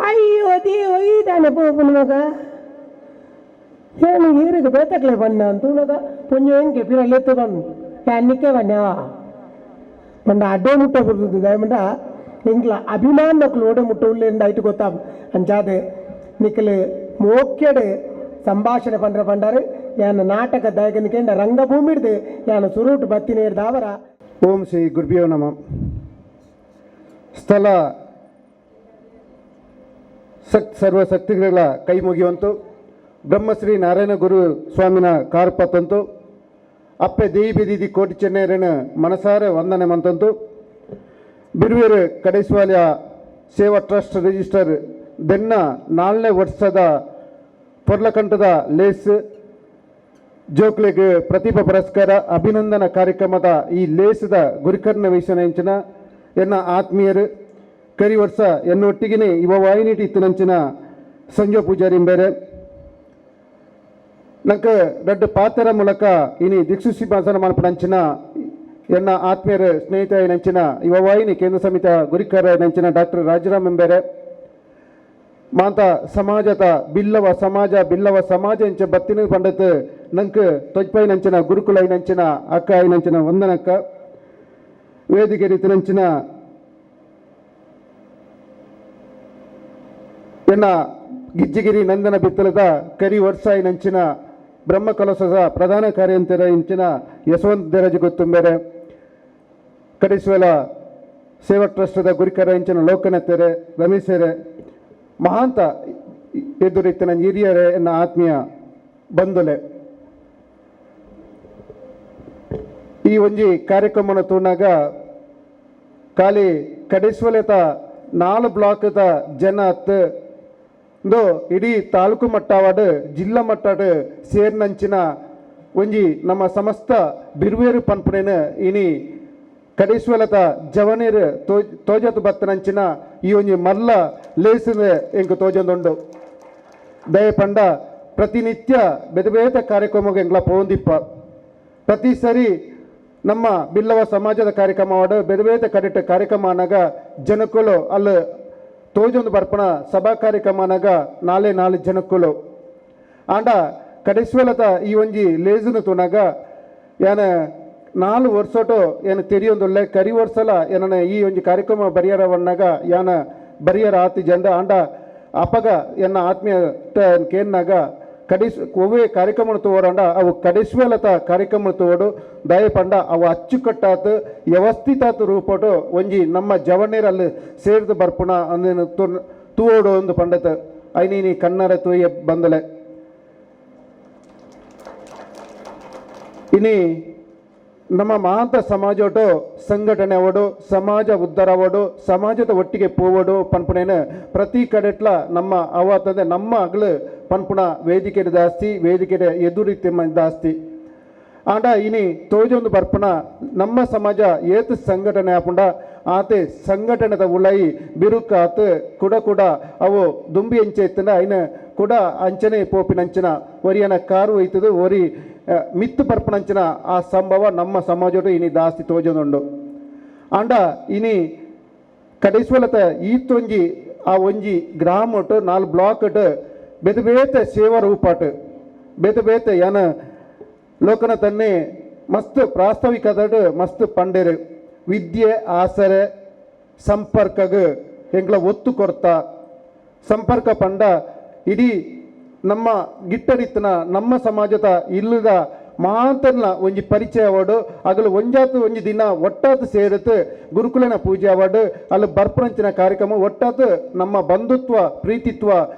ಅಯ್ಯೋ ದೇವ ಈದಾನೆ ಪೋಪುಂಡು ಮಗ ಏನು ಈರಿಗೆ ಬೇತಕ್ಲೆ ಬಣ್ಣ ಅಂತ ಪುಣ್ಯ ಹೆಂಗೆ ಪಿರ ಲೆತ್ತು ಬಣ್ಣು ಯಾನಿಕ್ಕೆ ಬಣ್ಣ ಮಂಡ ಅಡ್ಡೆ ಮುಟ್ಟ ಬರ್ತದೆ ದಯಮಂಡ ಎಂಗ್ಲ ಅಭಿಮಾನಕ್ಕಲು ಓಡೆ ಮುಟ್ಟ ಉಳ್ಳಿಂದ ಐಟು ಗೊತ್ತಾ ಅಂಚಾದೆ ನಿಕ್ಕಲು ಮೋಕ್ಯಡೆ ಸಂಭಾಷಣೆ ಪಂಡ್ರ ಪಂಡಾರು ಯಾನ ನಾಟಕ ದಾಯಕನಿಕೆಂಡ ರಂಗಭೂಮಿ ಹಿಡ್ದು ಯಾನ ಸುರೂಟು ಬತ್ತಿನೇರ್ ದಾವರ. ಓಂ ಶ್ರೀ ಗುರುಭ್ಯೋ ನಮಃ. ಸ್ಥಳ ಸಕ್ ಸರ್ವಶಕ್ತಿಗಳ ಕೈ ಮುಗಿಯುವಂತು, ಬ್ರಹ್ಮಶ್ರೀ ನಾರಾಯಣ ಗುರು ಸ್ವಾಮಿನ ಕಾರ್ಪತ್ತಂತು, ಅಪ್ಪೆ ದೇಯಿ ಬೆದಿದಿ ಕೋಟಿ ಚೆನ್ನೇರನ ಮನಸಾರೆ ವಂದನೆ ಮಂತಂತು, ಬಿರುವೇರು ಕಡೇಶ್ವಾಲ್ಯ ಸೇವಾ ಟ್ರಸ್ಟ್ ರಿಜಿಸ್ಟರ್ ದೆನ್ನ 4ನೇ ವರ್ಷದ ಪೊರ್ಲಕಂಠದ ಲೇಸ್ ಜೋಕ್ಲೆಗ್ ಪ್ರತಿಭಾ ಪುರಸ್ಕಾರ ಅಭಿನಂದನಾ ಕಾರ್ಯಕ್ರಮದ ಈ ಲೇಸದ ಗುರಿಕರ್ಣ ವಹಿಸನ ಎನ್ನ ಆತ್ಮೀಯರು ಕರಿ ವರ್ಷ ಎನ್ನೊಟ್ಟಿಗೆ ಇವ ವಾಹಿನಿಟಿ ಇತ್ತಿನಂಚಿನ ಸಂಜೆ ಪೂಜಾರಿ ಬೇರೆ ನಂಗೆ ದೊಡ್ಡ ಪಾತ್ರ ಮೂಲಕ ಇನಿ ದಿಕ್ಸೂಚಿ ಭಾಷಣ ಮಲ್ಪನಂಚಿನ ಎನ್ನ ಆತ್ಮೀಯರ ಸ್ನೇಹಿತ ನಂಚಿನ ಯುವ ವಾಹಿನಿ ಕೇಂದ್ರ ಸಮಿತಿಯ ಗುರಿಕರ ನಂಚಿನ ಡಾಕ್ಟರ್ ರಾಜರಾಮ್ ಎಂಬೇರೆ ಮಾತ ಸಮಾಜದ ಬಿಲ್ಲವ ಸಮಾಜ ಬಿಲ್ಲವ ಸಮಾಜ ಎಂಚ ಬತ್ತಿನ ಪಂಡತ್ ನಂಗೆ ತೊಜ್ಪೈ ನಂಚಿನ ಗುರುಕುಲ ನಂಚಿನ ಅಕ್ಕ ನಂಚಿನ ವಂದನಕ್ಕ ವೇದಿಕೆ ರೀತಿ ನಂಚಿನ ಎನ್ನ ಗಿಜ್ಜಿಗಿರಿ ನಂದನ ಬಿತ್ತಲದ ಕರಿ ವರ್ಷಾಯಿ ನಂಚಿನ ಬ್ರಹ್ಮಕಲಸದ ಪ್ರಧಾನ ಕಾರ್ಯಂತರ ಇಂಚಿನ ಯಶವಂತ ದೇರಾಜು ಗೊತ್ತುಂಬೇರೆ ಕಡಿಸುವಲ ಸೇವಾ ಟ್ರಸ್ಟದ ಗುರಿಕರ ಇಂಚಿನ ಲೋಕನಾಥರೆ ರಮೇಶರೇ ಮಹಾಂತ ಎದುರಿತನ ಹಿರಿಯರೇ ಎನ್ನ ಆತ್ಮೀಯ ಬಂಧುಲೆ ಈ ಒಂಜಿ ಕಾರ್ಯಕ್ರಮನ ತೂನಾಗ ಖಾಲಿ ಕಡಿಸುವಲೆತ 4 ಬ್ಲಾಕ್ದ ಜನ ಅತ್ತು ಇಡೀ ತಾಲೂಕು ಮಟ್ಟವಾಡು ಜಿಲ್ಲಾ ಮಟ್ಟಡು ಸೇರ್ನಂಚಿನ ಒಂಜಿ ನಮ್ಮ ಸಮಸ್ತ ಬಿರುವೇರು ಪನ್ಪುನೇನ ಇನಿ ಕಡೇಶ್ವಲತ ಜವನೇರು ತೋಜತು ಬತ್ತನಂಚಿನ ಈ ಒಂಜಿ ಮಲ್ಲ ಲೇಸಿನ ಎಂಕು ತೋಜೊಂದುಂಡು. ದಯ ಪಂಡ ಪ್ರತಿನಿತ್ಯ ಬೇತೆ ಬೇತೆ ಕಾರ್ಯಕ್ರಮಕ್ಕೆ ಎಂಕ್ಲ ಪೋಂದಿಪ್ಪ ಪ್ರತಿ ಸರಿ ನಮ್ಮ ಬಿಲ್ಲವ ಸಮಾಜದ ಕಾರ್ಯಕ್ರಮವಾಡು ಬೇತೆ ಬೇತೆ ಕಡೆಟ ಕಾರ್ಯಕ್ರಮ ಅನ್ನಾಗ ಜನಕ್ಕಳು ಅಲ್ಲಿ ತೋಜೊಂದು ಬರ್ಪಣ ಸಭಾ ಕಾರ್ಯಕ್ರಮ ಅನ್ನಾಗ ನಾಳೆ ನಾಲ್ಕು ಜನಕ್ಕಳು ಆಂಡ ಕಡೇಶ್ವಲತ ಈ ಒಂಜಿ ಲೇಜುನ ತೂನಾಗ ಯಾನ 4 ವರ್ಷಟು ಏನು ತೆರಿಯೊಂದುಳ್ಳೆ ಕರಿ ವರ್ಷಲ ಏನನ ಈ ಒಂಜಿ ಕಾರ್ಯಕ್ರಮ ಬರಿಯರವನ್ನಾಗ ಯಾನ ಬರಿಯರ ಆತಿ ಜಂಡ ಆಂಡ ಅಪಗ ಎನ್ನ ಆತ್ಮೀಯ ಕೇನ್ನಾಗ ಕಡಿಸ್ ಒವ್ವೇ ಕಾರ್ಯಕ್ರಮ ತೋರಂಡ ಅವು ಕಡಿಸ್ವೇಲತ ಕಾರ್ಯಕ್ರಮ ತೋಡು ದಯಪಂಡ ಅವು ಅಚ್ಚುಕಟ್ಟಾತು ವ್ಯವಸ್ಥಿತಾತು ರೂಪಟು ಒಂಜಿ ನಮ್ಮ ಜವನೇರಲ್ಲಿ ಸೇರಿದು ಬರ್ಪುಣ ಅಂದೇನು ತೂವೋಡು ಒಂದು ಪಂಡತ ಐನೀನಿ ಕನ್ನಡ ತೂಯ ಬಂದಲೆ. ಇನಿ ನಮ್ಮ ಮಹಾಂತ ಸಮಾಜೋಟು ಸಂಘಟನೆ ಅವಡು ಸಮಾಜ ಉದ್ಧಾರ ಅವಡು ಸಮಾಜದ ಒಟ್ಟಿಗೆ ಪೋವಡು ಪನ್ಪುನೇನು ಪ್ರತಿ ಕಡೆಟ್ಲ ನಮ್ಮ ಅವ ತಂದೆ ನಮ್ಮ ಅಗಲು ಪನ್ಪುಣ ವೇದಿಕೆ ಜಾಸ್ತಿ ವೇದಿಕೆ ಎದುರಿತಿ ಜಾಸ್ತಿ ಆಂಡ ಇನಿ ತೋಜೊಂದು ಬರ್ಪುಣ ನಮ್ಮ ಸಮಾಜ ಏತು ಸಂಘಟನೆ ಆಪುಂಡ ಆತೆ ಸಂಘಟನೆದ ಉಳೈ ಬಿರುಕಾತ್ ಕುಡ ಕುಡ ಅವು ದುಂಬಿ ಎಂಚೆ ಇತ್ತಂಡ ಐನ ಕುಡ ಅಂಚನೆ ಪೋಪಿನಂಚಿನ ಒರಿಯನ ಕಾರು ಒಯ್ತದು ಒರಿ ಮಿತ್ತು ಪರ್ಪನಂಚಿನ ಆ ಸಂಭವ ನಮ್ಮ ಸಮಾಜೋಡು ಇನಿ ಜಾಸ್ತಿ ತೋಜೊಂದುಂಡು. ಆಂಡ ಇನಿ ಕಡೇಶ್ವಲತ ಈತೊಂಜಿ ಆ ಒಂಜಿ ಗ್ರಾಮಟು 4 ಬ್ಲಾಕ್ ಬೇತೆ ಬೇತೆ ಸೇವಾ ರೂಪಾಟು ಬೇತೆ ಬೇತೆ ಯಾನ ಲೋಕನ ತನ್ನೆ ಮಸ್ತ್ ಪ್ರಾಸ್ತಾವಿಕದಡು ಮಸ್ತ್ ಪಂಡೇರು ವಿದ್ಯೆ ಆಸರೆ ಸಂಪರ್ಕಗ ಎಂಗ್ಲ ಒತ್ತು ಕೊರ್ತ ಸಂಪರ್ಕ ಪಂಡ ಇಡೀ ನಮ್ಮ ಗಿಟ್ಟರಿತ್ತನ ನಮ್ಮ ಸಮಾಜದ ಇಲ್ಲದ ಮಾತನ್ನ ಒಂಜಿ ಪರಿಚಯ ಅವಾರ್ಡು ಅಗಲು ಒಂಜಾತು ಒಂಜಿ ದಿನ ಒಟ್ಟಾತು ಸೇರುತ್ತು ಗುರುಕುಲನ ಪೂಜೆ ಅವಾರ್ಡು ಅಲ್ಲಿ ಬರ್ಪುನಂಚಿನ ಕಾರ್ಯಕ್ರಮ ಒಟ್ಟಾತು ನಮ್ಮ ಬಂಧುತ್ವ ಪ್ರೀತಿತ್ವ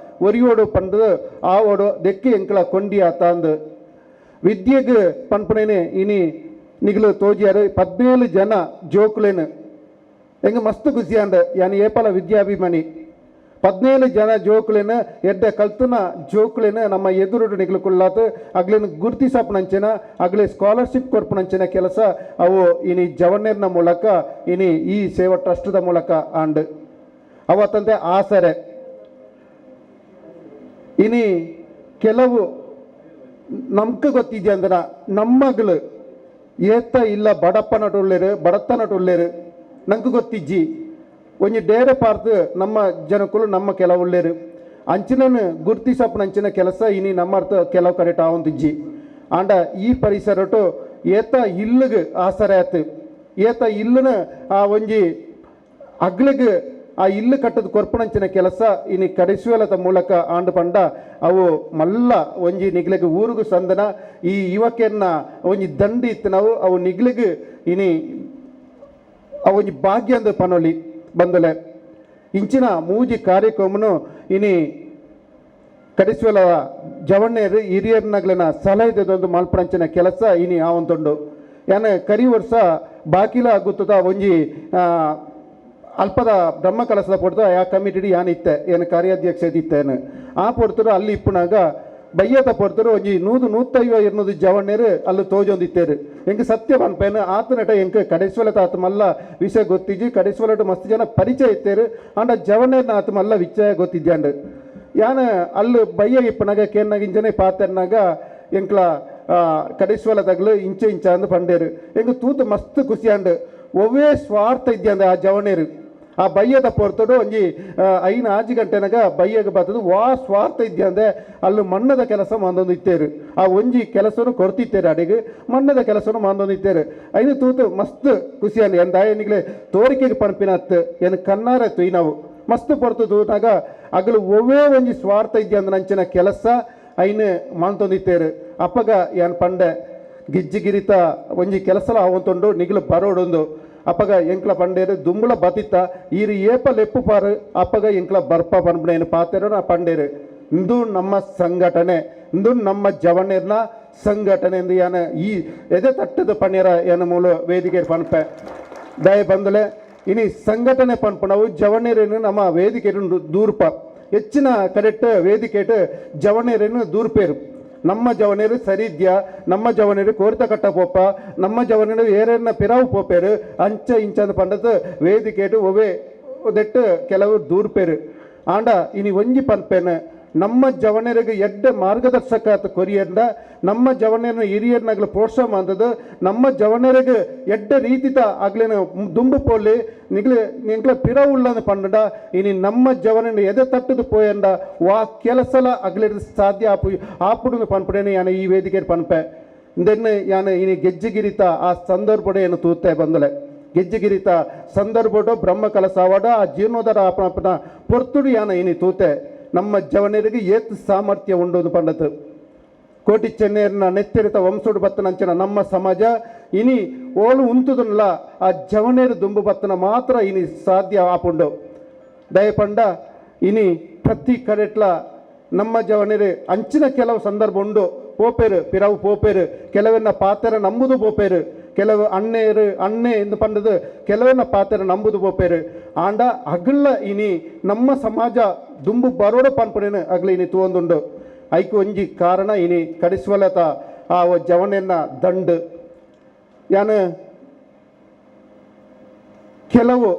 ಒರಿಯೋಡು ಪಂಡದು ಆವೋಡು ದೆಕ್ಕಿ ಎಂಕಲ ಕೊಂಡಿ ಆತಾಂದು ವಿದ್ಯೆಗೆ ಪನ್ಪುನೇನೆ ಇನಿ ನಿಗಲು ತೋಜಿಯಾರು 17 ಜನ ಜೋಕುಲೇನು ಎಂಗೆ ಮಸ್ತ್ ಖುಷಿಯಾಂಡ್ ಯಾನ್ ಏಪಲ ವಿದ್ಯಾಭಿಮಾನಿ 17 ಜನ ಜೋಕುಲೆನ ಎಡ್ಡೆ ಕಲ್ತನ ಜೋಕುಲೆನ ನಮ್ಮ ಎದುರುಡು ನಿಗ್ಲುಕುಲ್ಲಾತು ಅಗ್ಲೇನು ಗುರ್ತಿಸಪ್ಪನಂಚಿನ ಅಗ್ಲೆ ಸ್ಕಾಲರ್ಶಿಪ್ ಕೊರ್ಪನಂಚಿನ ಕೆಲಸ ಅವು ಇನಿ ಜವನ್ನೇರ್ನ ಮೂಲಕ ಇನಿ ಈ ಸೇವಾ ಟ್ರಸ್ಟ್ದ ಮೂಲಕ ಆಂಡ್ ಅವತ್ತಂತೆ ಆಸರೆ ಇನಿ ಕೆಲವು ನಮ್ಗೆ ಗೊತ್ತಿದ್ಯ ಅಂದ್ರೆ ನಮ್ಮಗಳು ಏತ ಇಲ್ಲ ಬಡಪ್ಪನಟುಳ್ಳೇರು ಬಡತನಟುಳ್ಳೇರು ನಂಗೆ ಗೊತ್ತಿಜ್ಜಿ ಒಂಜಿ ಡೇರೆ ಪಾರ್ತು ನಮ್ಮ ಜನಕ್ಕಳು ನಮ್ಮ ಕೆಲವುಳ್ಳೇರು ಅಂಚಿನ ಗುರ್ತಿಸಪ್ಪನಂಚಿನ ಕೆಲಸ ಇನಿ ನಮ್ಮ ಅರ್ಥ ಕೆಲವು ಕಡೆ ಆವಂತಿಜ್ಜಿ ಆಂಡ ಈ ಪರಿಸರಟು ಏತ ಇಲ್ಲಗೆ ಆಸರೆ ಆತು ಏತ ಇಲ್ಲನ ಆ ಒಂಜಿ ಅಗ್ಲಿಗೆ ಆ ಇಲ್ಲು ಕಟ್ಟದ ಕೊರ್ಪಣಂಚಿನ ಕೆಲಸ ಇನಿ ಕಡಿಸುವಲದ ಮೂಲಕ ಆಂಡು ಪಂಡ ಅವು ಮಲ್ಲ ಒಂಜಿ ನಿಗ್ಲಿಗೆ ಊರುಗು ಸಂದನ ಈ ಯುವಕರನ್ನ ಒಂಜಿ ದಂಡಿ ಇತ್ತು ನಾವು ಅವು ನಿಗ್ಲಿಗೆ ಇನಿ ಅವು ಒಂಜಿ ಭಾಗ್ಯ ಅಂದ ಪನೊಲಿ ಬಂದಲೆ ಇಂಚಿನ ಮೂಜಿ ಕಾರ್ಯಕ್ರಮನು ಇನಿ ಕಡಿಸುವಲ ಜವಣ್ಣೇರು ಹಿರಿಯರ್ನಗ್ಲಿನ ಸಲಹೆದೊಂದು ಮಲ್ಪಣಂಚಿನ ಕೆಲಸ ಇನಿ ಆವಂತುಂಡು ಯಾನ ಕರಿ ವರ್ಷ ಬಾಕಿಲ ಆಗುತ್ತದ ಒಂಜಿ ಅಲ್ಪದ ಬ್ರಹ್ಮ ಕಲಸದ ಪೊಡ್ತು ಆ ಕಮಿಟಿ ಯಾನ್ ಇತ್ತೆ ಏನು ಕಾರ್ಯಾಧ್ಯಕ್ಷ ಇತ್ತೇನು ಆ ಪೊಡ್ತರು ಅಲ್ಲಿ ಇಪ್ಪುನಾಗ ಬಯ್ಯದ ಪೊಡ್ತರು ಒಂಜಿ 100 150 200 ಜವಣ್ಣೇರು ಅಲ್ಲಿ ತೋಜೊಂದಿತ್ತೇರು ಎಂಕ್ ಸತ್ಯ ಪನ್ಪೇನು ಆತನಟ ಎಂಕ್ ಕಡೆಸ್ವಲತ ಆತ ಮಲ್ಲ ವಿಷಯ ಗೊತ್ತಿಜ್ಜಿ ಕಡೆಸ್ವಲಟ ಮಸ್ತ್ ಜನ ಪರಿಚಯ ಇತ್ತೇರು ಆಂಡ ಜವಣ್ಣೇರ್ನ ಆತ ಮಲ್ಲ ವಿಷಯ ಗೊತ್ತಿದ್ದಾಂಡು ಯಾನ ಅಲ್ಲಿ ಬಯ್ಯ ಇಪ್ಪನಾಗ ಕೇನ್ನಾಗ ಇಂಚನೆ ಪಾತೆರ್ನಾಗ ಎಂಕ್ಲ ಕಡೆಸ್ವಲದಾಗಲು ಇಂಚೆ ಇಂಚ ಅಂದು ಪಂಡೇರು ಎಂಕ್ ತೂತು ಮಸ್ತ್ ಖುಷಿಯಾಂಡು ಒವ್ವೇ ಸ್ವಾರ್ಥ ಇದ್ಯಾಂದ ಆ ಜವಣೇರು ಆ ಬಯ್ಯದ ಪೊರ್ತಡು ಒಂಜಿ 5 6 ಗಂಟೆನಾಗ ಬಯ್ಯಗೆ ಬರ್ತದೆ ವಾ ಸ್ವಾರ್ಥ ಇದ್ಯಾಂದೆ ಅಲ್ಲಿ ಮಣ್ಣದ ಕೆಲಸ ಮಾಂದೊಂದು ಇತ್ತೇರು ಆ ಒಂಜಿ ಕೆಲಸನು ಕೊಡ್ತಿತ್ತೇರು ಅಡಿಗೆ ಮಣ್ಣದ ಕೆಲಸನು ಮಾಂದೊಂದು ಇತ್ತೇರು ಐದು ತೂತು ಮಸ್ತ್ ಖುಷಿಯಲ್ಲಿ ಎಂದಾಯನಿಗ್ಲೆ ತೋರಿಕೆಗೆ ಪಣಪಿನತ್ತು ಏನು ಕಣ್ಣಾರೆ ತುಯ್ ನಾವು ಮಸ್ತ್ ಪೊರ್ತು ತೂನಾಗ ಅಗಲು ಒವ್ವೇ ಒಂಜಿ ಸ್ವಾರ್ಥ ಇದ್ಯಾಂದ ನಂಚಿನ ಕೆಲಸ ಐನು ಮಾಂತೊಂದಿತ್ತೇರು ಅಪ್ಪಗ ಏನ್ ಪಂಡೆ ಗಿಜ್ಜಿಗಿರಿತ ಒಂಜಿ ಕೆಲಸಲ ಆವಂತುಂಡು ನಿಗ್ಲು ಬರೋಡೊಂದು ಅಪ್ಪಗ ಎಂಕ್ಲ ಪಂಡೇರು ದುಂಬುಲ ಬತಿತ್ತ ಈರು ಏಪ ಲೆಪ್ಪು ಪಾರು ಅಪ್ಪಗ ಎಂಕ್ಲ ಬರ್ಪ ಪನ್ಪುನೇನು ಪಾತೆರೋ ನಾ ಪಂಡೇರು ಇಂದು ನಮ್ಮ ಸಂಘಟನೆ ಇಂದು ನಮ್ಮ ಜವಣ್ಣೇರ್ನ ಸಂಘಟನೆ ಎಂದು ಯಾನ ಈ ಎದೆ ತಟ್ಟದ ಪಣ್ಣೇರ ಏನ ಮೂಲ ವೇದಿಕೆ ಪನ್ಪೆ ದಯ ಬಂದಲೆ ಇನಿ ಸಂಘಟನೆ ಪನ್ಪುನವು ಜವಣ್ಣೇರೇನು ನಮ್ಮ ವೇದಿಕೆ ದೂರ್ಪ ಹೆಚ್ಚಿನ ಕರೆಕ್ಟ್ ವೇದಿಕೆಟ್ ಜವಣ್ಣೇರೇನು ದೂರ್ಪೇರು ನಮ್ಮ ಜವನೇರು ಸರಿದ್ಯ ನಮ್ಮ ಜವನೇರು ಕೋರಿತ ಕಟ್ಟ ಪೋಪ ನಮ್ಮ ಜವನೇರು ಏರೇನ ಪಿರಾವು ಪೋಪೇರು ಅಂಚ ಇಂಚಂದ ಪಂಡದ ವೇದಿಕೆಟು ಒವೇ ಒದೆಟ್ಟು ಕೆಲವು ದೂರ್ಪೇರು ಆಂಡ ಇನಿ ಒಂಜಿ ಪನ್ಪೇನು ನಮ್ಮ ಜವನೇರಿಗೆ ಎಡ್ಡೆ ಮಾರ್ಗದರ್ಶಕ ಕೊರಿಯರ್ನ ನಮ್ಮ ಜವನೇರನ ಹಿರಿಯರ್ನಾಗ್ಲು ಪ್ರೋತ್ಸಾಹ ಮಾಡ್ತದೆ ನಮ್ಮ ಜವನೇರಿಗೆ ಎಡ್ಡೆ ರೀತಿತ ಆಗ್ಲೇನು ದುಂಬು ಪೋಲಿ ನಿಗ್ಲೆ ನಿಂಗ್ಲ ಪಿರವುಳ್ಳಂದು ಪಂಡ ಇನಿ ನಮ್ಮ ಜವನ ಎದೆ ತಟ್ಟದು ಪೋಯಂಡ ವಾ ಕೆಲಸಲ ಅಗ್ಲಿಡ್ ಸಾಧ್ಯ ಆಪು ಆಪುಡು ಪನ್ಪಡೇನೆ ಯಾನ ಈ ವೇದಿಕೆ ಪನ್ಪೆ ಇಂದೆನ್ನು ಯಾನ ಇನಿ ಗೆಜ್ಜೆಗಿರಿತ ಆ ಸಂದರ್ಭಡೆ ಏನು ತೂತೆ ಬಂದಲೆ ಗೆಜ್ಜೆಗಿರಿತ ಸಂದರ್ಭಡು ಬ್ರಹ್ಮ ಕಲಸಾವಾಡ ಆ ಜೀರ್ಣೋದರ ಆಪನ ಪೊರ್ತುಡು ಯಾನ ಇನಿ ತೂತೆ ನಮ್ಮ ಜವನರಿಗೆ ಏತ್ ಸಾಮರ್ಥ್ಯ ಉಂಡು ಪಂಡತು ಕೋಟಿ ಚೆನ್ನೇರ್ನ ನೆತ್ತಿರಿತ ವಂಶೋಡು ಬತ್ತನಂಚಿನ ನಮ್ಮ ಸಮಾಜ ಇನಿ ಓಲು ಉಂತುದನ್ಲ ಆ ಜವನೇರು ದುಂಬು ಬತ್ತನ ಮಾತ್ರ ಇನಿ ಸಾಧ್ಯ ಆಪುಂಡು ದಯಪಂಡ ಇನಿ ಪ್ರತಿ ಕಡೆಟ್ಲ ನಮ್ಮ ಜವನೇರು ಅಂಚಿನ ಕೆಲವು ಸಂದರ್ಭ ಉಂಡು ಪೋಪೇರು ಪಿರವು ಪೋಪೇರು ಕೆಲವನ್ನ ಪಾತೆರ ನಂಬುದು ಪೋಪೇರು ಕೆಲವು ಅಣ್ಣೇರು ಅಣ್ಣೆ ಎಂದು ಪಂಡದು ಕೆಲವನ್ನ ಪಾತೆರ ನಂಬುದು ಪೋಪೇರು ಆಂಡ ಅಗಲ ಇನಿ ನಮ್ಮ ಸಮಾಜ ದುಂಬು ಬರೋಡು ಪನ್ಪುನೇನು ಅಗಲ ಇನಿ ತೂವೊಂದುಂಡು ಐಕು ಒಂಜಿ ಕಾರಣ ಇನಿ ಕಡಿಸುವಲತ ಆ ಜವನೆನ್ನ ದಂಡು ಯಾನ ಕೆಲವು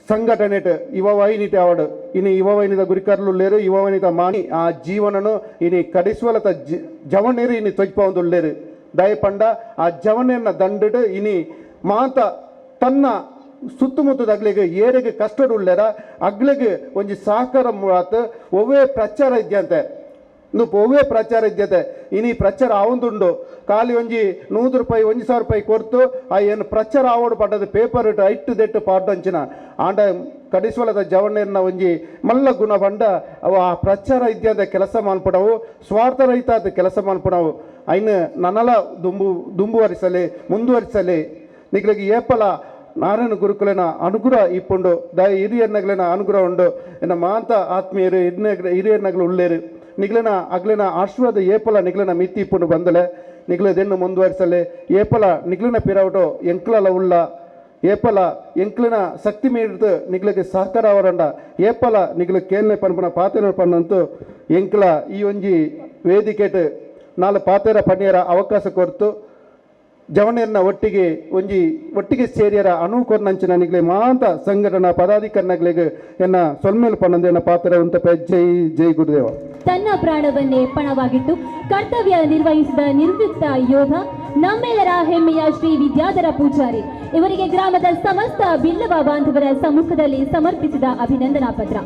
ಸಂಘಟನೆಟ್ ಯುವ ವಾಹಿನಿಟ ಅವಾರ್ಡ್ ಇನಿ ಯುವ ವಾಹಿನಿದ ಗುರಿಕಾರ್ಲು ಯುವ ವಾಹಿನಿದ ಮಾಣಿ ಆ ಜೀವನನು ಇನಿ ಕಡಿಸುವಲತ ಜವನೇರು ಇನಿ ತೊಜ್ಪೊಂದುಲ್ಲೇರು ದಯಪಂಡ ಆ ಜವನೆನ್ನ ದಂಡಿಡು ಇನಿ ಮಾತ ತನ್ನ ಸುತ್ತಮುತ್ತದ ಅಗ್ಲಿಗೆ ಏರಿಗೆ ಕಷ್ಟಡುಳ್ಳೇರ ಅಗ್ಲಿಗೆ ಒಂಜಿ ಸಹಕಾರ ಮೂಳಾತ್ ಒವ್ವೇ ಪ್ರಚಾರ ಇದ್ಯಂತೆ ಒವ್ವೇ ಪ್ರಚಾರ ಇದ್ಯತೆ ಇನಿ ಪ್ರಚಾರ ಆವೊಂದುಂಡು ಖಾಲಿ ಒಂಜಿ 100 ರೂಪಾಯಿ 1000 ರೂಪಾಯಿ ಕೊರ್ತು ಆ ಏನು ಪ್ರಚಾರ ಆವೋಡು ಪಡ್ಡದು ಪೇಪರ್ ಇಟ್ಟು ಐಟ್ಟು ದೆಟ್ಟು ಪಾಡ್ಡಂಚಿನ ಆಂಡ ಕಡಿಸುವಲದ ಜವಣ್ಣೇರ್ನ ಒಂಜಿ ಮಲ್ಲ ಗುಣ ಪಂಡ ಅವು ಆ ಪ್ರಚಾರ ಇದ್ಯಂತೆ ಕೆಲಸ ಮಾನ್ಪಡವು ಸ್ವಾರ್ಥರಹಿತ ಆದ ಕೆಲಸ ಮಾನ್ಪಡವು ಐನು ನನಲ ದುಂಬುವರಿಸಲಿ ಮುಂದುವರಿಸಲಿ ನಿಗ್ಲಿಗೆ ಏಪಲ ನಾರಾಯಣ ಗುರುಕುಲನ ಅನುಗ್ರಹ ಇಪ್ಪುಂಡು ದಯ ಹಿರಿಯರ್ನಗ್ಲಿನ ಅನುಗ್ರಹ ಉಂಡು ಎನ್ನ ಮಾಂತ ಆತ್ಮೀಯರು ಹಿರಿಯರ್ನಗ್ಲು ಉಳ್ಳೇರು ನಿಗ್ಲಿನ ಅಗ್ಲಿನ ಆಶೀರ್ವಾದ ಏಪಲ ನಿಗ್ಲಿನ ಮಿತ್ತಿ ಇಪ್ಪುಂಡು ಬಂದಲೆ ನಿಗ್ಲದೆನ್ನು ಮುಂದುವರಿಸಲಿ ಏಪಲ ನಿಗ್ಲಿನ ಪಿರವಟು ಎಂಕ್ಲಲ ಉಳ್ಳ ಏಪಲ ಎಂಕ್ಲಿನ ಶಕ್ತಿ ಮೀರಿದ ನಿಗ್ಲಿಗೆ ಸಹಕಾರ ಅವರಂಡ ಏಪಲ ನಿಗ್ಲು ಕೇಳನೆ ಪನ್ಪುನ ಪಾತೆರ ಪನ್ನಂತೂ ಎಂಕ್ಲ ಈ ಒಂಜಿ ವೇದಿಕೆಟ್ ನಾಲ್ ಪಾತೆರ ಪನ್ನಿಯರ ಅವಕಾಶ ಕೊರ್ತು ಜವನೇರ್ನ ಒಟ್ಟಿಗೆ ಒಂಜಿ ಒಟ್ಟಿಗೆ ಸೇರಿಯರ ಅನುಕೊರ್ನಂಚಿನ ನಿಗ್ಲೆ ಮಾಂತ ಸಂಘಟನಾ ಪದಾಧಿಕಾರಿಗಳಿಗೆ ಎನ್ನ ಸೊಲ್ಮೇಲು ಪನ್ನಂದು ಎನ್ನ ಪಾತ್ರ ಉಂತಪೆ. ಜೈ ಜೈ ಗುರುದೇವ. ತನ್ನ ಪ್ರಾಣವನ್ನೇ ಪಣವಾಗಿಟ್ಟು ಕರ್ತವ್ಯ ನಿರ್ವಹಿಸಿದ ನಿವೃತ್ತ ಯೋಧ ನಮ್ಮೆಲ್ಲರ ಹೆಮ್ಮೆಯ ಶ್ರೀ ವಿದ್ಯಾಧರ ಪೂಜಾರಿ ಇವರಿಗೆ ಗ್ರಾಮದ ಸಮಸ್ತ ಬಿಲ್ಲವ ಬಾಂಧವರ ಸಮ್ಮುಖದಲ್ಲಿ ಸಮರ್ಪಿಸಿದ ಅಭಿನಂದನಾ ಪತ್ರ.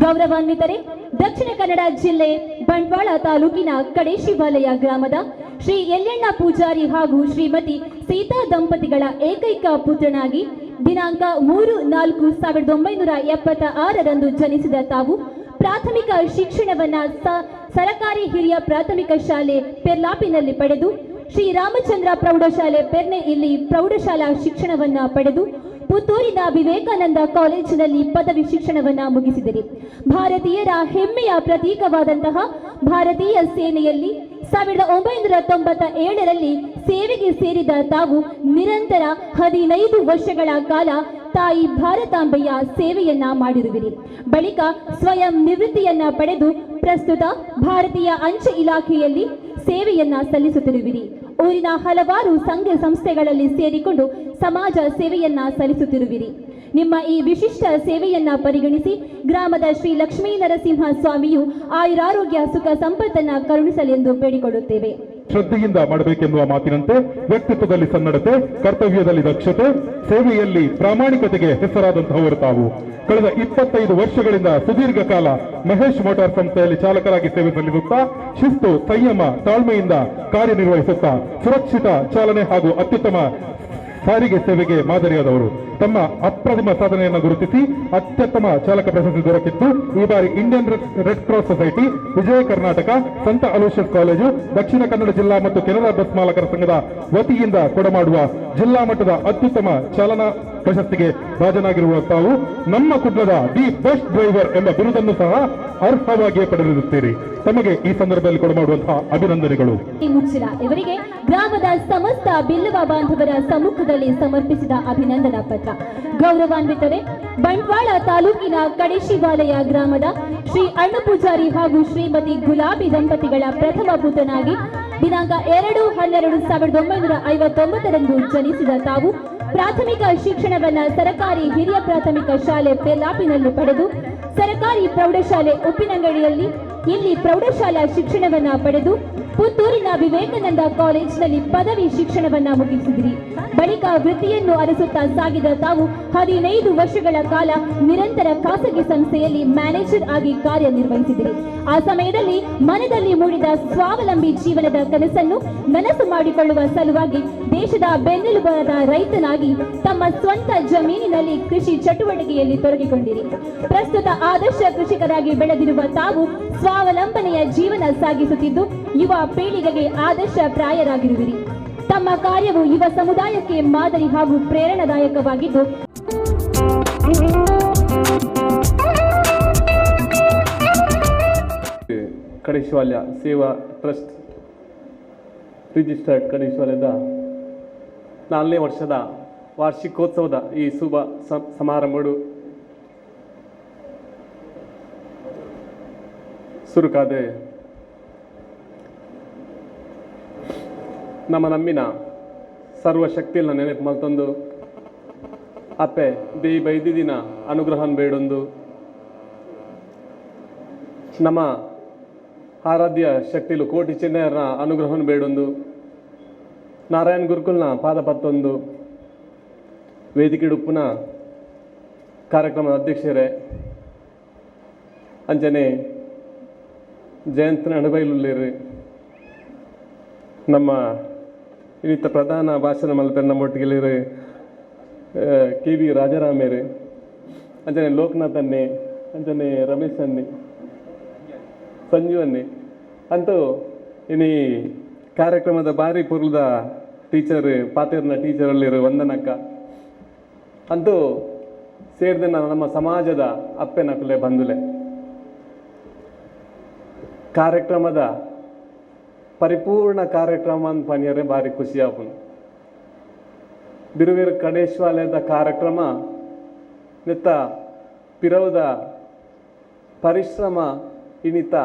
ಗೌರವಾನ್ವಿತರೆ, ದಕ್ಷಿಣ ಕನ್ನಡ ಜಿಲ್ಲೆ ಬಂಟ್ವಾಳ ತಾಲೂಕಿನ ಕಡೇಶಿವಾಲಯ ಗ್ರಾಮದ ಶ್ರೀ ಯಲ್ಲಣ್ಣ ಪೂಜಾರಿ ಹಾಗೂ ಶ್ರೀಮತಿ ಸೀತಾ ದಂಪತಿಗಳ ಏಕೈಕ ಪುತ್ರನಾಗಿ ದಿನಾಂಕ 3-4-1976ರಂದು ಜನಿಸಿದ ತಾವು ಪ್ರಾಥಮಿಕ ಶಿಕ್ಷಣವನ್ನ ಸರಕಾರಿ ಹಿರಿಯ ಪ್ರಾಥಮಿಕ ಶಾಲೆ ಪೆರ್ಲಾಪಿನಲ್ಲಿ ಪಡೆದು ಶ್ರೀ ರಾಮಚಂದ್ರ ಪ್ರೌಢಶಾಲೆ ಪೆರ್ನೆ ಇಲ್ಲಿ ಪ್ರೌಢಶಾಲಾ ಶಿಕ್ಷಣವನ್ನ ಪಡೆದು ಪುತ್ತೂರಿನ ವಿವೇಕಾನಂದ ಕಾಲೇಜಿನಲ್ಲಿ ಪದವಿ ಶಿಕ್ಷಣವನ್ನ ಮುಗಿಸಿದಿರಿ. ಭಾರತೀಯರ ಹೆಮ್ಮೆಯ ಪ್ರತೀಕವಾದಂತಹ ಭಾರತೀಯ ಸೇನೆಯಲ್ಲಿ 1997ರಲ್ಲಿ ಸೇವೆಗೆ ಸೇರಿದ ತಾವು ನಿರಂತರ 15 ವರ್ಷಗಳ ಕಾಲ ತಾಯಿ ಭಾರತಾಂಬೆಯ ಸೇವೆಯನ್ನ ಮಾಡಿರುವಿರಿ. ಬಳಿಕ ಸ್ವಯಂ ನಿವೃತ್ತಿಯನ್ನ ಪಡೆದು ಪ್ರಸ್ತುತ ಭಾರತೀಯ ಅಂಚೆ ಇಲಾಖೆಯಲ್ಲಿ ಸೇವೆಯನ್ನ ಸಲ್ಲಿಸುತ್ತಿರುವಿರಿ. ಊರಿನ ಹಲವಾರು ಸಂಘ ಸಂಸ್ಥೆಗಳಲ್ಲಿ ಸೇರಿಕೊಂಡು ಸಮಾಜ ಸೇವೆಯನ್ನ ಸಲ್ಲಿಸುತ್ತಿರುವಿರಿ. ನಿಮ್ಮ ಈ ವಿಶಿಷ್ಟ ಸೇವೆಯನ್ನ ಪರಿಗಣಿಸಿ ಗ್ರಾಮದ ಶ್ರೀ ಲಕ್ಷ್ಮೀ ನರಸಿಂಹ ಸ್ವಾಮಿಯು ಆಯುರಾರೋಗ್ಯ ಸುಖ ಸಂಪತ್ತನ್ನ ಕರುಣಿಸಲೆಂದು ಬೇಡಿಕೊಳ್ಳುತ್ತೇವೆ. ಶ್ರದ್ಧೆಯಿಂದ ಮಾಡಬೇಕೆನ್ನುವ ಮಾತಿನಂತೆ ವ್ಯಕ್ತಿತ್ವದಲ್ಲಿ ಸನ್ನಡತೆ, ಕರ್ತವ್ಯದಲ್ಲಿ ದಕ್ಷತೆ, ಸೇವೆಯಲ್ಲಿ ಪ್ರಾಮಾಣಿಕತೆಗೆ ಹೆಸರಾದಂತಹವರು ತಾವು. ಕಳೆದ 25 ವರ್ಷಗಳಿಂದ ಸುದೀರ್ಘ ಕಾಲ ಮಹೇಶ್ ಮೋಟಾರ್ ಸಂಸ್ಥೆಯಲ್ಲಿ ಚಾಲಕರಾಗಿ ಸೇವೆ ಸಲ್ಲಿಸುತ್ತಾ ಶಿಸ್ತು, ಸಂಯಮ, ತಾಳ್ಮೆಯಿಂದ ಕಾರ್ಯನಿರ್ವಹಿಸುತ್ತಾ ಸುರಕ್ಷಿತ ಚಾಲನೆ ಹಾಗೂ ಅತ್ಯುತ್ತಮ ಸಾರಿಗೆ ಸೇವೆಗೆ ಮಾದರಿಯಾದವರು. ತಮ್ಮ ಅಪ್ರತಿಮ ಸಾಧನೆಯನ್ನು ಗುರುತಿಸಿ ಅತ್ಯುತ್ತಮ ಚಾಲಕ ಪ್ರಶಸ್ತಿ ದೊರಕಿತ್ತು. ಈ ಬಾರಿ Indian Red Cross Society, Vijaya Karnataka, Santa Aloysius college, Dakshina Kannada ಜಿಲ್ಲಾ ಮತ್ತು ಕೆನರಾ ಬಸ್ ಮಾಲಕರ ಸಂಘದ ವತಿಯಿಂದ ಕೊಡಮಾಡುವ ಜಿಲ್ಲಾ ಮಟ್ಟದ ಅತ್ಯುತ್ತಮ ಚಾಲನಾ ಪ್ರಶಸ್ತಿಗೆ ಭಾಜನಾಗಿರುವ ತಾವು ನಮ್ಮ ಕುಡ್ಲದ the best driver ಎಂಬ ಬಿರುದನ್ನು ಸಹ ಅರ್ಹವಾಗಿಯೇ ಪಡೆದಿರುತ್ತೀರಿ. ತಮಗೆ ಈ ಸಂದರ್ಭದಲ್ಲಿ ಕೊಡಮಾಡುವಂತಹ ಅಭಿನಂದನೆಗಳು. ಇವರಿಗೆ ಗ್ರಾಮದ ಸಮಸ್ತ ಬಿಲ್ಲವ ಬಾಂಧವರ ಸಮ್ಮುಖದಲ್ಲಿ ಸಮರ್ಪಿಸಿದ ಅಭಿನಂದನಾ ಪತ್ರ. ಗೌರವಾನ್ವಿತರೆ, ಬಂಟ್ವಾಳ ತಾಲೂಕಿನ ಕಡೇಶಿವಾಲಯ ಗ್ರಾಮದ ಶ್ರೀ ಅಣ್ಣ ಪೂಜಾರಿ ಹಾಗೂ ಶ್ರೀಮತಿ ಗುಲಾಬಿ ದಂಪತಿಗಳ ಪ್ರಥಮ ಪುತ್ರನಾಗಿ ದಿನಾಂಕ 2-12-1959ರಂದು ಜನಿಸಿದ ತಾವು ಪ್ರಾಥಮಿಕ ಶಿಕ್ಷಣವನ್ನ ಸರಕಾರಿ ಹಿರಿಯ ಪ್ರಾಥಮಿಕ ಶಾಲೆ ಪೆರ್ಲಾಪಿನಲ್ಲಿ ಪಡೆದು ಸರಕಾರಿ ಪ್ರೌಢಶಾಲೆ ಉಪ್ಪಿನಂಗಡಿಯಲ್ಲಿ ಇಲ್ಲಿ ಪ್ರೌಢಶಾಲಾ ಶಿಕ್ಷಣವನ್ನ ಪಡೆದು ಪುತ್ತೂರಿನ ವಿವೇಕಾನಂದ ಕಾಲೇಜಿನಲ್ಲಿ ಪದವಿ ಶಿಕ್ಷಣವನ್ನ ಮುಗಿಸಿದಿರಿ. ಬಳಿಕ ವೃತ್ತಿಯನ್ನು ಅರಸುತ್ತಾ ಸಾಗಿದ ತಾವು 15 ವರ್ಷಗಳ ಕಾಲ ನಿರಂತರ ಖಾಸಗಿ ಸಂಸ್ಥೆಯಲ್ಲಿ ಮ್ಯಾನೇಜರ್ ಆಗಿ ಕಾರ್ಯನಿರ್ವಹಿಸಿದಿರಿ. ಆ ಸಮಯದಲ್ಲಿ ಮನದಲ್ಲಿ ಮೂಡಿದ ಸ್ವಾವಲಂಬಿ ಜೀವನದ ಕನಸನ್ನು ನನಸು ಮಾಡಿಕೊಳ್ಳುವ ಸಲುವಾಗಿ ದೇಶದ ಬೆನ್ನೆಲುಬಾದ ರೈತನಾಗಿ ತಮ್ಮ ಸ್ವಂತ ಜಮೀನಿನಲ್ಲಿ ಕೃಷಿ ಚಟುವಟಿಕೆಯಲ್ಲಿ ತೊಡಗಿಕೊಂಡಿರಿ. ಪ್ರಸ್ತುತ ಆದರ್ಶ ಕೃಷಿಕರಾಗಿ ಬೆಳೆದಿರುವ ತಾವು ಸ್ವಾವಲಂಬನೆಯ ಜೀವನ ಸಾಗಿಸುತ್ತಿದ್ದು ಯುವ ಪೀಳಿಗೆಗೆ ಆದರ್ಶ ಪ್ರಾಯರಾಗಿರುವಿರಿ. ತಮ್ಮ ಕಾರ್ಯವು ಯುವ ಸಮುದಾಯಕ್ಕೆ ಮಾದರಿ ಹಾಗೂ ಪ್ರೇರಣಾದಾಯಕವಾಗಿದ್ದು ಕಡೇಶಿವಾಲಯ ಸೇವಾ ಟ್ರಸ್ಟ್ ರಿಜಿಸ್ಟರ್ಡ್ ಕಡೇಶಿವಾಲಯದ 4ನೇ ವರ್ಷದ ವಾರ್ಷಿಕೋತ್ಸವದ ಈ ಶುಭ ಸಮಾರಂಭಗಳು ಸುರುಕಾದೆ ನಮ್ಮ ನಮ್ಮಿನ ಸರ್ವಶಕ್ತಿಯನ್ನ ನೆನಪು ಮಲ್ತೊಂದು ಅಪ್ಪೆ ದೇಯಿ ಬೈದಿದಿನ ಅನುಗ್ರಹನ್ ಬೇಡೊಂದು ನಮ್ಮ ಆರಾಧ್ಯ ಶಕ್ತಿಲು ಕೋಟಿ ಚೆನ್ನಯರ ಅನುಗ್ರಹನ್ ಬೇಡೊಂದು ನಾರಾಯಣ ಗುರುಕುಲ್ನ ಪಾದ ಪತ್ತೊಂದು ವೇದಿಕೆಡುಪ್ಪುನ ಕಾರ್ಯಕ್ರಮದ ಅಧ್ಯಕ್ಷರೇ ಅಂಜನೆ ಜಯಂತ್ ನಡುಬೈಲುಳ್ಳೇರು ನಮ್ಮ ಇನ್ನಿತ ಪ್ರಧಾನ ಭಾಷಣ ಮಲ್ಪೆರ್ ನಮ್ಮ ಒಟ್ಟಿಗೆ ಕೆ ವಿ ರಾಜಾರಾಮೇರು ಅಂಜನೆ ಲೋಕನಾಥ್ ಅನ್ನೆ ಅಂಜನೆ ರಮೇಶ್ ಅನ್ನೆ ಸಂಜೀವ್ ಅನ್ನೆ ಅಂತೂ ಇನಿ ಕಾರ್ಯಕ್ರಮದ ಭಾರಿ ಪುರ್ಲದ ಟೀಚರ್ ಪಾತೇರ್ನ ಟೀಚರಲ್ಲಿರು ವಂದನಕ್ಕ ಅಂತೂ ಸೇರಿದ ನಮ್ಮ ಸಮಾಜದ ಅಪ್ಪೆನಕುಲೆ ಬಂದುಲೆ ಕಾರ್ಯಕ್ರಮದ ಪರಿಪೂರ್ಣ ಕಾರ್ಯಕ್ರಮ ಅಂತ ಪನಿಯರೆ ಭಾರಿ ಖುಷಿ ಆಪುನು. ಬಿರುವೇರು ಕಡೇಶ್ವಾಲಯದ ಕಾರ್ಯಕ್ರಮ ನೆತ್ತ ಪಿರವುದ ಪರಿಶ್ರಮ ಇನಿತ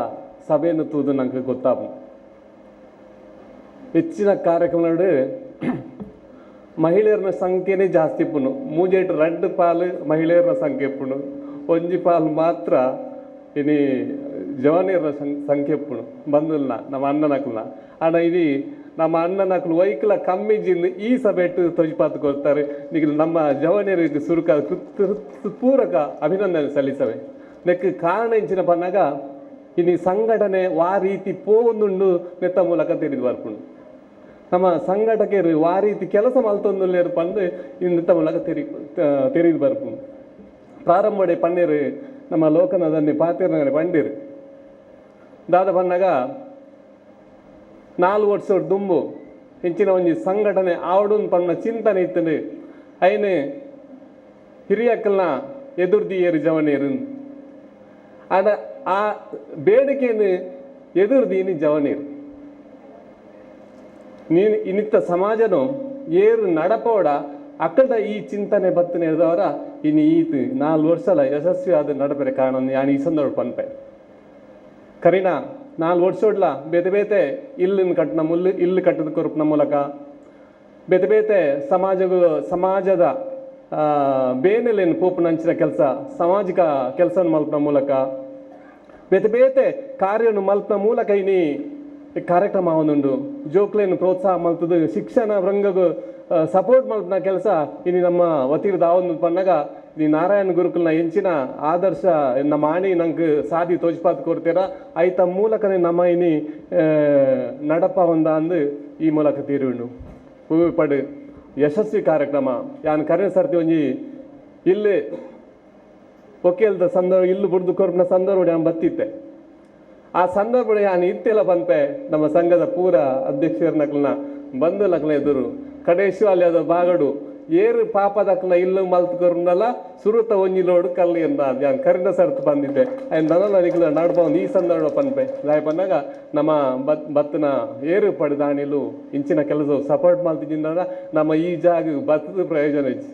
ಸಭೆಯನ್ನು ತೂದು ನಂಗೆ ಗೊತ್ತಾಪು. ಹೆಚ್ಚಿನ ಕಾರ್ಯಕ್ರಮಗಳು ಮಹಿಳೆಯರನ ಸಂಖ್ಯೆನೇ ಜಾಸ್ತಿ ಪುನು, ಮೂಜೇಟ್ ರಡ್ಡು ಪಾಲು ಮಹಿಳೆಯರನ ಸಂಖ್ಯೆ ಪುಣು, ಒಂಜಿ ಪಾಲು ಮಾತ್ರ ಇನಿ ಜವಾನಿಯರ ಸಂಖ್ಯೆ ಪುಣು ಬಂದಿಲ್ಲ ನಮ್ಮ ಅಣ್ಣನಕ್ಲನ. ಆಂಡ ಇನಿ ನಮ್ಮ ಅಣ್ಣನಕ್ಲು ವೈಕ್ಲ ಕಮ್ಮಿ ಜಿಂದು ಈ ಸಭೆಟ್ಟು ತೊಜಿಪಾತು ಕೊಡ್ತಾರೆ. ನಿಗಲು ನಮ್ಮ ಜವಾನಿಯರಿಗೆ ಸುರುಕ ಪೂರಕ ಅಭಿನಂದನೆ ಸಲ್ಲಿಸವೆ. ನೆಕ್ ಕಾರಣ ಇಂಚಿನ ಪನ್ನಾಗ ಇನಿ ಸಂಘಟನೆ ವಾ ರೀತಿ ಪೋವೊಂದುಂಡು ನೆತ್ತ ಮೂಲಕ ತಿಳಿದು ಬರ್ಪುಂಡು. ನಮ್ಮ ಸಂಘಟಕರು ವಾ ರೀತಿ ಕೆಲಸ ಮಲ್ತೊಂದುಲ್ಲೇರು ಪಂದು ನೆತ್ತ ಮೂಲಕ ತೆರಿದು ಬರ್ಪುಂಡು. ಪ್ರಾರಂಭಡೆ ಪನ್ನೀರು ನಮ್ಮ ಲೋಕನದನ್ನೇ ಪಾತಿರ್ನಗನೆ ಪಂಡಿರು ದಾದ ಪನ್ನಾಗ 4 ವರ್ಷ ದುಂಬು ಹೆಚ್ಚಿನ ಒಂಜಿ ಸಂಘಟನೆ ಆವಡುನ್ ಪನ್ನ ಚಿಂತನೆ ಇತ್ತಂದು ಐನು ಹಿರಿಯಕ್ಕಲ್ನ ಎದುರ್ದಿಯೇರು ಜವನೇರು ಆಡ ಆ ಬೇಡಿಕೆಯನ್ನು ಎದುರ್ದೀನಿ ಜವನೇರು. ನೀನು ಇನ್ನಿತ್ತ ಸಮಾಜನು ಏರು ನಡಪೋಡ ಅಕ್ಕಡ ಈ ಚಿಂತನೆ ಬತ್ತನೆ ಹಿಡಿದವರ ಇನ್ನು ಈತ 4 ವರ್ಷಲ ಯಶಸ್ವಿ ಆದ ನಡಪರೆ ಕಾರಣ ಯಾನ್ ಈ ಸಂದರ್ಭ ಪನ್ಪೆ. ಕರಿನ 4 ವರ್ಷೋಡ್ಲ ಬೇತೆ ಬೇತೆ ಇಲ್ಲಿನ ಕಟ್ಟನ ಮುಲ್ಲು ಇಲ್ಲು ಕಟ್ಟದ ಕೊರಪಿನ ಮೂಲಕ ಬೇತೆ ಬೇತೆ ಸಮಾಜದ ಬೇನೆಲೇನು ಪೋಪುನಂಚಿನ ಕೆಲಸ ಸಾಮಾಜಿಕ ಕೆಲಸ ಮಲ್ಪನ ಮೂಲಕ ಬೇತೆ ಬೇತೆ ಕಾರ್ಯವನ್ನು ಮಲ್ಪನ ಮೂಲಕ ಇನಿ ಕಾರ್ಯಕ್ರಮ ಒಂದುಂಡು. ಜೋಕ್ಲೇನು ಪ್ರೋತ್ಸಾಹ ಮಲ್ತದ ಶಿಕ್ಷಣ ರಂಗಗೂ ಸಪೋರ್ಟ್ ಮಲ್ಪನ ಕೆಲಸ ಇನಿ ನಮ್ಮ ವತಿರದ ಆವೊಂದು ಪನ್ನಗ ಈ ನಾರಾಯಣ ಗುರುಕುಲ್ನ ಹೆಂಚಿನ ಆದರ್ಶ ನಮ್ಮ ಆಣಿ ನಂಗೆ ಸಾದಿ ತೋಜ್ಪಾತ್ ಕೊಡ್ತೀರ ಐತ ಮೂಲಕನೇ ನಮ್ಮ ಇನಿ ನಡಪ ಒಂದ ಅಂದು ಈ ಮೂಲಕ ತೀರುಂಡು. ಪಡು ಯಶಸ್ವಿ ಕಾರ್ಯಕ್ರಮ ಯಾನ್ ಕರೆ ಸರ್ತಿ ಒಂಜಿ ಇಲ್ಲಿ ಒಕ್ಕೇಲ್ದ ಸಂದರ್ಭ ಇಲ್ಲು ಬುಡ್ದು ಕೊರ್ಪಿನ ಸಂದರ್ಭ ಯಾನ್ ಬತ್ತಿತ್ತೆ. ಆ ಸಂದರ್ಭ ಯಾನ್ ಇತ್ತೆಲ್ಲ ಪನ್ಪೆ ನಮ್ಮ ಸಂಘದ ಪೂರ ಅಧ್ಯಕ್ಷರನಕ್ಲನ ಬಂಧು ಲಕ್ನ ಎದುರು ಕಡೇಶ್ವಾಲ್ಯದ ಬಾಗಡು ಏರು ಪಾಪದಕ್ನ ಇಲ್ಲು ಮಲ್ತ್ಕೊರ್ನಲ್ಲ ಸುರುತ ಒಂಜಿ ಲೋಡು ಕಲ್ಲು ಎಂದ ಯಾನ್ ಕರಿನ ಸರ್ತು ಬಂದಿದ್ದೆ. ಆಯ್ನ ನನ್ನ ನಿಕ್ಲ ನಡ್ಬಂದು ಈ ಸಂದರ್ಭ ಪನ್ಪೆ ದಾಯ ಪನ್ನಾಗ ನಮ್ಮ ಬತ್ತನ ಏರು ಪಡೆದಾಣಿಲು ಇಂಚಿನ ಕೆಲಸ ಸಪೋರ್ಟ್ ಮಲ್ತಿದ್ದ ನಮ್ಮ ಈ ಜಾಗ ಬತ್ತದ ಪ್ರಯೋಜನ ಇಜ್ಜಿ.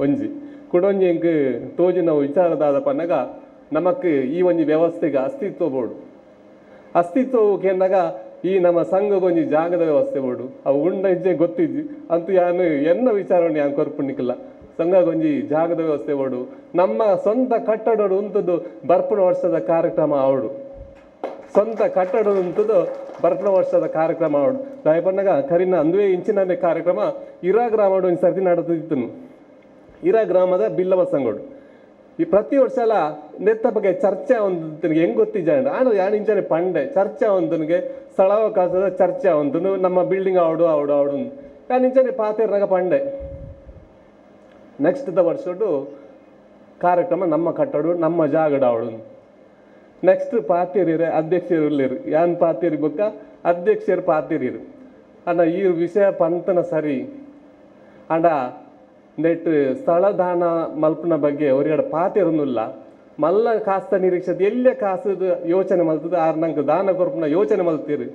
ಒಂಜಿ ಕುಡೊಂಜಿ ಎಂಕ್ ತೋಜಿನ ವಿಚಾರದಾದ ಪನ್ನಾಗ ನಮಕ್ ಈ ಒಂಜಿ ವ್ಯವಸ್ಥೆಗೆ ಅಸ್ತಿತ್ವ ಬೋಡು. ಅಸ್ತಿತ್ವ ಕೇಂದಾಗ ಈ ನಮ್ಮ ಸಂಘಗೊಂಜಿ ಜಾಗದ ವ್ಯವಸ್ಥೆ ಬೋಡು ಅವು ಉಂಡ ಇಜ್ಜೆ ಗೊತ್ತಿಜ್ಜಿ ಅಂತೂ ಯಾನು ಎನ್ನ ವಿಚಾರವನ್ನು ಯಾನ್ ಕೊರ್ಪುಣಿಕ್ಕಿಲ್ಲ. ಸಂಘಗೊಂಜಿ ಜಾಗದ ವ್ಯವಸ್ಥೆ ಬೋಡು, ನಮ್ಮ ಸ್ವಂತ ಕಟ್ಟಡೋಡು ಉಂತದ್ದು ಬರ್ಪುಣ ವರ್ಷದ ಕಾರ್ಯಕ್ರಮ ಅವಡು, ಸ್ವಂತ ಕಟ್ಟಡ ಉಂತದ್ದು ಬರ್ಪುಣ ವರ್ಷದ ಕಾರ್ಯಕ್ರಮ ಅವಡು. ದಾಯಪಣ್ಣಗ ಕರಿನ ಅಂದುವೆ ಇಂಚಿನ ಕಾರ್ಯಕ್ರಮ ಇರಾ ಗ್ರಾಮಡು ಒಂದು ಸರ್ತಿ ನಡೆದಿತ್ತು. ಇರಾ ಗ್ರಾಮದ ಬಿಲ್ಲವ ಸಂಘಡು ಈ ಪ್ರತಿ ವರ್ಷ ಎಲ್ಲ ನೆತ್ತ ಬಗ್ಗೆ ಚರ್ಚೆ ಒಂದು ಹೆಂಗೆ ಗೊತ್ತಿದ್ದ ನಾನು ಯಾನು ಇಂಚನೆ ಪಂಡೆ ಚರ್ಚೆ ಒಂದನಿಗೆ ಸ್ಥಳಾವಕಾಶದ ಚರ್ಚೆ ಒಂದು ನಮ್ಮ ಬಿಲ್ಡಿಂಗ್ ಆವಡು ಆವಡು ಆವಡು ನಾನು ಇಂಚನೆ ಪಾತಿರ್ನಾಗ ಪಂಡೆ. ನೆಕ್ಸ್ಟ್ the ವರ್ಷಡು ಕಾರ್ಯಕ್ರಮ ನಮ್ಮ ಕಟ್ಟಡು ನಮ್ಮ ಜಾಗಡ ಅವಡು. ನೆಕ್ಸ್ಟ್ ಪಾತಿರಿರೆ ಅಧ್ಯಕ್ಷರು ಇರ್ಲಿರು ಯಾನ್ ಪಾತಿರಿ ಬೊಕ್ಕ ಅಧ್ಯಕ್ಷರು ಪಾತಿರಿರು ಅಣ್ಣ ಈ ವಿಷಯ ಪಂತನ ಸರಿ ಅಂಡ ನೆಟ್ ಸ್ಥಳದಾನ ಮಲ್ಪನ ಬಗ್ಗೆ ಅವರಿಗಡ ಪಾತಿರೊಂದಿಲ್ಲ. ಮಲ್ಲ ಕಾಸ್ತ ನಿರೀಕ್ಷೆ ಎಲ್ಲೇ ಕಾಸದ ಯೋಚನೆ ಮಲ್ತದ ಆರ್ ನಂಗೆ ದಾನ ಕೊರ್ಪುನ ಯೋಚನೆ ಮಲ್ತೀರಿ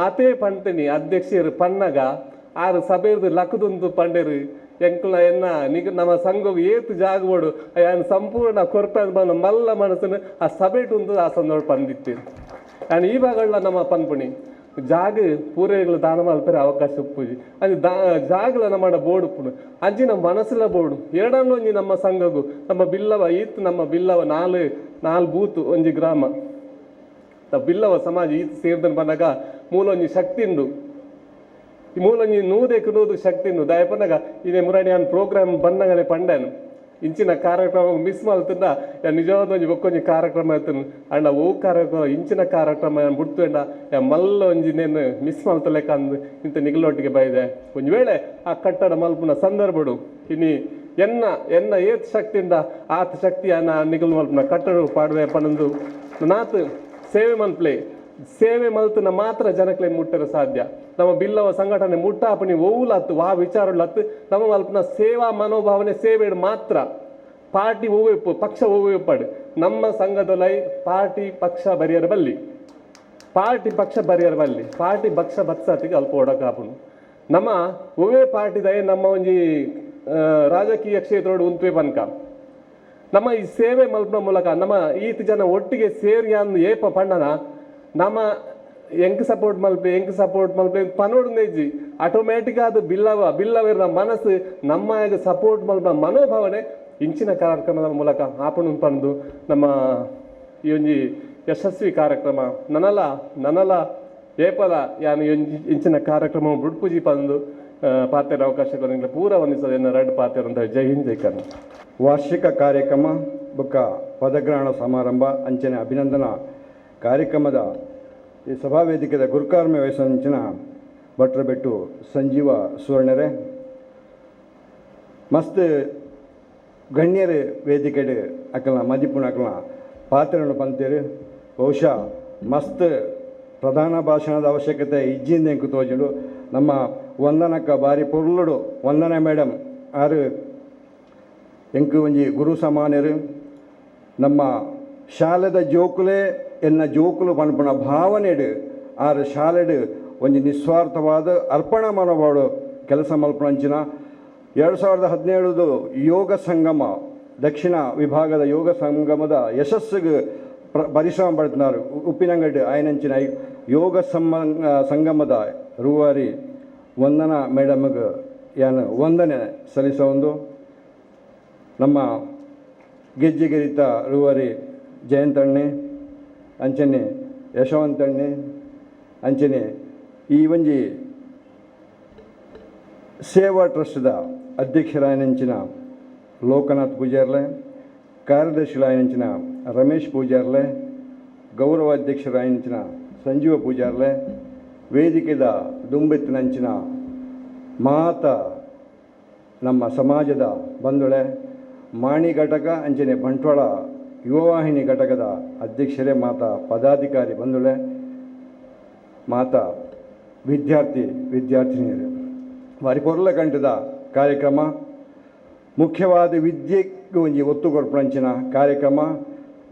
ಆತೇ ಪಂತೀನಿ ಅಧ್ಯಕ್ಷರು ಪನ್ನಗ ಆರು ಸಭೆರ್ದು ಲಕ್ಕದೊಂದು ಪಂಡೇರು ಎಂಕ್ಲ ಎನ್ನ ನಿಗ ನಮ್ಮ ಸಂಘ ಏತು ಜಾಗಬೋಡು ಯಾನ್ ಸಂಪೂರ್ಣ ಕೊರ್ಪೆ ಬಂದ ಮಲ್ಲ ಮನಸ್ಸನ್ನು ಆ ಸಭೆಟುಂದು ಆ ಸಂದರ್ಭ ಪಂದಿತ್ತೀರಿ. ನಾನು ಈ ಭಾಗಗಳ ನಮ್ಮ ಪನ್ಪುಣಿ ಜಾಗ ಪೂರೈಗಳು ದಾನ ಮಲ್ಪರೆ ಅವಕಾಶ ಉಪ್ಪುಜಿ ಅಂಚ ಜಾಗಲ ನಮ್ಮ ಬೋರ್ಡ್ ಉಪ್ಪುನು ಅಂಚಿ ನಮ್ಮ ಮನಸ್ಸುಲ ಬೋರ್ಡು ಎರಡನ್ನು ಒಂಜಿ ನಮ್ಮ ಸಂಘಗು ನಮ್ಮ ಬಿಲ್ಲವ ಈತ್ ನಮ್ಮ ಬಿಲ್ಲವ ನಾಲ್ ಬೂತು ಒಂಜಿ ಗ್ರಾಮ ಬಿಲ್ಲವ ಸಮಾಜ ಈತ್ ಸೇರ್ದನ್ ಪನ್ನಗ ಮೂಲ ಒಂಜಿ ಶಕ್ತಿ ಉಂಡು. ಈ ಮೂಲ ಒಂಜಿ ನೂದೆಕ್ ನೂದು ಶಕ್ತಿ ಉಂಡು. ದಾಯ ಪನ್ನಗ ಇದೇ ಮುರಾಣಿ ಯಾನ್ ಪ್ರೋಗ್ರಾಮ್ ಬನ್ನಗನೆ ಪಂಡನು ಇಂಚಿನ ಕಾರ್ಯಕ್ರಮ ಮಿಸ್ ಮಲ್ತಂಡ ನಿಜವಾದ ಒಂಜಿ ಬೊಕ್ಕೊಂಜಿ ಕಾರ್ಯಕ್ರಮ ಇತ್ತು ಅಂಡ ಓ ಕಾರ್ಯಕ್ರಮ ಇಂಚಿನ ಕಾರ್ಯಕ್ರಮ ಬುಡ್ತು ಅಂಡ ಮಲ್ಲ ಒಂಜಿ ನೇನು ಮಿಸ್ ಮಲ್ತಲೆಕ್ಕ ಅಂದ್ ಇಂತ ನಿಗಲೊಟ್ಟಿಗೆ ಬೈದೆ. ಒಂಜಿ ವೇಳೆ ಆ ಕಟ್ಟಡ ಮಲ್ಪುನ ಸಂದರ್ಭಡು ಇನಿ ಎನ್ನ ಎನ್ನ ಏತ್ ಶಕ್ತಿಯಿಂದ ಆತ ಶಕ್ತಿಯನ್ನ ನಿಗಲ್ ಮಲ್ಪುನ ಕಟ್ಟಡ ಪಾಡುವೆ ಪಣಂದು ನಾತ್ ಸೇವೆ ಮನ್ಪ್ಲೆ ಸೇವೆ ಮಲ್ತನ ಮಾತ್ರ ಜನಕ್ಲೆ ಮುಟ್ಟರೆ ಸಾಧ್ಯ. ನಮ್ಮ ಬಿಲ್ಲವ ಸಂಘಟನೆ ಮುಟ್ಟಾಪಣಿ ಓವುಲತ್ತು ವಾ ವಿಚಾರಲತ್ತು ನಮ್ಮ ಮಲ್ಪನ ಸೇವಾ ಮನೋಭಾವನೆ ಸೇವೆ ಮಾತ್ರ. ಪಾರ್ಟಿ ಓವೆಪ್ಪು ಪಕ್ಷ ಓವೆಪ್ಪಾಡು ನಮ್ಮ ಸಂಘದೊಲೈ ಪಾರ್ಟಿ ಪಕ್ಷ ಬರಿಯರ ಬಲ್ಲಿ ಪಾರ್ಟಿ ಪಕ್ಷ ಬರಿಯರ ಬಲ್ಲಿ ಪಾರ್ಟಿ ಪಕ್ಷ ಬತ್ಸಾತಿಗೆ ಅಲ್ಪ ಒಡಕಾಪುನು. ನಮ್ಮ ಒವೇ ಪಾರ್ಟಿದಯ ನಮ್ಮ ಒಂಜಿ ರಾಜಕೀಯ ಕ್ಷೇತ್ರೋಡು ಉಂತುವೆ ಪನ್ಕ ನಮ್ಮ ಈ ಸೇವೆ ಮಲ್ಪನ ಮೂಲಕ ನಮ್ಮ ಈತ್ ಜನ ಒಟ್ಟಿಗೆ ಸೇರಿ ಅಂದ್ ಏಪ ಪಣ್ಣನ ನಮ್ಮ ಎಂಕ್ ಸಪೋರ್ಟ್ ಮಲ್ಪೆ ಎಂಕ್ ಸಪೋರ್ಟ್ ಮಲ್ಪೆ ಪನೋಡು ನೇಜಿ ಆಟೋಮ್ಯಾಟಿಕ್ ಅದು ಬಿಲ್ಲವ ಬಿಲ್ಲವೇರ್ನ ಮನಸ್ಸು ನಮ್ಮ ಸಪೋರ್ಟ್ ಮಲ್ಪನ ಮನೋಭಾವನೆ ಇಂಚಿನ ಕಾರ್ಯಕ್ರಮದ ಮೂಲಕ ಆಪಣು ಪಂದು ನಮ್ಮ ಈ ಒಂಜಿ ಯಶಸ್ವಿ ಕಾರ್ಯಕ್ರಮ ನನಲ ನನಲ ಏಪಲ ಯಾನು ಇಂಚಿನ ಕಾರ್ಯಕ್ರಮ ಬುಡ್ಪುಜಿ ಪಂದು ಪಾತೆರ ಅವಕಾಶ ಪೂರ ವಂದಿಸೋದನ್ನು ರಡ್ ಪಾತೆರ ಅಂತ. ಜೈ ಹಿಂದ್, ಜೈ ಕರ್ನಾಟಕ. ವಾರ್ಷಿಕ ಕಾರ್ಯಕ್ರಮ ಬೊಕ್ಕ ಪದಗ್ರಹಣ ಸಮಾರಂಭ ಅಂಚನೆ ಅಭಿನಂದನಾ ಕಾರ್ಯಕ್ರಮದ ಈ ಸಭಾವೇದಿಕೆದ ಗುರುಕಾರ್ಮೆ ವಹಿಸಂಚಿನ ಭಟ್ರಬೆಟ್ಟು ಸಂಜೀವ ಸುವರ್ಣರೆ, ಮಸ್ತ್ ಗಣ್ಯರು ವೇದಿಕೆಡ್ ಅಕಲ್ನ ಮದಿಪುನ ಅಕಲ್ನ ಪಾತ್ರವನ್ನು ಪಂತೇರು. ಬಹುಶಃ ಮಸ್ತ್ ಪ್ರಧಾನ ಭಾಷಣದ ಅವಶ್ಯಕತೆ ಇಜ್ಜಿಂದ ಎಂಕು ತೋಜುಂಡು. ನಮ್ಮ ವಂದನಕ್ಕ ಬಾರಿ ಪೊರ್ಲುಡು ವಂದನ ಮೇಡಮ್ ಆರು ಎಂಕು ಒಂಜಿ ಗುರು ಸಮಾನ್ಯರು. ನಮ್ಮ ಶಾಲೆದ ಜೋಕುಲೆ ಎನ್ನ ಜೋಕುಲು ಪನ್ಪುನ ಭಾವನೆಡು ಆರು ಶಾಲೆಡು ಒಂಜಿ ನಿಸ್ವಾರ್ಥವಾದ ಅರ್ಪಣಾ ಮನೋಭಾವ ಕೆಲಸ ಮಲ್ಪುನಂಚಿನ 2017 ಯೋಗ ಸಂಗಮ ದಕ್ಷಿಣ ವಿಭಾಗದ ಯೋಗ ಸಂಗಮದ ಯಶಸ್ಸಿಗೆ ಪರಿಶ್ರಮ ಪಡ್ತಿನಾರು ಉಪ್ಪಿನಂಗಡಿ ಆಯನಂಚಿನ ಯೋಗ ಸಂಗಮದ ರೂವಾರಿ ವಂದನಾ ಮೇಡಮ್ಗೆ ಯಾನು ವಂದನೆ ಸಲ್ಲಿಸೊಂದು. ನಮ್ಮ ಗೆಜ್ಜೆಗೆರಿತ ರೂವಾರಿ ಜಯಂತಣ್ಣೆ ಅಂಚನೆ ಯಶವಂತಣ್ಣೆ ಅಂಚನೆ ಈ ಒಂಜಿ ಸೇವಾ ಟ್ರಸ್ಟ್ದ ಅಧ್ಯಕ್ಷರಾಯನಂಚಿನ ಲೋಕನಾಥ್ ಪೂಜಾರ್ಲೆ, ಕಾರ್ಯದರ್ಶಿಗಳಾಯನಂಚಿನ ರಮೇಶ್ ಪೂಜಾರ್ಲೆ, ಗೌರವ ಅಧ್ಯಕ್ಷರಾಯನಂಚಿನ ಸಂಜೀವ ಪೂಜಾರ್ಲೆ, ವೇದಿಕೆದ ದುಂಬೆತ್ತಿನಂಚಿನ ಮಾತ ನಮ್ಮ ಸಮಾಜದ ಬಂಧುಳೆ, ಮಾಣಿ ಘಟಕ ಅಂಚನೆ ಬಂಟ್ವಾಳ ಯುವವಾಹಿನಿ ಘಟಕದ ಅಧ್ಯಕ್ಷರೇ, ಮಾತಾ ಪದಾಧಿಕಾರಿ ಬಂಧುಳೆ, ಮಾತಾ ವಿದ್ಯಾರ್ಥಿ ವಿದ್ಯಾರ್ಥಿನಿಯರು, ಬಾರಿ ಪೊರ್ಲ ಕಂಠದ ಕಾರ್ಯಕ್ರಮ ಮುಖ್ಯವಾದ ವಿದ್ಯೆಗೆ ಒಂಜಿ ಒತ್ತು ಕೊರ್ಪುನಂಚಿನ ಕಾರ್ಯಕ್ರಮ.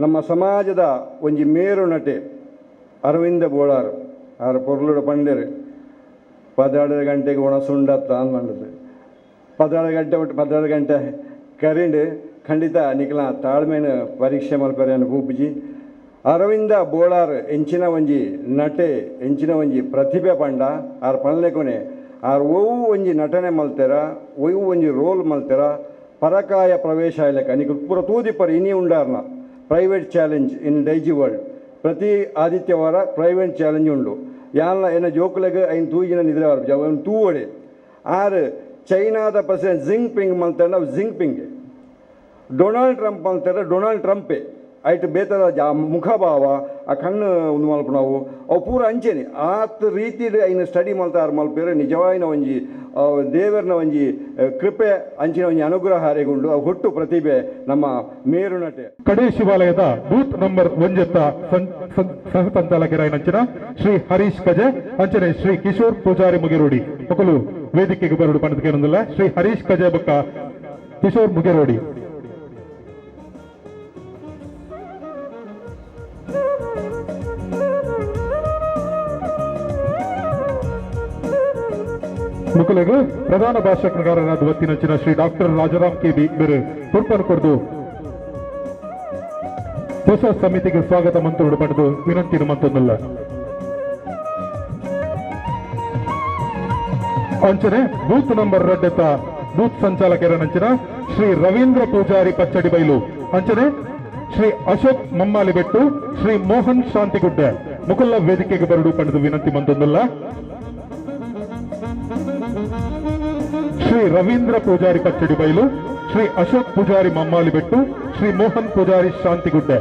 ನಮ್ಮ ಸಮಾಜದ ಒಂಜಿ ಮೇರು ನಟೆ ಅರವಿಂದ ಬೋಳಾರ್ ಆರು ಪೊರ್ಲುಡು ಪಂಡೆರು 12 ಗಂಟೆಗೆ ಒಣಸುಂಡತ್ತ ಅಂದ್ಮಂಡದು 12 ಗಂಟೆ ಒಟ್ಟು 12 ಗಂಟೆ ಕರಿಂಡು ಖಂಡಿತ ನಿಕ್ಲ ತಾಳ್ಮೆನ ಪರೀಕ್ಷೆ ಮಲ್ಪರೆ ಪೂಪುಜಿ. ಅರವಿಂದ ಬೋಳಾರ್ ಎಂಚಿನ ಒಂಜಿ ನಟೆ ಎಂಚಿನ ಒಂಜಿ ಪ್ರತಿಭೆ ಪಂಡ ಆರ್ ಪನ್ಲೆಕೊನೆ ಆರ್ ಒವು ಒಂಜಿ ನಟನೆ ಮಲ್ತೆರ ಒವು ಒಂಜಿ ರೋಲ್ ಮಲ್ತೆರ ಪರಕಾಯ ಪ್ರವೇಶ ಇಲ್ಲಕ ನಿಕ್ ಪೂರ ತೂದಿಪ್ಪರ್ ಇನಿ ಉಂಡಾರ್ನ private challenge in Daijiworld ಪ್ರತಿ ಆದಿತ್ಯವಾರ ಪ್ರೈವೇಟ್ ಚಾಲೆಂಜ್ ಉಂಡು. ಯಾನ್ಲ ಎನ್ನ ಜೋಕುಲೆಗ್ ಐನ್ ತೂಜಿನ ನಿದ್ರೆ ಅವನು ತೂವಡೆ ಆರ್ ಚೈನಾದ ಪ್ರೆಸಿಡೆಂಟ್ ಜಿಂಗ್ ಪಿಂಗ್ ಮಲ್ತೆಂಡ ಅವು ಜಿಂಗ್ ಪಿಂಗ್, ಡೊನಾಲ್ಡ್ ಟ್ರಂಪ್ ಮಲ್ತೆಂಡ ಡೊನಾಲ್ಡ್ ಟ್ರಂಪೇ ಐಟ್ ಬೇತದ ಮುಖಭಾವ ಆ ಕಣ್ಣು ಉಂದು ಮಲ್ಪುನವು ಅವು ಪೂರ ಅಂಚೆನೆ ಆತ್ ರೀತಿಡ್ ಐನ್ ಸ್ಟಡಿ ಮಲ್ತಾರ್ ಮಲ್ಪೆರ್ ನಿಜವಾಯಿನ ಒಂಜಿ ದೇವರ್ನ ಒಂಜಿ ಕೃಪೆ ಅಂಚಿನ ಒಂಜಿ ಅನುಗ್ರಹ ಅರೆಗುಂಡು ಅವು ಹುಟ್ಟು ಪ್ರತಿಭೆ ನಮ್ಮ ಮೇರು ನಟೆ. ಕಡೆ ಶಿವಾಲಯದ ಬೂತ್ ನಂಬರ್ ಒಂಜೆತ್ತ ಸಹ ಸಂಚಾಲಕರಾಯಿನಂಚಿನ ಶ್ರೀ ಹರೀಶ್ ಕಜೆ ಅಂಚನೆ ಶ್ರೀ ಕಿಶೋರ್ ಪೂಜಾರಿ ಮುಗಿರೋಡಿ ಮೊಕಲು ವೇದಿಕೆಗೆ ಬರಡು ಪಣದ ಶ್ರೀ ಹರೀಶ್ ಕಜೆ ಬೊಕ್ಕ ಕಿಶೋರ್ ಮುಗಿರೋಡಿ. ಮುಕುಲೆಗು ಪ್ರಧಾನ ಭಾಷಣಕಾರರಾದ ವತ್ತಿನಂಚಿನ Shri doctor Rajaram K B ಬೇರೆ ಪುರ್ಪನ್ ಕೊರ್ದು ಹೊಸ ಸಮಿತಿಗೆ ಸ್ವಾಗತ ಮಂತ್ರುಡು ಪಡೆದು ವಿನಂತಿ ಮಂತೊಂದಲ್ಲ. ಅಂಚನೆ ಬೂತ್ ನಂಬರ್ ರಡ್ಡೆತ್ತ ಬೂತ್ ಸಂಚಾಲಕರ ನಂಚಿನ ಶ್ರೀ ರವೀಂದ್ರ ಪೂಜಾರಿ ಪಚ್ಚಡಿ ಬೈಲು ಅಂಚನೆ ಶ್ರೀ ಅಶೋಕ್ ಮಮ್ಮಾಲಿ ಬೆಟ್ಟು ಶ್ರೀ ಮೋಹನ್ ಶಾಂತಿಗುಡ್ಡೆ ಮುಕುಲ್ಲ ವೇದಿಕೆಗೆ ಬರಡು ಪಡೆದು ವಿನಂತಿ ಮಂತೊಂದಲ್ಲ. ಶ್ರೀ ರವೀಂದ್ರ ಪೂಜಾರಿ ಪಚ್ಚಡಿ ಬೈಲು ಶ್ರೀ ಅಶೋಕ್ ಪೂಜಾರಿ ಮಮ್ಮಾಲಿ ಬೆಟ್ಟು ಶ್ರೀ ಮೋಹನ್ ಪೂಜಾರಿ ಶಾಂತಿಗುಡ್ಡೆ.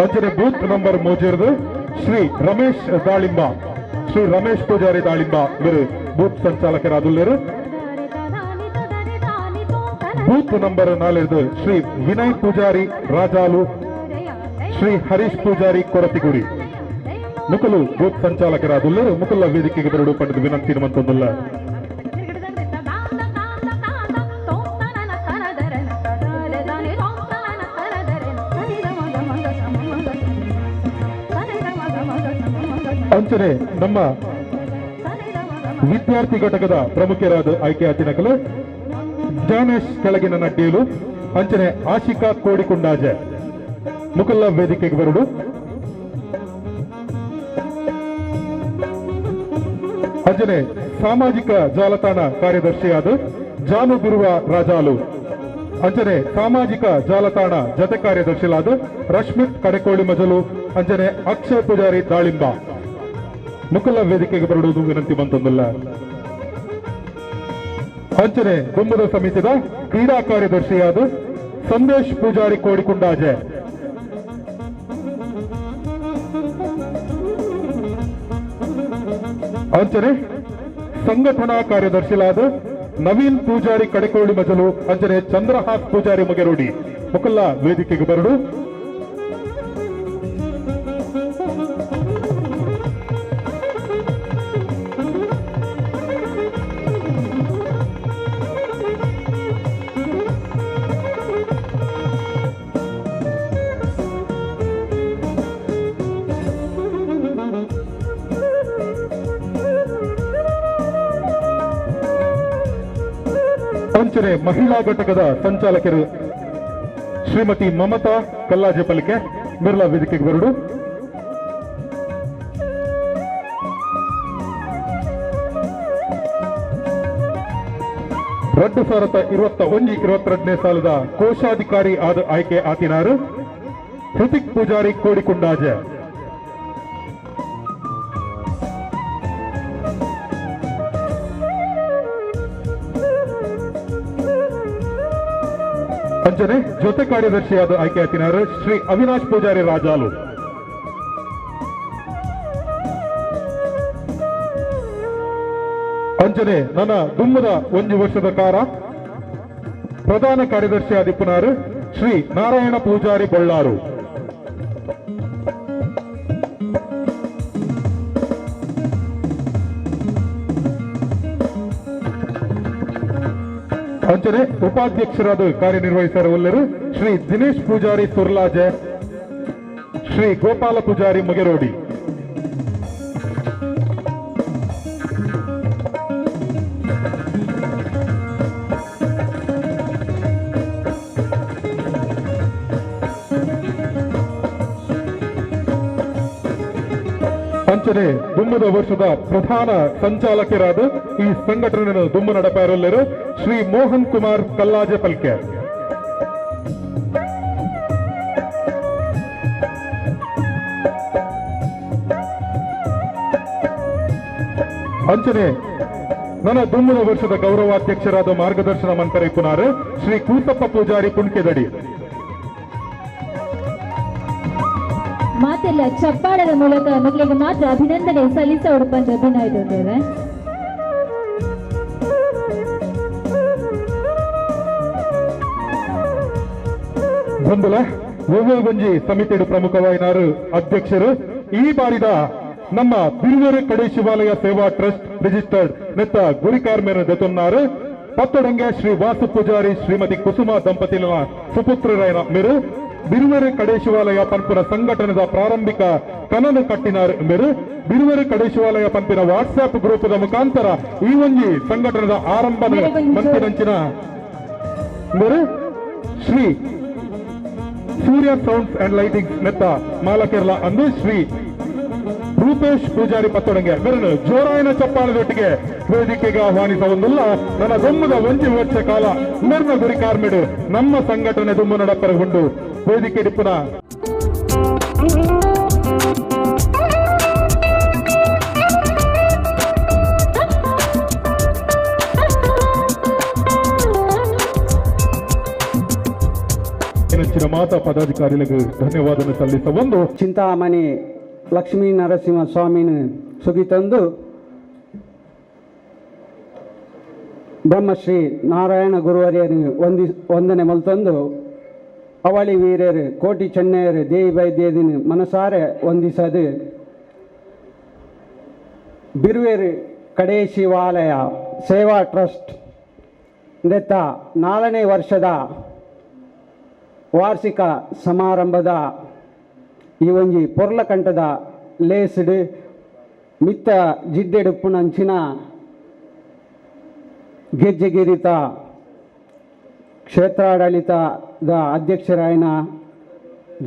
ಅಂಚನೆ ಬೂತ್ ನಂಬರ್ ಮೂಜಿರ್ದು ಶ್ರೀ ರಮೇಶ್ ದಾಳಿಂಬ ಶ್ರೀ ರಮೇಶ್ ಪೂಜಾರಿ ದಾಳಿಂಬ ಇವರು ಬೂತ್ ಸಂಚಾಲಕರಾದುಳ್ಳರು. ಬೂತ್ ನಂಬರ್ ನಾಲಿರ್ದು ಶ್ರೀ ವಿನಯ್ ಪೂಜಾರಿ ರಾಜಾಲು ಶ್ರೀ ಹರೀಶ್ ಪೂಜಾರಿ ಕೊರತಿಗುಡಿ ಮುಕುಲು ಬೂತ್ ಸಂಚಾಲಕರಾದುಳ್ಳರು. ಮುಕುಲ್ಲ ವೇದಿಕೆಗೆ ಬರಡು ಪಡೆದು ವಿನಂತಿ ಮಂತೊಂದುಲ್ಲ. ಅಂಚನೆ ನಮ್ಮ ವಿದ್ಯಾರ್ಥಿ ಘಟಕದ ಪ್ರಮುಖರಾದ ಆಯ್ಕೆ ಆತಿನಕಲು ಜ್ಞಾನೇಶ್ ಕೆಳಗಿನ ನಡ್ಡೇಲು ಅಂಚನೆ ಆಶಿಕಾ ಕೋಡಿಕುಂಡಾಜೆ ಮುಕಲ್ಲ ವೇದಿಕೆಗೆ ಬರಡು. ಅಂಜನೆ ಸಾಮಾಜಿಕ ಜಾಲತಾಣ ಕಾರ್ಯದರ್ಶಿಯಾದ ಜಾನು ಬಿರುವ ರಾಜಾಲು ಅಂಜನೆ ಸಾಮಾಜಿಕ ಜಾಲತಾಣ ಜತೆ ಕಾರ್ಯದರ್ಶಿಲಾದ ರಶ್ಮಿತ್ ಕಡೆಕೋಳಿ ಮಜಲು ಅಂಜನೆ ಅಕ್ಷಯ್ ಪೂಜಾರಿ ದಾಳಿಂಬ ಮುಕಲ್ಲ ವೇದಿಕೆಗೆ ಬರಡುವುದು ವಿನಂತಿ ಬಂತಂದಿಲ್ಲ. ಅಂಚನೆ ಗುಮ್ಮದ ಸಮಿತಿದ ಕ್ರೀಡಾ ಕಾರ್ಯದರ್ಶಿಯಾದ ಸಂದೇಶ್ ಪೂಜಾರಿ ಕೋಡಿಕುಂಡಾಜೆ ಅಂಚನೆ ಸಂಘಟನಾ ಕಾರ್ಯದರ್ಶಿಲಾದ ನವೀನ್ ಪೂಜಾರಿ ಕಡೆಕೋಳಿ ಮಜಲು ಅಂಚನೆ ಚಂದ್ರಹಾಸ್ ಪೂಜಾರಿ ಮುಗೆರೋಡಿ ಮುಕಲ್ಲ ವೇದಿಕೆಗೆ ಬರಡು. ಅಂಚನೆ ಮಹಿಳಾ ಘಟಕದ ಸಂಚಾಲಕರು ಶ್ರೀಮತಿ ಮಮತಾ ಕಲ್ಲಾಜೆಪಲಿಕೆ ಮಿರ್ಲಾ ವೇದಿಕೆಗೆ ಬರಡು. 2021-22 ಸಾಲದ ಕೋಶಾಧಿಕಾರಿ ಆದ ಆಯ್ಕೆ ಆತಿನಾರು ಹೃತಿಕ್ ಪೂಜಾರಿ ಕೋಡಿಕುಂಡಾಜೆ. ಅಂಜನೆ ಜೊತೆ ಕಾರ್ಯದರ್ಶಿಯಾದ ಆಯ್ಕೆ ಆತಿನಾರು ಶ್ರೀ ಅವಿನಾಶ್ ಪೂಜಾರಿ ರಾಜಾಲು. ಅಂಜನೆ ನನ್ನ ದುಮ್ಮದ ಒಂದು ವರ್ಷದ ಕಾರ ಪ್ರಧಾನ ಕಾರ್ಯದರ್ಶಿ ಆದಿಪ್ಪನಾರು ಶ್ರೀ ನಾರಾಯಣ ಪೂಜಾರಿ ಬೊಳ್ಳಾರು. ಅಂಚನೆ ಉಪಾಧ್ಯಕ್ಷರಾದ ಕಾರ್ಯನಿರ್ವಹಿಸಲು ಶ್ರೀ ದಿನೇಶ್ ಪೂಜಾರಿ ಸುರ್ಲಾಜೆ, ಶ್ರೀ ಗೋಪಾಲ ಪೂಜಾರಿ ಮುಗೆರೋಡಿ. ಅಂಚನೆ ದುಮ್ಮದ ವರ್ಷದ ಪ್ರಧಾನ ಸಂಚಾಲಕರಾದ ಈ ಸಂಘಟನೆಯನ್ನು ದುಮ್ಮು ನಡಪಾರಲ್ಲರು ಶ್ರೀ ಮೋಹನ್ ಕುಮಾರ್ ಕಲ್ಲಾಜೆ ಪಲ್ಕೆ. ಅಂಚನೆ ನನ್ನ ದುಮ್ಮದ ವರ್ಷದ ಗೌರವಾಧ್ಯಕ್ಷರಾದ ಮಾರ್ಗದರ್ಶನ ಮಂತ್ರಿ ಪುನಾರ್ ಶ್ರೀ ಕೂಸಪ್ಪ ಪೂಜಾರಿ ಪುಣ್ಕೆದಡಿ. ಮಾತೆಲ್ಲ ಚಪ್ಪಾಳದ ಮೂಲಕ ಮಕ್ಕಳಿಗೆ ಮಾತ್ರ ಅಭಿನಂದನೆ ಸಲ್ಲಿಸ ಉಡುಪಂತ ಅಭಿನಯಿಸುತ್ತೇವೆ. ಬಂಧುಲ ಒಂಜಿ ಸಮಿತಿಡು ಪ್ರಮುಖವಾಯಿನಾರು ಅಧ್ಯಕ್ಷರು ಈ ಬಾರಿದ ನಮ್ಮ ಬಿರುವೆರೆ ಕಡೆ ಶಿವಾಲಯ ಸೇವಾ ಟ್ರಸ್ಟ್ ರಿಜಿಸ್ಟರ್ಡ್ ನೆತ್ತ ಗುರಿಕಾರ್ಮೇನ ದೆತೊನ್ನಾರು ಪತ್ತೊಡಂಗೆ ಶ್ರೀ ವಾಸು ಪೂಜಾರಿ ಶ್ರೀಮತಿ ಕುಸುಮ ದಂಪತಿನ ಸುಪುತ್ರರಾಯನ ಮೇರು ಬಿರುವೆರೆ ಕಡೆ ಶಿವಾಲಯ ಪನ್ಪುನ ಸಂಘಟನೆದ ಪ್ರಾರಂಭಿಕ ಕನನು ಕಟ್ಟಿನಾರು ಮೇರು ಬಿರುವೆರೆ ಕಡೆ ಶಿವಾಲಯ ಪನ್ಪಿನ ವಾಟ್ಸ್ಆಪ್ ಗ್ರೂಪದ ಮುಖಾಂತರ ಈ ಒಂಜಿ ಸಂಘಟನೆದ ಆರಂಭದ ಮಂತಿನಂಚಿನ ಮೇರು ಶ್ರೀ ಸೂರ್ಯ sounds and lightings ನೆತ್ತ ಮಾಲಕೆರ್ಲ ಅಂದು ಶ್ರೀ ರೂಪೇಶ್ ಪೂಜಾರಿ ಪತ್ತೊಡಂಗೆ ಬೆರಳು ಜೋರಾಯನ ಚಪ್ಪಾಳದೊಟ್ಟಿಗೆ ವೇದಿಕೆಗೆ ಆಹ್ವಾನಿಸ ಒಂದಲ್ಲ ನನ್ನ ದೊಮ್ಮದ ಒಂಜಿ ವರ್ಷ ಕಾಲ ಮೆರ್ನ ಗುರಿ ಕಾರ್ಮಿಡು ನಮ್ಮ ಸಂಘಟನೆ ದುಮ್ಮು ನಡಪರಗೊಂಡು ವೇದಿಕೆ ಡಿಪ್ಪುನ ಮಾತಾ ಪದಾಧಿಕಾರಿಗಳಿಗೆ ಧನ್ಯವಾದ ಸಲ್ಲಿಸ ಒಂದು ಚಿಂತಾಮಣಿ ಲಕ್ಷ್ಮೀ ನರಸಿಂಹ ಸ್ವಾಮಿನ ಸುಗಿತಂದು ಬ್ರಹ್ಮಶ್ರೀ ನಾರಾಯಣ ಗುರುವರಿಯರು ವಂದನೆ ಮಲ್ತಂದು ಅವಳಿ ವೀರರು ಕೋಟಿ ಚೆನ್ನೈಯರು ದೇವಿ ವೈದ್ಯದಿನ ಮನಸಾರೆ ವಂದಿಸದು ಬಿರುವೇರು ಕಡೆ ಶಿವಾಲಯ ಸೇವಾ ಟ್ರಸ್ಟ್ ದತ್ತ 4ನೇ ವರ್ಷದ ವಾರ್ಷಿಕ ಸಮಾರಂಭದ ಈ ಒಂಜಿ ಪೊರ್ಲಕಂಠದ ಲೇಸ್ಡ್ ಮಿತ್ತ ಜಿಡ್ಡೆಡುಪ್ಪುನಂಚಿನ ಗೆಜ್ಜೆಗಿರಿತ ಕ್ಷೇತ್ರಾಡಳಿತದ ಅಧ್ಯಕ್ಷರಾಯನ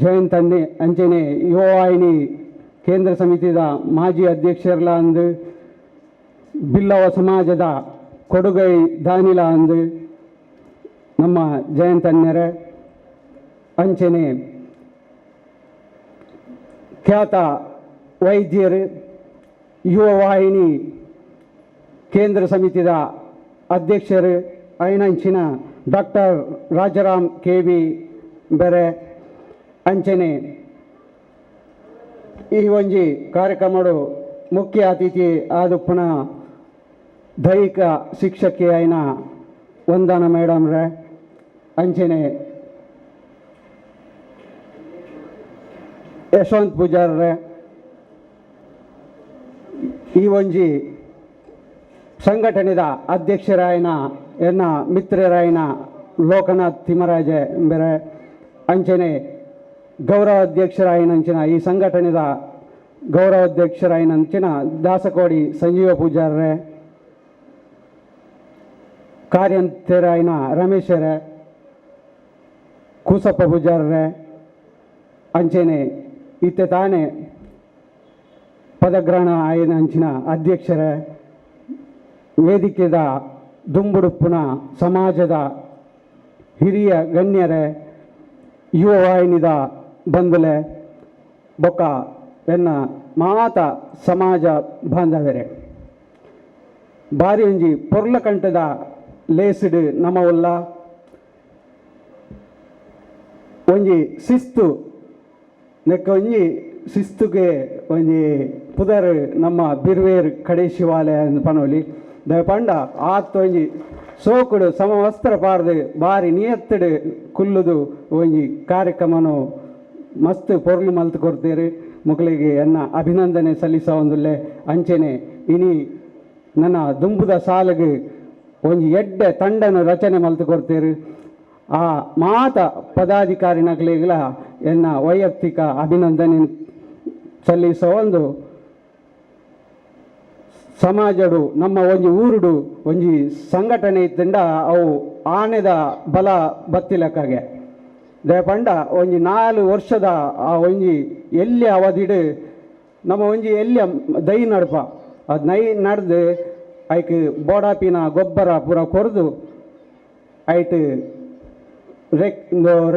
ಜಯಂತ್ ಅಂಚನೆ ಯುವವಾಹಿನಿ ಕೇಂದ್ರ ಸಮಿತಿದ ಮಾಜಿ ಅಧ್ಯಕ್ಷರ್ಲ ಅಂದು ಬಿಲ್ಲವ ಸಮಾಜದ ಕೊಡುಗೈ ದಾನಿಲ ಅಂದು ನಮ್ಮ ಜಯಂತ್ ಅಣ್ಣರೆ ಅಂಚನೆ ಖ್ಯಾತ ವೈದ್ಯರು ಯುವವಾಹಿನಿ ಕೇಂದ್ರ ಸಮಿತಿದ ಅಧ್ಯಕ್ಷರು ಐನಂಚಿನ doctor Rajaram K V ಬೆರೆ ಅಂಚನೆ ಈ ಒಂಜಿ ಕಾರ್ಯಕ್ರಮಡು ಮುಖ್ಯ ಅತಿಥಿ ಆದುಪ್ಪುನ ದೈಹಿಕ ಶಿಕ್ಷಕಿ ಆಯ್ನ ವಂದನಾ ಮೇಡಮ್ ರೇ ಅಂಚನೆ ಯಶವಂತ್ ಪೂಜಾರ್ರೆ ಈ ಒಂಜಿ ಸಂಘಟನೆದ ಅಧ್ಯಕ್ಷರಾಯನ ಎನ್ನ ಮಿತ್ರರಾಯನ ಲೋಕನಾಥ್ ತಿಮ್ಮರಾಜೆ ಬೇರೆ ಅಂಚನೆ ಗೌರವ ಅಧ್ಯಕ್ಷರಾಯನಂಚಿನ ಈ ಸಂಘಟನೆದ ಗೌರವಾಧ್ಯಕ್ಷರಾಯನಂಚಿನ ದಾಸಕೋಡಿ ಸಂಜೀವ ಪೂಜಾರ್ರೆ ಕಾರ್ಯಂತೆರಾಯನ ರಮೇಶರೇ ಕೂಸಪ್ಪ ಪೂಜಾರ್ರೆ ಅಂಚನೆ ಇತ್ತೆ ತಾನೇ ಪದಗ್ರಹಣ ಆಯನ ಅಂಚಿನ ಅಧ್ಯಕ್ಷರೇ ವೇದಿಕೆದ ದುಂಬುಡುಪ್ಪುನ ಸಮಾಜದ ಹಿರಿಯ ಗಣ್ಯರೇ ಯುವ ವಾಹಿನಿದ ಬಂಧುಲೆ ಬೊಕ್ಕ ಎನ್ನ ಮಾತ ಸಮಾಜ ಬಾಂಧವರೇ ಬಾರಿ ಒಂಜಿ ಪೊರ್ಲಕಂಠದ ಲೇಸಿಡು ನಮವುಲ್ಲ ಒಂಜಿ ಶಿಸ್ತು ನೆಕ್ಕ ಒಂಜಿ ಶಿಸ್ತುಗೆ ಒಂಜಿ ಪುದರ್ ನಮ್ಮ ಬಿರ್ವೇರ್ ಕಡೆ ಶಿವಾಲಯ ಪನೋಲಿ ಪಂಡ ಆತ್ ಒಂಜಿ ಸೋಕುಡು ಸಮವಸ್ತ್ರ ಪಾರ್ದು ಬಾರಿ ನಿಯತ್ತಡು ಕುಲ್ಲುದು ಒಂಜಿ ಕಾರ್ಯಕ್ರಮನು ಮಸ್ತ್ ಪೊರ್ಲು ಮಲ್ತು ಕೊಡ್ತೀರಿ ಮುಕ್ಳಿಗೆ ಎನ್ನ ಅಭಿನಂದನೆ ಸಲ್ಲಿಸ ಒಂದುಲ್ಲೆ ಅಂಚೆನೆ ಇನಿ ನನ್ನ ದುಂಬುದ ಸಾಲಗು ಒಂಜಿ ಎಡ್ಡೆ ತಂಡನು ರಚನೆ ಮಲ್ತು ಕೊಡ್ತೀರಿ ಆ ಮಾತ ಪದಾಧಿಕಾರಿನಗಳಿಗೆಲ್ಲ ಎನ್ನ ವೈಯಕ್ತಿಕ ಅಭಿನಂದನೆ ಸಲ್ಲಿಸೋ ಒಂದು ಸಮಾಜಡು ನಮ್ಮ ಒಂಜಿ ಊರುಡು ಒಂಜಿ ಸಂಘಟನೆ ಇತ್ತಂಡ ಅವು ಆನೆದ ಬಲ ಬತ್ತಿಲಕ್ಕಾಗೆ ದಯಪಂಡ ಒಂಜಿ 4 ವರ್ಷದ ಆ ಒಂಜಿ ಎಲ್ಲಿ ಅವಧಿಡು ನಮ್ಮ ಒಂಜಿ ಎಲ್ಲಿ ದೈ ನಡಪ ಅದು ನೈ ನಡೆದು ಐಕ್ ಬೋಡಾಪಿನ ಗೊಬ್ಬರ ಪೂರ ಕೊರೆದು ಐಟ್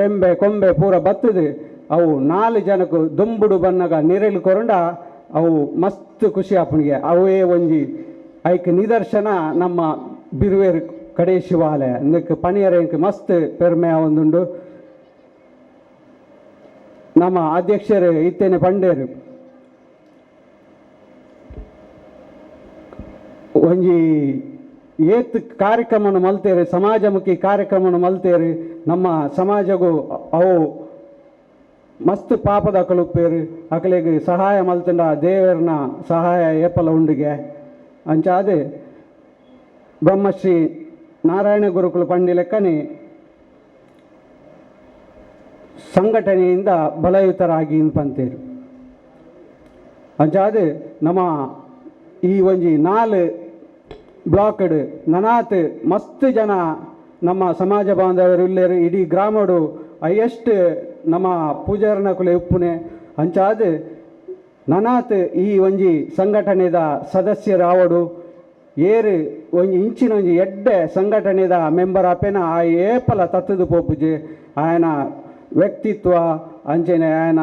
ರೆಂಬೆ ಕೊಂಬೆ ಪೂರ ಬತ್ತದು ಅವು 4 ಜನಕ್ಕೆ ದುಂಬುಡು ಬನ್ನಗ ನಿರೆಲು ಕೊರಂಡ ಅವು ಮಸ್ತ್ ಖುಷಿ ಆಪುಣಿಗೆ ಅವೇ ಒಂಜಿ ಐಕ್ ನಿದರ್ಶನ ನಮ್ಮ ಬಿರುವೇರು ಕಡೆ ಶಿವಾಲಯ ಇಂದಕ್ಕೆ ಪಣಿಯರ ಮಸ್ತ್ ಪೆರ್ಮೆ ಒಂದುಂಡು. ನಮ್ಮ ಅಧ್ಯಕ್ಷರು ಇತ್ತೇನೆ ಪಂಡೇರು ಒಂಜಿ ಏತ್ ಕಾರ್ಯಕ್ರಮವನ್ನು ಮಲ್ತೇರು ಸಮಾಜಮುಖಿ ಕಾರ್ಯಕ್ರಮವನ್ನು ಮಲ್ತೇರು ನಮ್ಮ ಸಮಾಜಗೂ ಅವು ಮಸ್ತ್ ಪಾಪದ ಅಕಲುಪ್ಪೇರು ಅಕಲಿಗೆ ಸಹಾಯ ಮಲ್ತಂಡ ದೇವರನ ಸಹಾಯ ಏಪಲ ಉಂಡಿಗೆ ಅಂಚಾದೆ ಬ್ರಹ್ಮಶ್ರೀ ನಾರಾಯಣ ಗುರುಕುಲ ಪಂಡಿ ಲೆಕ್ಕನೆ ಸಂಘಟನೆಯಿಂದ ಬಲಯುತರಾಗಿ ಪಂತೇರು ಅಂಚಾದೆ ನಮ್ಮ ಈ ಒಂಜಿ 4 ಬ್ಲಾಕ್ಡ್ ನನಾತ್ ಮಸ್ತ್ ಜನ ನಮ್ಮ ಸಮಾಜ ಬಾಂಧವರು ಇಲ್ಲೇರು ಇಡೀ ಗ್ರಾಮಡು ಅಯ್ಯಷ್ಟು ನಮ್ಮ ಪೂಜಾರನ ಕುಲೆ ಉಪ್ಪುನೆ ಅಂಚಾದ ನನಾತ್ ಈ ಒಂಜಿ ಸಂಘಟನೆದ ಸದಸ್ಯರಾವಡು ಏರು ಒಂಜಿ ಇಂಚಿನ ಒಂಜಿ ಎಡ್ಡೆ ಸಂಘಟನೆದ ಮೆಂಬರ್ ಆಪೇನ ಆ ಏಪಲ ತತ್ತದು ಪೋಪುಜೆ ಆಯನ ವ್ಯಕ್ತಿತ್ವ ಅಂಚೆನೆ ಆಯನ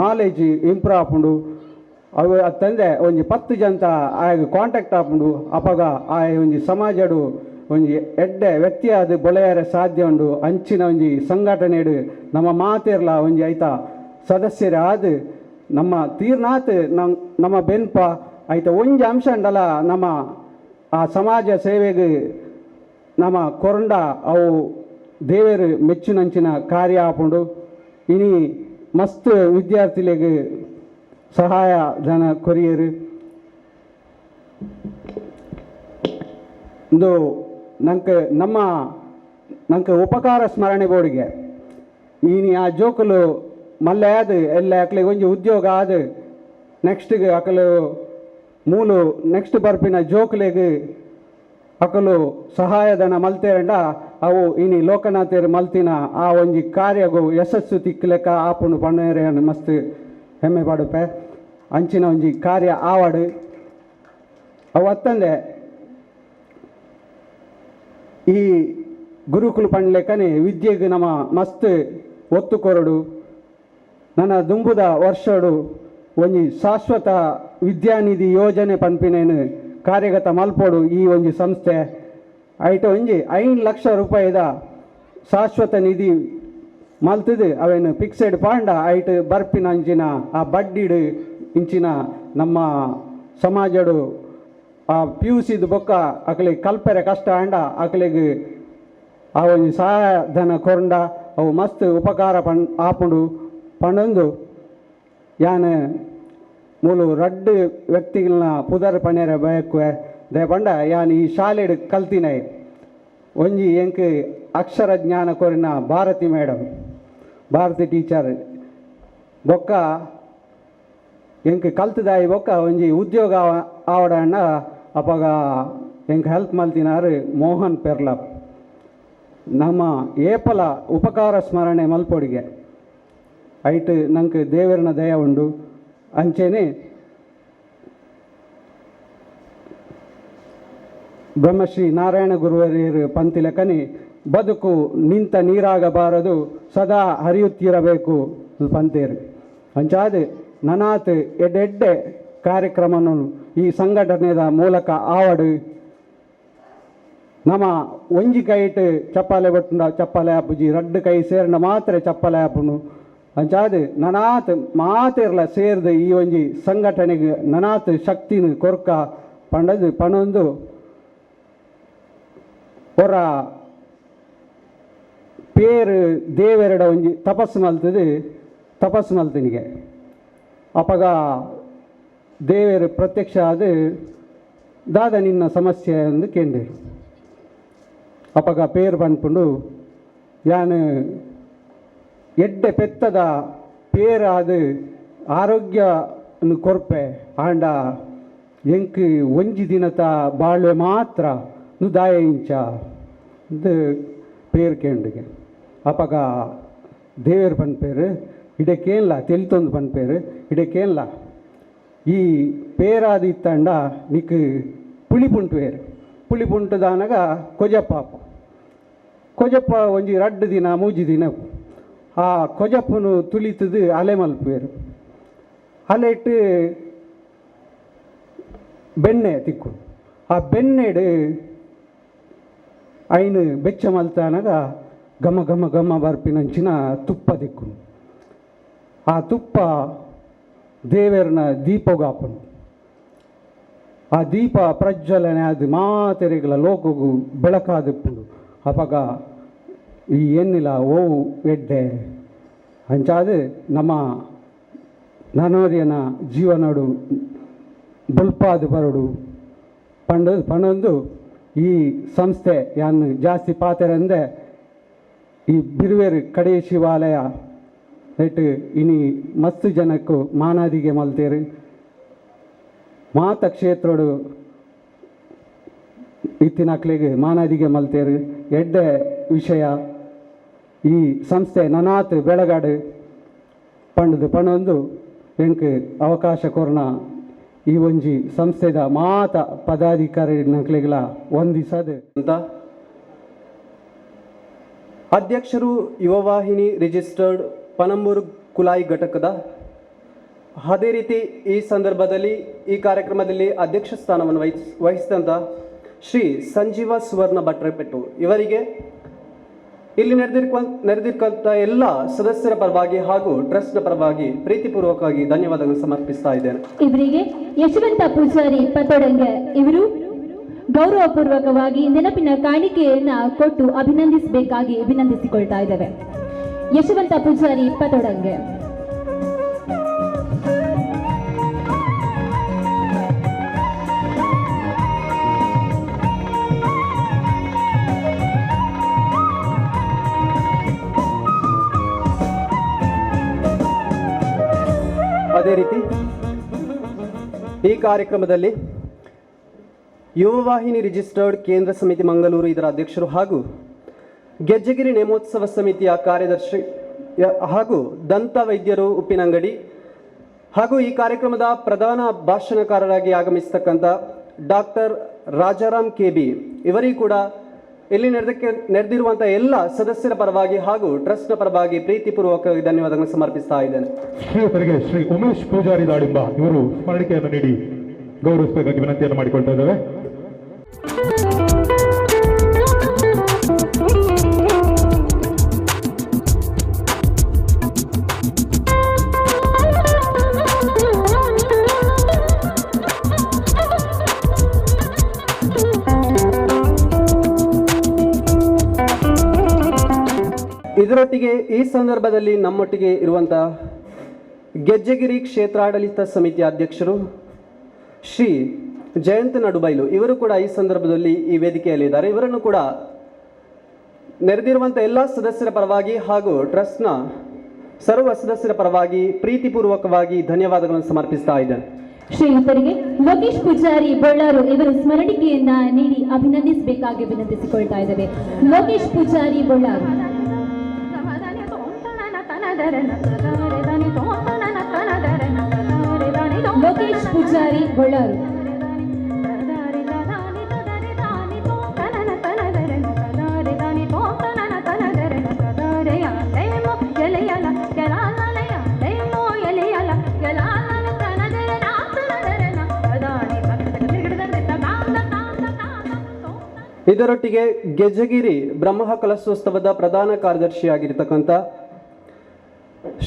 ನಾಲೆಜ್ ಇಂಪ್ರೂವ್ ಆಪುಂಡು ಅವು ತಂದೆ ಒಂಜಿ 10 ಜನ ಆಯಗ ಕಾಂಟ್ಯಾಕ್ಟ್ ಆಪುಂಡು ಅಪಗ ಆಯ ಒಂಜಿ ಸಮಾಜಡು ಒಂಜಿ ಎಡ್ಡೆ ವ್ಯಕ್ತಿಯಾದ ಬೊಳೆಯರೆ ಸಾಧ್ಯ ಉಂಡು ಅಂಚಿನ ಒಂಜಿ ಸಂಘಟನೆಡು ನಮ್ಮ ಮಾತಿರ್ಲ ಒಂಜಿ ಐತ ಸದಸ್ಯರಾದ ನಮ್ಮ ತೀರ್ನಾಥ್ ನಮ್ಮ ಬೆನ್ಪ ಐತ ಒಂಜಿ ಅಂಶ ಉಂಡಲ್ಲ ನಮ್ಮ ಆ ಸಮಾಜ ಸೇವೆಗೆ ನಮ್ಮ ಕೊರಂಡ ಅವು ದೇವರು ಮೆಚ್ಚುನಂಚಿನ ಕಾರ್ಯ ಆಪುಂಡು. ಇನಿ ಮಸ್ತ್ ವಿದ್ಯಾರ್ಥಿಗಳಿಗೆ ಸಹಾಯ ಧನ ಕೊರಿಯರು ಇಂದು ನಂಗೆ ನಮ್ಮ ನಂಗೆ ಉಪಕಾರ ಸ್ಮರಣೆ ಬೋರ್ಡ್ಗೆ ಈನಿ ಆ ಜೋಕುಲು ಮಲ್ಲೆ ಆದ ಎಲ್ಲ ಅಕ್ಲಿಗೆ ಒಂಜಿ ಉದ್ಯೋಗ ಆದ ನೆಕ್ಸ್ಟ್ಗೆ ಅಕಲು ಮೂಲು ನೆಕ್ಸ್ಟ್ ಬರ್ಪಿನ ಜೋಕ್ಲೆಗ್ ಅಕಲು ಸಹಾಯಧನ ಮಲ್ತೇರಂಡ ಅವು ಇನಿ ಲೋಕನಾಥೇರು ಮಲ್ತಿನ ಆ ಒಂಜಿ ಕಾರ್ಯಗು ಯಶಸ್ಸು ತಿಕ್ಕಲೆಕ್ಕ ಆಪುಂಡು ಪಣ್ಣೇರೆ ಮಸ್ತ್ ಹೆಮ್ಮೆ ಪಡುಪೆ. ಅಂಚಿನ ಒಂಜಿ ಕಾರ್ಯ ಆವಡು. ಅವು ಅತ್ತಂದೆ ಈ ಗುರುಕುಲು ಪಂಡ್ಲೆಕ್ಕನೆ ವಿದ್ಯೆಗೆ ನಮ್ಮ ಮಸ್ತ್ ಒತ್ತು ಕೊರಡು. ನನ್ನ ದುಂಬುದ ವರ್ಷಡು ಒಂಜಿ ಶಾಶ್ವತ ವಿದ್ಯಾನಿಧಿ ಯೋಜನೆ ಪನ್ಪಿನೇನು ಕಾರ್ಯಗತ ಮಲ್ಪೋಡು ಈ ಒಂಜಿ ಸಂಸ್ಥೆ. ಐಟ ಒಂಜಿ 5 ಲಕ್ಷ ರೂಪಾಯಿದ ಶಾಶ್ವತ ನಿಧಿ ಮಲ್ತದು ಅವೇನು ಫಿಕ್ಸೆಡ್ ಪಾಂಡ ಐಟ್ ಬರ್ಪಿನ ಅಂಚಿನ ಆ ಬಡ್ಡಿಡು ಇಂಚಿನ ನಮ್ಮ ಸಮಾಜಡು ಆ ಪಿ ಯು ಸಿದು ಬೊಕ್ಕ ಅಕಲಿಗೆ ಕಲ್ಪೆರೆ ಕಷ್ಟ ಆಂಡ ಅಕಲಿಗೆ ಆ ಒಂಜಿ ಸಹಾಯಧನ ಕೊರಂಡ ಅವು ಮಸ್ತ್ ಉಪಕಾರ ಪಣ್ ಆಪುಂಡು ಪಂಡೊಂದು ಯಾನ್ ಮೂಲು ರಡ್ಡು ವ್ಯಕ್ತಿಗಳನ್ನ ಪುದರ್ ಪಣೇರೆ ಬಯಕುವೆ. ದಯಪಂಡ ಯಾನ್ ಈ ಶಾಲೆಡ್ ಕಲ್ತಿನೈ ಒಂಜಿ ಎಂಕ್ ಅಕ್ಷರ ಜ್ಞಾನ ಕೊರಿನ ಭಾರತಿ ಮೇಡಮ್, ಭಾರತಿ ಟೀಚರ್ ಬೊಕ್ಕ ಎಂಕ್ ಕಲ್ತದಾಯಿ ಬೊಕ್ಕ ಒಂಜಿ ಉದ್ಯೋಗ ಆವಡಣ್ಣ ಅಪಗ ಎಂಕ್ ಹೆಲ್ಪ್ ಮಲ್ತಿನಾರು ಮೋಹನ್ ಪೆರ್ಲಪ್. ನಮ್ಮ ಏಪಲ ಉಪಕಾರ ಸ್ಮರಣೆ ಮಲ್ಪೊಡಿಗೆ ಐಟ್ ನಂಗೆ ದೇವರನ ದಯ ಉಂಡು. ಅಂಚೆನೆ ಬ್ರಹ್ಮಶ್ರೀ ನಾರಾಯಣ ಗುರುವರಿಯರು ಪಂತಿಲಕನಿ ಬದುಕು ನಿಂತ ನೀರಾಗಬಾರದು ಸದಾ ಹರಿಯುತ್ತಿರಬೇಕು ಪಂತೇರು. ಅಂಚಾದ ನನಾತ್ ಎಡ್ಡೆಡ್ಡೆ ಕಾರ್ಯಕ್ರಮವನ್ನು ಈ ಸಂಘಟನೆಯ ಮೂಲಕ ಆವಡು. ನಮ್ಮ ಒಂಜಿ ಕೈಟ್ ಚಪ್ಪಾಲೆ ಬಟ್ಟುಂಡ ಚಪ್ಪಾಲೆ ಆಪುಜಿ, ರಡ್ಡು ಕೈ ಸೇರ್ನ ಮಾತ್ರ ಚಪ್ಪಾಲೆ ಆಪುನು. ಅಂಚಾದ ನನಾತ್ ಮಾತಿರ್ಲ ಸೇರ್ದು ಈ ಒಂಜಿ ಸಂಘಟನೆಗೆ ನನಾತ್ ಶಕ್ತಿನ ಕೊರ್ಕ ಪಂಡದು ಪಣೊಂದು ಹೊರ ಪೇರು ದೇವರಡ ಒಂಜಿ ತಪಸ್ಸು ಮಲ್ತದು ತಪಸ್ಸು ಮಲ್ತನಿಗೆ. ಅಪಗ ದೇವರು ಪ್ರತ್ಯಕ್ಷ ಆದ ದಾದ ನಿನ್ನ ಸಮಸ್ಯೆ ಎಂದು ಕೇಂದಿರು. ಅಪಗ ಪೇರು ಪನ್ಪುಂಡು ಯಾನು ಎಡ್ಡೆ ಪೆತ್ತದ ಪೇರಾದ ಆರೋಗ್ಯ ಕೊರ್ಪೆ ಆಂಡ ಎಂಕ್ ಒಂಜಿ ದಿನತ ಬಾಳ್ವೆ ಮಾತ್ರ ದಾಯ ಇಂಚ ಪೇರು ಕೇಂಡಿಗೆ. ಅಪಗ ದೇವರು ಪನ್ಪೇರು ಇಡಕ್ಕೇನ್ಲ ತೆಲಿತೊಂದು ಪನ್ಪೇರು ಇಡಕ್ಕೇನ್ಲ ಈ ಪೇರಾದ ಇತ್ತಂಡ ನಿಕ್ ಪುಳಿ ಪುಂಟು ಬೇರು ಪುಳಿ ಪುಂಟುದಾನಗ ಕೊಜಪ್ಪ ಕೊಜಪ್ಪ ಒಂಜಿ ರಡ್ಡು ದಿನ ಮೂಜಿ ದಿನ ಆ ಕೊಜಪ್ಪನು ತುಳಿತದು ಅಲೆ ಮಲ್ಪೇರು ಅಲೆ ಇಟ್ಟು ಬೆಣ್ಣೆ ತಿಕ್ಕು ಆ ಬೆಣ್ಣೆಡು ಐನು ಬೆಚ್ಚ ಮಲ್ತಾನಗ ಘಮ ಘಮ ಘಮ ಬರ್ಪಿನಂಚಿನ ತುಪ್ಪ ದಿಕ್ಕು ಆ ತುಪ್ಪ ದೇವರನ ದೀಪಗಾಪನು ಆ ದೀಪ ಪ್ರಜ್ವಲನೆ ಅದು ಮಾತೆರೆಗಳ ಲೋಕಗೂ ಬೆಳಕಾದಿಪ್ಪುಂಡು. ಅಪಗ ಈ ಎನ್ನಿಲ ಓವು ಎಡ್ಡೆ ಅಂಚಾದ ನಮ್ಮ ನನೋರಿಯನ ಜೀವನಡು ಬಲ್ಪಾದ ಬರಡು ಪಂಡ ಪಣೊಂದು ಈ ಸಂಸ್ಥೆ ಯಾನ್ ಜಾಸ್ತಿ ಪಾತೆರಂದೆ ಈ ಬಿರುವೇರು ಕಡೆ ಶಿವಾಲಯ ಇಟ್ಟು ಇನಿ ಮಸ್ತ್ ಜನಕ್ಕೂ ಮಾನಾದಿಗೆ ಮಲ್ತೇರು ಮಾತ ಕ್ಷೇತ್ರಡು ಇತ್ತಿನಕ್ಲೆಗೆ ಮಾನಾದಿಗೆ ಮಲ್ತೇರು ಎಡ್ಡೆ ವಿಷಯ ಈ ಸಂಸ್ಥೆ ನನಾತ್ ಬೆಳಗಾಡು ಪಂಡದು ಪಣೊಂದು ಎಂಕ್ ಅವಕಾಶ ಕೊರ್ನ ಈ ಒಂಜಿ ಸಂಸ್ಥೆದ ಮಾತ ಪದಾಧಿಕಾರಿ ನಕ್ಲೆಗಳ ವಂದಿಸದು ಅಂತ ಅಧ್ಯಕ್ಷರು ಯುವವಾಹಿನಿ ರಿಜಿಸ್ಟರ್ಡ್ ಪನಂಬೂರು ಕುಲಾಯಿ ಘಟಕದ ಅದೇ ರೀತಿ ಈ ಸಂದರ್ಭದಲ್ಲಿ ಈ ಕಾರ್ಯಕ್ರಮದಲ್ಲಿ ಅಧ್ಯಕ್ಷ ಸ್ಥಾನವನ್ನು ವಹಿಸಿದಂಥ ಶ್ರೀ ಸಂಜೀವ ಸುವರ್ಣ ಭಟ್ರಪೆಟ್ಟು ಇವರಿಗೆ ಇಲ್ಲಿ ನೆರೆದಿರುವಂಥ ಎಲ್ಲ ಸದಸ್ಯರ ಪರವಾಗಿ ಹಾಗೂ ಟ್ರಸ್ಟ್ನ ಪರವಾಗಿ ಪ್ರೀತಿಪೂರ್ವಕವಾಗಿ ಧನ್ಯವಾದಗಳನ್ನು ಸಮರ್ಪಿಸ್ತಾ ಇದ್ದೇನೆ. ಇವರಿಗೆ ಯಶವಂತ ಪೂಜಾರಿ ಪತೊಡಂಗ ಇವರು ಗೌರವಪೂರ್ವಕವಾಗಿ ನೆನಪಿನ ಕಾಣಿಕೆಯನ್ನ ಕೊಟ್ಟು ಅಭಿನಂದಿಸಬೇಕಾಗಿ ವಿನಂತಿಸಿಕೊಳ್ತಾ ಇದ್ದೇವೆ. ಯಶವಂತ ಪೂಜಾರಿ ಪತೊಡಂಗೆ. ಅದೇ ರೀತಿ ಈ ಕಾರ್ಯಕ್ರಮದಲ್ಲಿ ಯುವವಾಹಿನಿ ರಿಜಿಸ್ಟರ್ಡ್ ಕೇಂದ್ರ ಸಮಿತಿ ಮಂಗಳೂರು ಇದರ ಅಧ್ಯಕ್ಷರು ಹಾಗೂ ಗೆಜ್ಜೆಗಿರಿ ನೇಮೋತ್ಸವ ಸಮಿತಿಯ ಕಾರ್ಯದರ್ಶಿ ಹಾಗೂ ದಂತ ವೈದ್ಯರು ಉಪ್ಪಿನಂಗಡಿ ಹಾಗೂ ಈ ಕಾರ್ಯಕ್ರಮದ ಪ್ರಧಾನ ಭಾಷಣಕಾರರಾಗಿ ಆಗಮಿಸತಕ್ಕಂಥ doctor Rajaram K B ಇವರಿಗೂ ಕೂಡ ಇಲ್ಲಿ ನಡೆದಿರುವಂಥ ಎಲ್ಲ ಸದಸ್ಯರ ಪರವಾಗಿ ಹಾಗೂ ಟ್ರಸ್ಟ್ನ ಪರವಾಗಿ ಪ್ರೀತಿಪೂರ್ವಕವಾಗಿ ಧನ್ಯವಾದಗಳನ್ನು ಸಮರ್ಪಿಸ್ತಾ ಇದ್ದೇನೆ. ಶ್ರೀಯುತರಿಗೆ ಶ್ರೀ ಉಮೇಶ್ ಪೂಜಾರಿ ದಾಳಿಂಬ ಇವರು ಸ್ಮರಣಿಕೆಯನ್ನು ನೀಡಿ ಗೌರವಿಸಬೇಕಾಗಿ ವಿನಂತಿಯನ್ನು ಮಾಡಿಕೊಳ್ತಾ ಇದ್ದೇವೆ. ಇದರೊಟ್ಟಿಗೆ ಈ ಸಂದರ್ಭದಲ್ಲಿ ನಮ್ಮೊಟ್ಟಿಗೆ ಇರುವಂತಹ ಗೆಜ್ಜೆಗಿರಿ ಕ್ಷೇತ್ರಾಡಳಿತ ಸಮಿತಿಯ ಅಧ್ಯಕ್ಷರು ಶ್ರೀ ಜಯಂತ್ ನಡುಬೈಲು ಇವರು ಕೂಡ ಈ ಸಂದರ್ಭದಲ್ಲಿ ಈ ವೇದಿಕೆಯಲ್ಲಿದ್ದಾರೆ. ಇವರನ್ನು ಕೂಡ ನೆರೆದಿರುವಂಥ ಎಲ್ಲ ಸದಸ್ಯರ ಪರವಾಗಿ ಹಾಗೂ ಟ್ರಸ್ಟ್ನ ಸರ್ವ ಸದಸ್ಯರ ಪರವಾಗಿ ಪ್ರೀತಿಪೂರ್ವಕವಾಗಿ ಧನ್ಯವಾದಗಳನ್ನು ಸಮರ್ಪಿಸ್ತಾ ಇದ್ದೇನೆ. ಶ್ರೀಯುತರಿಗೆ ಲೋಕೇಶ್ ಪೂಜಾರಿ ಬಳ್ಳಾರು ಇವರು ಸ್ಮರಣಿಕೆಯನ್ನ ನೀಡಿ ಅಭಿನಂದಿಸಬೇಕಾಗಿ ವಿನಂತಿಸಿಕೊಳ್ತಾ ಇದ್ದೇವೆ. ಲೋಕೇಶ್ ಪೂಜಾರಿ ಬಳ್ಳಾರು. ಲೋಕೇಶ್ ಪೂಜಾರಿ ಬಳ್ಳಾರು. ಇದರೊಟ್ಟಿಗೆ ಗೆಜ್ಜೆಗಿರಿ ಬ್ರಹ್ಮ ಕಲಶೋತ್ಸವದ ಪ್ರಧಾನ ಕಾರ್ಯದರ್ಶಿಯಾಗಿರ್ತಕ್ಕಂಥ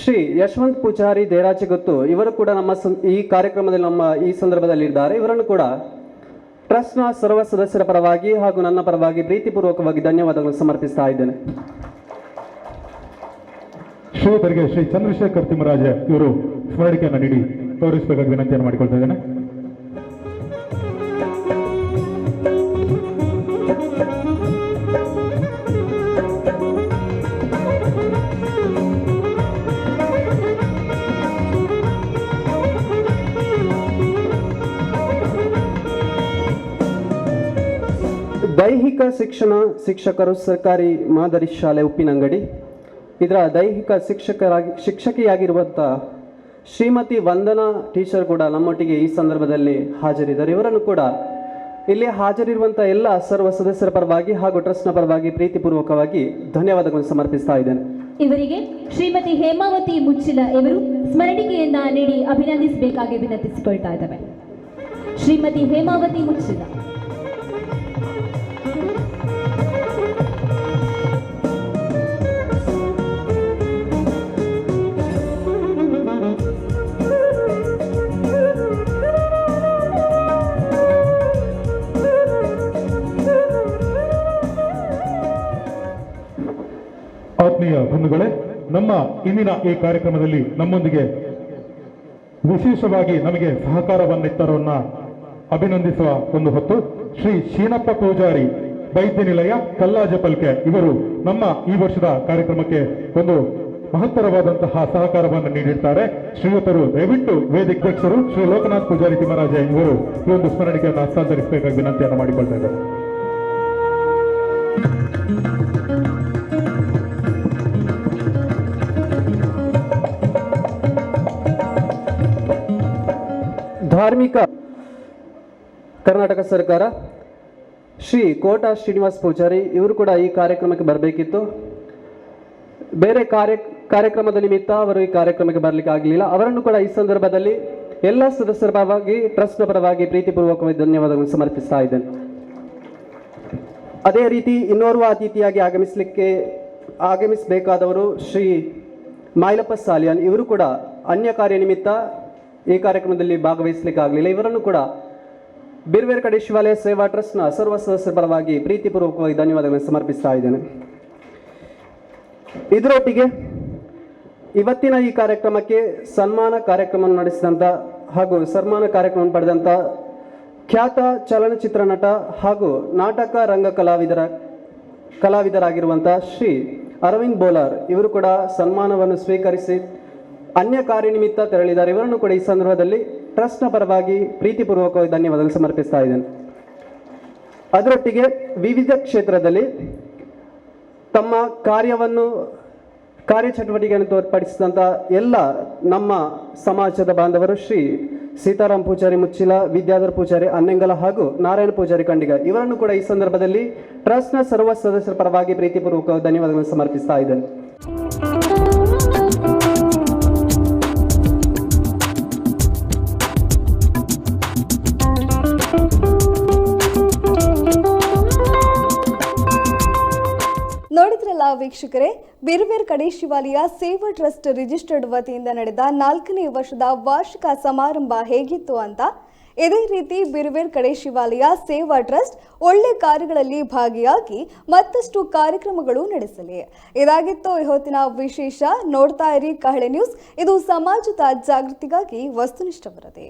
ಶ್ರೀ ಯಶವಂತ್ ಪೂಜಾರಿ ದೇರಾಜೆಗೊತ್ತು ಇವರು ಕೂಡ ನಮ್ಮ ಈ ಕಾರ್ಯಕ್ರಮದಲ್ಲಿ ನಮ್ಮ ಈ ಸಂದರ್ಭದಲ್ಲಿ ಇದ್ದಾರೆ. ಇವರನ್ನು ಕೂಡ ಟ್ರಸ್ಟ್ನ ಸರ್ವ ಸದಸ್ಯರ ಪರವಾಗಿ ಹಾಗೂ ನನ್ನ ಪರವಾಗಿ ಪ್ರೀತಿಪೂರ್ವಕವಾಗಿ ಧನ್ಯವಾದಗಳನ್ನು ಸಮರ್ಪಿಸ್ತಾ ಇದ್ದೇನೆ. ಶ್ರೀಯುತರಿಗೆ ಶ್ರೀ ಚಂದ್ರಶೇಖರ್ ತಿಮ್ಮರಾಜ ಇವರು ಸ್ಮರಣಿಕೆಯನ್ನು ನೀಡಿ ಗೌರವಿಸಬೇಕಾಗಿ ವಿನಂತಿಯನ್ನು ಮಾಡಿಕೊಳ್ತಾ ಇದ್ದೇನೆ. ದೈಹಿಕ ಶಿಕ್ಷಣ ಶಿಕ್ಷಕರು ಸರ್ಕಾರಿ ಮಾದರಿ ಶಾಲೆ ಉಪ್ಪಿನಂಗಡಿ ಇದರ ದೈಹಿಕ ಶಿಕ್ಷಕಿಯಾಗಿರುವಂಥ ಶ್ರೀಮತಿ ವಂದನಾ ಟೀಚರ್ ಕೂಡ ನಮ್ಮೊಟ್ಟಿಗೆ ಈ ಸಂದರ್ಭದಲ್ಲಿ ಹಾಜರಿದ್ದಾರೆ. ಇವರನ್ನು ಕೂಡ ಇಲ್ಲಿ ಹಾಜರಿರುವಂಥ ಎಲ್ಲ ಸರ್ವ ಸದಸ್ಯರ ಪರವಾಗಿ ಹಾಗೂ ಟ್ರಸ್ಟ್ನ ಪರವಾಗಿ ಪ್ರೀತಿಪೂರ್ವಕವಾಗಿ ಧನ್ಯವಾದಗಳನ್ನು ಸಮರ್ಪಿಸ್ತಾ ಇದ್ದೇನೆ. ಇವರಿಗೆ ಶ್ರೀಮತಿ ಹೇಮಾವತಿ ಮುಚ್ಚಿಲ ಇವರು ಸ್ಮರಣಿಕೆಯನ್ನ ನೀಡಿ ಅಭಿನಂದಿಸಬೇಕಾಗಿ ವಿನಂತಿಸಿಕೊಳ್ತಾ ಇದ್ದಾವೆ. ಶ್ರೀಮತಿ ಹೇಮಾವತಿ ಮುಚ್ಚಿಲ. ಆತ್ಮೀಯ ಬಂಧುಗಳೇ, ನಮ್ಮ ಇಂದಿನ ಈ ಕಾರ್ಯಕ್ರಮದಲ್ಲಿ ನಮ್ಮೊಂದಿಗೆ ವಿಶೇಷವಾಗಿ ನಮಗೆ ಸಹಕಾರವನ್ನಿತ್ತರನ್ನ ಅಭಿನಂದಿಸುವ ಒಂದು ಹೊತ್ತು ಶ್ರೀ ಶೀನಪ್ಪ ಪೂಜಾರಿ ವೈದ್ಯ ನಿಲಯ ಕಲ್ಲಾಜಪಲ್ಕೆ ಇವರು ನಮ್ಮ ಈ ವರ್ಷದ ಕಾರ್ಯಕ್ರಮಕ್ಕೆ ಒಂದು ಮಹತ್ತರವಾದಂತಹ ಸಹಕಾರವನ್ನು ನೀಡಿರ್ತಾರೆ. ಶ್ರೀಯುತರು ದಯವಿಟ್ಟು ವೇದಿಕಾಧ್ಯಕ್ಷರು ಶ್ರೀ ಲೋಕನಾಥ್ ಪೂಜಾರಿ ತಿಮ್ಮರಾಜೆ ಇವರು ಈ ಒಂದು ಸ್ಮರಣಿಕೆಯನ್ನು ಹಸ್ತಾಂತರಿಸಬೇಕಾಗಿ ವಿನಂತಿಯನ್ನು ಮಾಡಿಕೊಳ್ತಾ ಇದ್ದಾರೆ. ಧಾರ್ಮಿಕ ಕರ್ನಾಟಕ ಸರ್ಕಾರ ಶ್ರೀ ಕೋಟಾ ಶ್ರೀನಿವಾಸ್ ಪೂಜಾರಿ ಇವರು ಕೂಡ ಈ ಕಾರ್ಯಕ್ರಮಕ್ಕೆ ಬರಬೇಕಿತ್ತು. ಬೇರೆ ಕಾರ್ಯಕ್ರಮದ ನಿಮಿತ್ತ ಅವರು ಈ ಕಾರ್ಯಕ್ರಮಕ್ಕೆ ಬರಲಿಕ್ಕೆ ಆಗಲಿಲ್ಲ. ಅವರನ್ನು ಕೂಡ ಈ ಸಂದರ್ಭದಲ್ಲಿ ಎಲ್ಲ ಸದಸ್ಯರ ಪರವಾಗಿ ಟ್ರಸ್ಟ್ನ ಪರವಾಗಿ ಪ್ರೀತಿಪೂರ್ವಕವಾಗಿ ಧನ್ಯವಾದಗಳನ್ನು ಸಮರ್ಪಿಸ್ತಾ ಇದ್ದೇನೆ. ಅದೇ ರೀತಿ ಇನ್ನೋರ್ವ ಅತಿಥಿಯಾಗಿ ಆಗಮಿಸಬೇಕಾದವರು ಶ್ರೀ ಮೈಲಪ್ಪ ಸಾಲಿಯಾನ್ ಇವರು ಕೂಡ ಅನ್ಯ ಕಾರ್ಯ ನಿಮಿತ್ತ ಈ ಕಾರ್ಯಕ್ರಮದಲ್ಲಿ ಭಾಗವಹಿಸಲಿಕ್ಕೆ ಆಗಲಿಲ್ಲ. ಇವರನ್ನು ಕೂಡ ಬಿರ್ವೇರ್ ಕಡೆ ಶಿವಾಲಯ ಸೇವಾ ಟ್ರಸ್ಟ್ನ ಸರ್ವ ಸದಸ್ಯರ ಪರವಾಗಿ ಪ್ರೀತಿಪೂರ್ವಕವಾಗಿ ಧನ್ಯವಾದಗಳನ್ನು ಸಮರ್ಪಿಸ್ತಾ ಇದ್ದೇನೆ. ಇದರೊಟ್ಟಿಗೆ ಇವತ್ತಿನ ಈ ಕಾರ್ಯಕ್ರಮಕ್ಕೆ ಸನ್ಮಾನ ಕಾರ್ಯಕ್ರಮವನ್ನು ನಡೆಸಿದಂಥ ಹಾಗೂ ಸನ್ಮಾನ ಕಾರ್ಯಕ್ರಮವನ್ನು ಪಡೆದಂಥ ಖ್ಯಾತ ಚಲನಚಿತ್ರ ನಟ ಹಾಗೂ ನಾಟಕ ರಂಗ ಕಲಾವಿದರಾಗಿರುವಂಥ ಶ್ರೀ ಅರವಿಂದ್ ಬೋಲಾರ್ ಇವರು ಕೂಡ ಸನ್ಮಾನವನ್ನು ಸ್ವೀಕರಿಸಿ ಅನ್ಯ ಕಾರ್ಯನಿಮಿತ್ತ ತೆರಳಿದ್ದಾರೆ. ಇವರನ್ನು ಕೂಡ ಈ ಸಂದರ್ಭದಲ್ಲಿ ಟ್ರಸ್ಟ್ನ ಪರವಾಗಿ ಪ್ರೀತಿಪೂರ್ವಕವಾಗಿ ಧನ್ಯವಾದಗಳು ಸಮರ್ಪಿಸ್ತಾ ಇದ್ದೇನೆ. ಅದರೊಟ್ಟಿಗೆ ವಿವಿಧ ಕ್ಷೇತ್ರದಲ್ಲಿ ತಮ್ಮ ಕಾರ್ಯವನ್ನು ಕಾರ್ಯಚಟುವಟಿಕೆಯನ್ನು ತೋರ್ಪಡಿಸಿದಂಥ ಎಲ್ಲ ನಮ್ಮ ಸಮಾಜದ ಬಾಂಧವರು ಶ್ರೀ ಸೀತಾರಾಮ್ ಪೂಜಾರಿ ಮುಚ್ಚಿಲ, ವಿದ್ಯಾಧರ್ ಪೂಜಾರಿ ಅನ್ನೆಂಗಲ ಹಾಗೂ ನಾರಾಯಣ ಪೂಜಾರಿ ಖಂಡಿಗ ಇವರನ್ನು ಕೂಡ ಈ ಸಂದರ್ಭದಲ್ಲಿ ಟ್ರಸ್ಟ್ನ ಸರ್ವ ಸದಸ್ಯರ ಪರವಾಗಿ ಪ್ರೀತಿಪೂರ್ವಕ ಧನ್ಯವಾದಗಳನ್ನು ಸಮರ್ಪಿಸ್ತಾ ಇದ್ದೇನೆ. ನೋಡಿದ್ರಲ್ಲ ವೀಕ್ಷಕರೇ, ಬಿರುವೇರ್ ಕಡೇಶಿವಾಲಿಯ ಸೇವಾ ಟ್ರಸ್ಟ್ ರಿಜಿಸ್ಟರ್ಡ್ ವತಿಯಿಂದ ನಡೆದ 4ನೇ ವರ್ಷದ ವಾರ್ಷಿಕ ಸಮಾರಂಭ ಹೇಗಿತ್ತು ಅಂತ. ಇದೇ ರೀತಿ ಬಿರುವೇರ್ ಕಡೇಶಿವಾಲಿಯ ಸೇವಾ ಟ್ರಸ್ಟ್ ಒಳ್ಳೆ ಕಾರ್ಯಗಳಲ್ಲಿ ಭಾಗಿಯಾಗಿ ಮತ್ತಷ್ಟು ಕಾರ್ಯಕ್ರಮಗಳು ನಡೆಸಲಿ. ಇದಾಗಿತ್ತು ಈ ಹೊತ್ತಿನ ವಿಶೇಷ. ನೋಡ್ತಾ ಇರಿ ಕಹಳೆ ನ್ಯೂಸ್. ಇದು ಸಮಾಜದ ಜಾಗೃತಿಗಾಗಿ ವಸ್ತುನಿಷ್ಠ ವರದಿ.